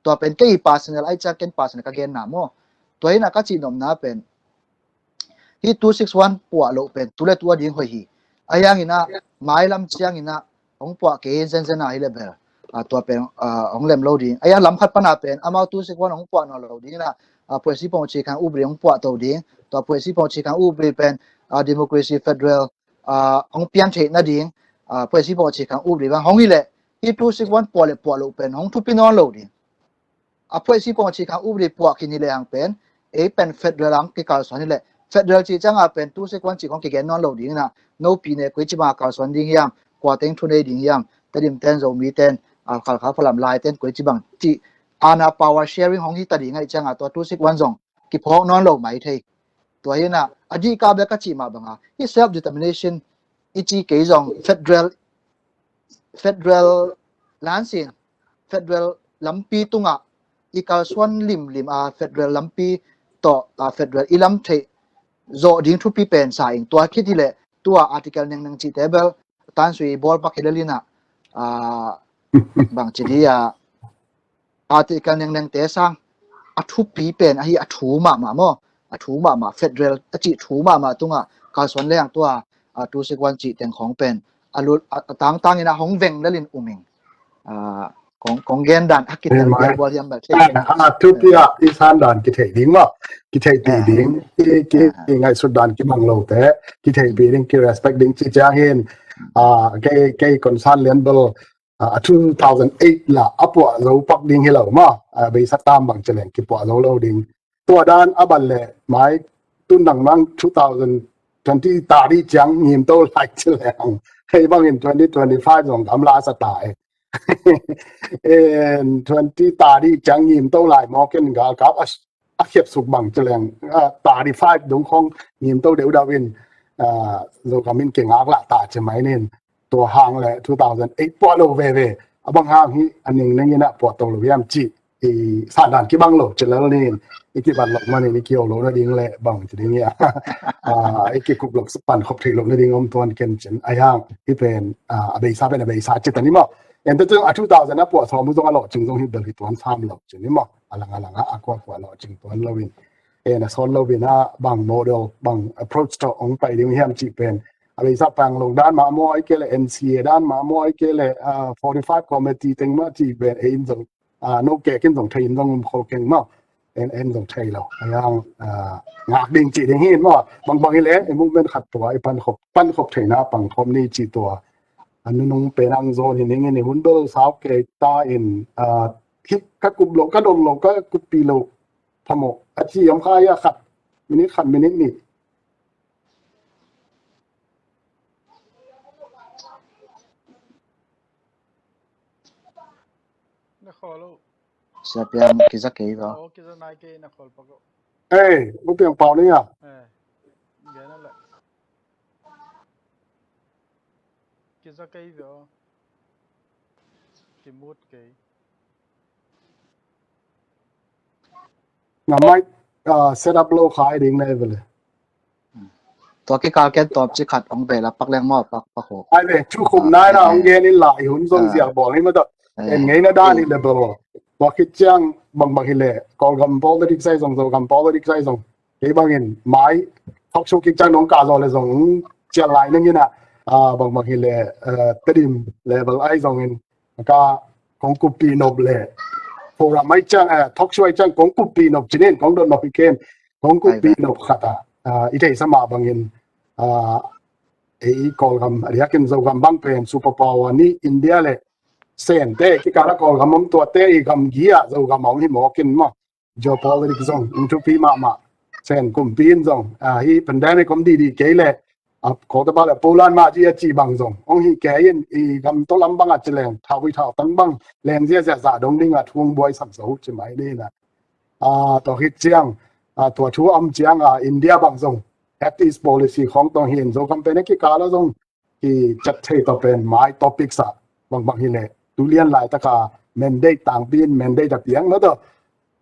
Tua pen kei i personal ai cia ken personal ka genna maw. Tua hi na ka cih nopna pen hi two six one puah loh pen tu le tu a ding hoih hi. A hiangin a mailam ciangin a hong puah kei zenzen a hi le bel, a, tua pen, a, hong lem lo ding. A hiang lam khat pana pen amau two six one hong puah nawn lo ding in a, a, phuaisi pong ci khang ubri hong puah to ding. Tua phuaisi pong ci khang ubri pen, a, democracy federal, a, hong pian theih nading, a, phuaisi pong ci khang ubri bang hong hi le hi two six one puah le puah loh pen hong thupi nawn lo ding. A phuaisi pong ci khang ubri puah khin hi le hang pen ei pen federal ang kikalsuan hi le federal ci cianga pen two six one ci khong kigen nawn lo ding in a no pi ne koi ci banga kalsuan ding hiam, kua teng thu nei ding hiam, Tedim ten Zomi ten, a, Khalkha Falam lai ten koi ci bang ci ana power sharing hong hi ta ding ahih cianga tua two six one zong kiphawk nawn lo mai thei. Tua hi na a dih ka bek ka cih mah banga hi self determination i ci kei zong federal federal lansin, federal lampi tungah i kalsuan limlim a federal lampi tawh a federal i lam theih zawh ding thupi pen sa ing. Tua khit hi le tua article nengneng cihte bel tansui bawl pak hi le lina, ah, bang ci dia, article nengnengte sang a thupi pen ahi a thu mahmah maw, a thu mahmah federal a cih thu mahmah tungah kalsuan leng tua, ah, two six one cih teng khawng pen a lut a, a tangtangin a hong veng lelin um ing. Ah, kong, kong gen dan a kitel piak bual hiam bel thei. Ah, thupi ah i san dan kithei ding maw, kitheipih ding, ki, ki, ki ngaihsut dan kibang lote kitheipih ding, ki respect ding ci ciang hin, ah, kei, kei concern lian bel, ah, two thousand eight la a puah zo pak ding hi lo maw, ah, beisa tam bang ci leng kipuah zo lo ding. Tua dan a ban le mai tun dang mang two thousand twenty ta dih ciang ngim to lai ci leng, hei bangin twenty twenty-five zong gamla a sa ta e. En twenty ta dih ciang ngim to lai maw, ken galkap a, a khiap suk bang ci leng, ah, thirty-five dung khong ngim to deuhdeuh in, ah, Zogam in kingak lah ta ci mai nin, tua hang le two thousand eight puah lo veve, a bang hang hi a ning nengin a puah to lo hiam cih i san dan kibang lo ci lel nin, i kibat lo manin i kio lo nading le bang ci ding ia, ah, i kikup lo pan khop thei lo nading om tuan ken cin a hiang hi pen, ah, a beisa pen a beisa ci ta ni maw. En te cun a two thousand a puah sawm uh zong a lawhcing zong hi bel hi tuan sam lo ci ni maw. A lang a lang a a kuakua lawhcing tuan lo in, en a sawn lo in a bang model bang approach tawh hong pai ding hiam cih pen a beisa pang lo dan mah maw, ai kei le N C A dan mah maw, ai kei le, ah, forty-five committee teng mah cih pen ei in zong, ah, no kek in zong thei in zong um khol keng maw. En, en zong thei lo a hiang, ah, ngak ding cih ding hi in maw. Bangbang hi le i movement khat tua i pan khop, pan khop theihna pang khop ni cih tua a nunung pen ang zawn hi ning in i hun bel sau kei ta in, ah, hi ka kup lo, ka don lo, ka kup pi lo phamawh a ci om kha ia khat minute, khat minute ni. Na khawl uh. Sia Piang kiza kei va. Oh, kiza nai kei na khawl pak uh. Ei, U Piang Pau ni a. Eh, gen a le. Kiza kei ve aw. Kimut kei. Nga mai, ah, set up lo khai ding na vele. Tua kikal ken tawm ci khat hong ve la pak leng maw, pak, pak ho. Ai ve, thu khum nai na hong gen in la i hun zong zial bawl hi mah tawh. En ngeina dan hi le bawl. Tua khit ciang bangbang hi le Kawlgam politics ai zong, Zogam politics ai zong, kei bangin mai talk show kik ciang nong kah zaw le zong cial lai nang in a, ah, bangbang hi le, eh, Tedim level ai zongin ka kong kuppih nop le program ai ciang, eh, talk show ai ciang kong kuppih nop cinin kong dot nop hi ken, kong kuppih nop khat a, ah, i theihsa mah bangin, ah, ei Kawlgam a diakin Zogam bang pen superpower ni India le Sen te kikal a Kawlgam om tuate i gamgi ah Zogam a om hi mawk in maw. Geopolitics zong ung thupi mahmah. Sen kumpi in zong, ah, hi pandemic om dihdih kei le, ah, Kawltepa le Poland mah ci a ci bang zong ong hi kei in i gam tawlam bang a ci leng thau i thau tang bang leng ziazia zah dong ding a thu ong buai sam zo ci mai ni na. Ah, tua khit ciang, ah, tua thu a om ciang, ah, India bang zong Act East Policy khawng tawng hi in Zogam pen a kikal a zong kichat thei tawh pen mai topics ah bangbang hi le tu lian laitaka mandate tangpi in mandate a piang na tawh,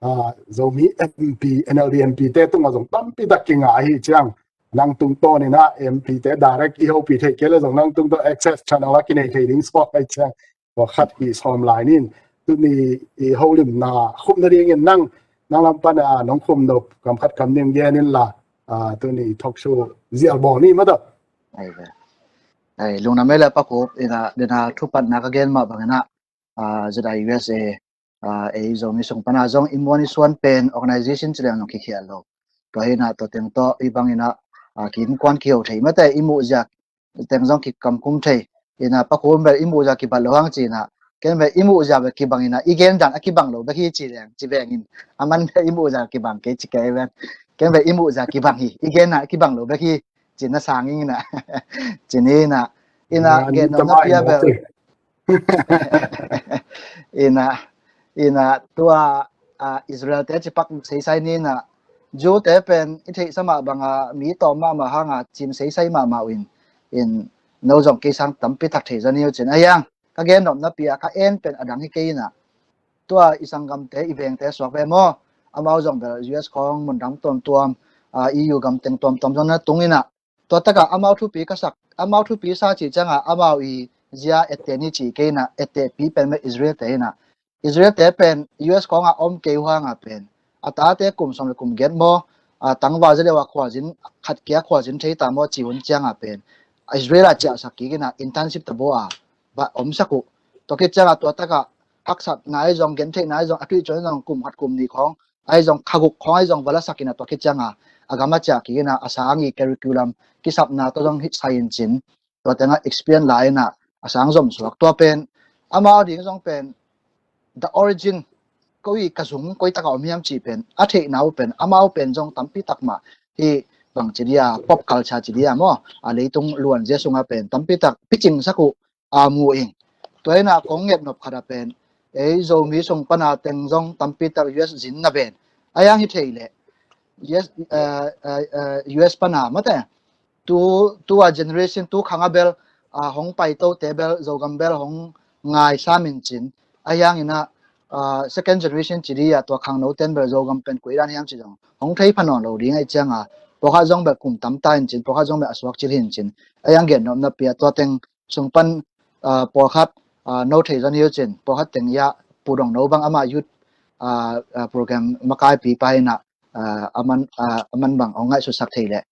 ah, Zomi M P, N L D M P te tungah zong tampi tak kingah ahi ciang nang tungtawn in ah M P te direct i hopih theih kei le zong nang tungtawn access channel a kinei thei ding suak ahi ciang tua khat i sawm lai nin tuni i holimna khum nadingin nang, nang lam pan a nong khum nop kam khat kam ning gen in la, ah, tuni talk show zial bawl ni mah tawh. Ai ve. Ai, lungdam ei le Pa Khup, ina, dena thupatna ka gen mah bangin ah, ah, Z I U S A, ah, ei Zomi sung pana zong i muan i suan pen organization ci leng zong kikhial lo. Tua hi ina, tua teng tawh i bangin ah, ah, ki innkuan kiho thei mate i muh ziak teng zong kikamkum thei. Ina, Pa Khup bel i muh ziak kibat lo hang ci ina, ken bel i muh ziak bel kibang ina, i gen dan a kibang lo bek hi ci leng, ci vengin. A man bel i muh ziak kibang kei ci kei veng. Ken bel i muh ziak kibang hi, i gen dan a kibang lo bek hi. Cina sangin ina. Cina ina. Ina gen nopna pia bel. Ina, ina tua, ah, Israel te cipak seisai ni ina. Jew te pen i theihsa mah banga mi tawm mahmah hanga cim seisai mahmah uh in. In no zong kei sang tampi thak thei zani uh cin. A hiang, ka gen nopna pia ka en pen a dang hi kei ina. Tua i sanggamte i vengte suak ve maw? Amau zong bel U S khawng mundang tuamtuam, ah, E U gam teng tuamtuam zong na tung ina. Tua taka amau thupi ka sak, amau thupi sa cih cianga amau i zia etteh ni ci kei inah, ettehpi pen mah Israel te inah, Israel te pen U S kong a om kei uh hang a pen a tate kum sawm le kum giat maw, a tangval zia deuh a khualzin, khat kia khualzin thei ta maw ci hun ciang a pen Israel a ciahsak kik inah internship ta baw a ba omsak uh. Tua khit ciang a tua tak a haksatna ahi zong, gentheihna ahi zong, a kihcon ahi zong, kum khat kum nih khawng ahi zong, kha guk khawng ahi zong va lasak inah tua khit ciang a a gam a ciah kik inah a sang i curriculum kisapna tawh zong hih sai in cin, tua teng ah experience la inah a sang zom suak. Tua pen amau ding zong pen the origin, ko i ka zung koi tak a om hiam ci pen a theihna uh pen amau pen zong tampi tak mah hih bang ci dia, pop culture ci dia maw, a leitung luan zia sung a pen tampi tak picingsak uh a mu ing. Tua inah kong nget nop khat a pen ei Zomi sung pan a teng zong tampi tak U S zin na ven a, hiang hi thei leh U S, eh, eh, eh, U S pan a mate tu, tu a generation, tu khang a bel, ah, hong paito te bel, Zogam bel hong ngai sam in cin. A hiang inah, ah, second generation ci dia, tua khangno ten bel Zogam pen koi dan hiam ci zong hong thei pha nawn lo ding ahih ciang a, pawlkhat zong bel kum tam ta in cin, pawlkhat zong bel a suak cil hi in cin. A hiang gen nopna pi a tua teng sung pan, ah, pawlkhat, ah, no thei zon hi uh cin, pawlkhat teng ia Pu Dong No bang amah youth, ah, ah, program makaipi pa inah, ah, aman, ah, aman bang hong ngaihsutsak thei leh,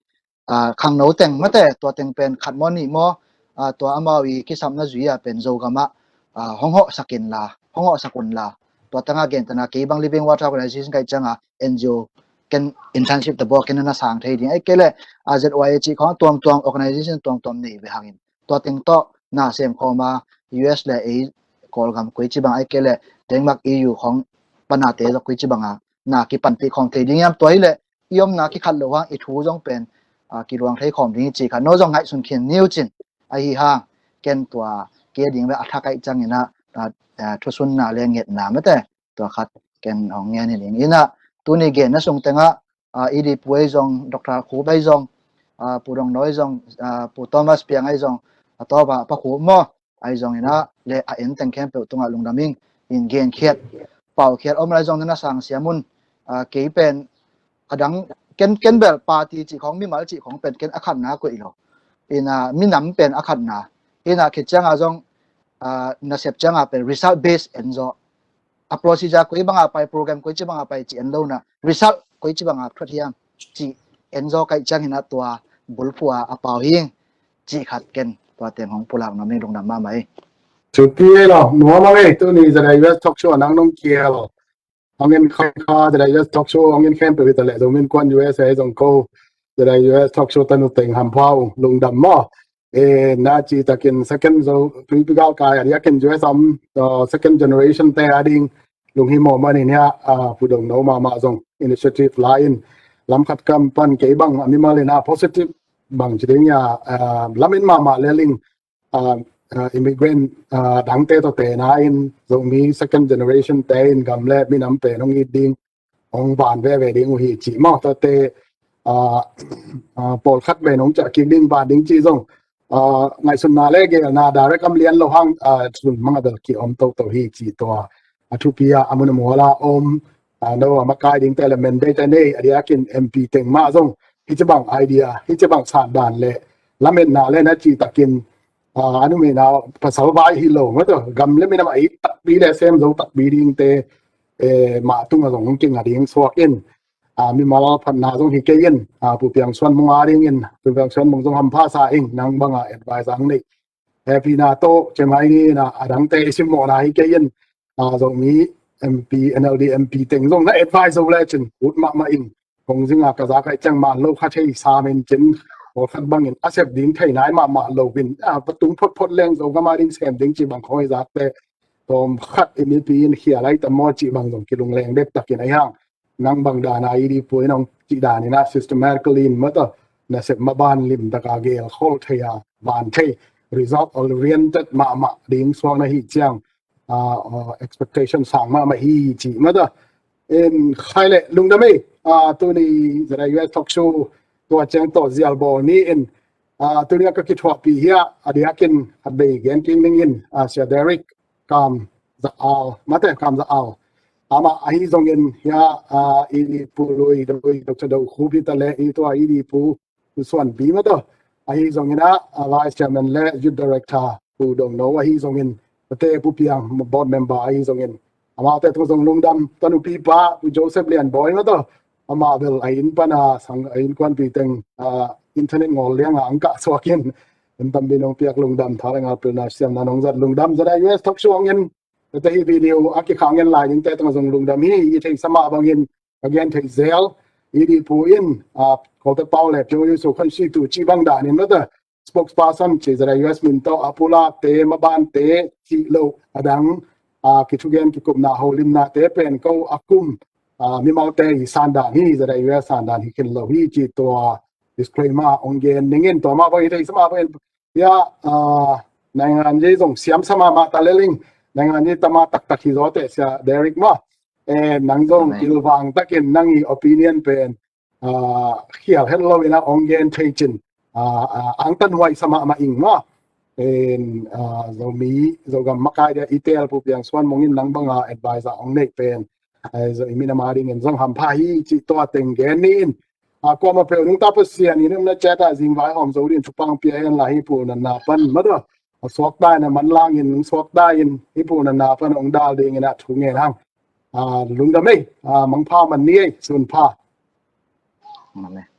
ah, khangno teng mate, tua teng pen khat maw nih maw, ah, tua amau i kisapna zui a pen Zogam ah, ah, hong hawhsak inla, hong hawhsak unla. Tua tang a gentehna kei bang Living Water Organization ka hih ciang a N G O ken internship ta baw, ken na sang thei ding. Ahih kei leh, ah, Z Y A cih khawng tuamtuam, organization tuamtuam nei ve hang in tua teng tawh na sem khawm a, U S le ei Kawlgam koi ci bang, ahih kei leh Denmark, E U khawng pan a te zong koi ci bang a na kipanpih khawm thei ding hiam, tua hi leh i omna kikhat lo hang i thu zong pen, ah, kiluang thei khawm ding hi ci kha no zong ngaihsun khin ni uh cin. Ahi hang ken tua kei ding ve a thak ahih ciang inah, ah, ah, thusunna le ngetna mate tua khat ken hong ngen hi ding. Inah tuni genna sung teng ah, ah, E D Pu ahi zong, Doctor Khup ahi zong, ah, Pu Dong No ahi zong, ah, Pu Thomas Piang ahi zong, a tawp a Pa Khup maw, ahi zong inah le a en teng khempeuh tungah lungdam ing. In genkhiat paukhiat om lai zong na sang siam un. Ah, kei pen a dang ken, ken bel party cih khawng, mimal cih khawng pen ken a khatna koih lo. Inah minam pen a khatna. Inah khit ciang a zong, ah, nasep ciang a pen result base en zaw. A procedure koi bang a pai, program koi ci bang a pai ci en lo na, result koi ci bang a thuat hiam ci en zaw ka hih ciang inah tua bulphuh a a pau hi ing. Cih khat ken tua teng hong pulak nuam ing, lungdam mahmah hi. Thupi ei lo, nuam a ngei, tuni Zada U S Talk Show a nang nong kia lo. Hong en kha kha Zada U S Talk Show, hong en khempeuh hi ta leh, Zomi Innkuan U S A zong ko, Zada U S Talk Show tanu teng hampha ung, lungdam maw. Eh, na cih takin second zo, tuipi galkai a diakin U S a om, uh, second generation te a ding lunghimawh man in hia, ah, Pu Dong No mahmah zong initiative la in lam khat kam pan kei bang a mimal in a positive bang ci ding hia, ah, lamen mahmah lel ing, ah, ah, immigrant, ah, dangte tawh tena in Zomi second generation te in gam le minam pen hong it ding, hong van veve ding uh hi ci maw. Tuate, ah, ah, pawlkhat pen hong ciah kik ding, van ding ci zong, ah, ngaihsutna le geelna direct om lian lo hang, ah, sun mang a bel ki om toto hi ci tua. A thupi a, a mun a mual a om, ah, no a makai dingte le mandate a nei a diakin M P teng mah zong hi ci bang idea, hi ci bang san dan le lametna le na cih takin, ah, a numeina pasal vai hi lo mah tawh, gam le minam a it takpi le sem zo takpi dingte, eh, mah tung a zong hong kinga ding suak in, ah, mimal phatna zong hi kei in, ah, Pu Piang Suan Mung a ding in, Pu Piang Suan Mung zong hampha sa ing, nang bang a advice ang nei. Happy na tawh, cemai ni na a dangte i simmawhna hi kei in, ah, Zomi M P, N L D M P teng zong na advice zo le cin, ut mahmah ing. Kong zing a ka za ka i ciang man lo kha thei sam in cin, pawlkhat bangin a sep ding thei nai mahmah lo in, ah, va tung photphot leng Zogam a ding sem ding ci bang khong i zakte tawm khat i mipi in khia lai ta maw ci bang zong kilungleng bek takin a hiang. Nang bang dan a E D Pu in hong cih dan in a systematically in mah tawh nasep mah ban lim tak a gel khol thei a, ban thei, result oriented mahmah ding suak na hi ciang, ah, ah, expectation sang mahmah hi ci mah tawh. In khai le lungdam ei, ah, tuni Zada U S Talk Show tua ciang tawh zial bawl ni in, ah, tuni a ka kithuahpih hi a, a diakin khat bei gen kik ning in, ah, Sia Derek Kam Za Au, mate Kam Za Au. Amah ahi zongin hia, ah, i Pu Lui, Lui, Doctor Do Khup hi ta le, i tua i Pu Suan Pi mah tawh. Ahi zongin a, ah, Vice Chairman le Youth Director Pu Dong No ahi zongin, Tate Pu Piang board member ahi zongin, amaute tungah zong lungdam. Tua nupi pa Pu Joseph Lian Bawi mah tawh, amah bel a inn pana sang a innkuanpih teng, ah, internet ngawl lianga ang kah suakin, hun tampi nong piak lungdam, tha le ngal pilna siamna nong zat lungdam. ZIUS Talk Show hangin, tate hih video a kikhang ngen lai dingte tungah zong lungdam hi. I theihsa mah bangin ka gen theih zel, i dih pu in, ah, Kawlte pau le Pyong Yu Su Khon Si Tu ci bang danin mate spokesperson ci ZIUS min tawh a pulakte, mabante cih loh a dang, ah, kithugen kikupna holimnate pen ko a kum, ah, mimalte i sandan hi, ZIUS sandan hi khin lo hi ci tua disclaimer ong gen ning in. Tua mah bang i theihsa mah bangin, ya, ah, naingan ye zong siamsa mahmah ta lel ing. Naingan ye tama taktak hi zaw teh, Sia Derek mah. Eh, nang zong, amen, kilvang takin nang i opinion pen, ah, khial het lo in a ong gen thei cin, ah, ah, angtan huai sa mahmah ing mah. Pen, ah, Zomi, Zogam makai dia i tel Pu Piang Suan Mung in nang banga advisor ong neih pen, eh, Zomi minam a dingin zong hampha hi cih tua teng gen ni in. Ah, kuamah peuh nungta Pasian in umna ciat ah zingvai hawm zo dingin thupha ong pia hen la, hih pu natna pan mah tawh, a suakta in a manlangin suakta in hih pu natna pan ong dal dingin a thu ngen hang. Ah, lungdam ei, ah, mangpha man ni ei, sunpha. Amen.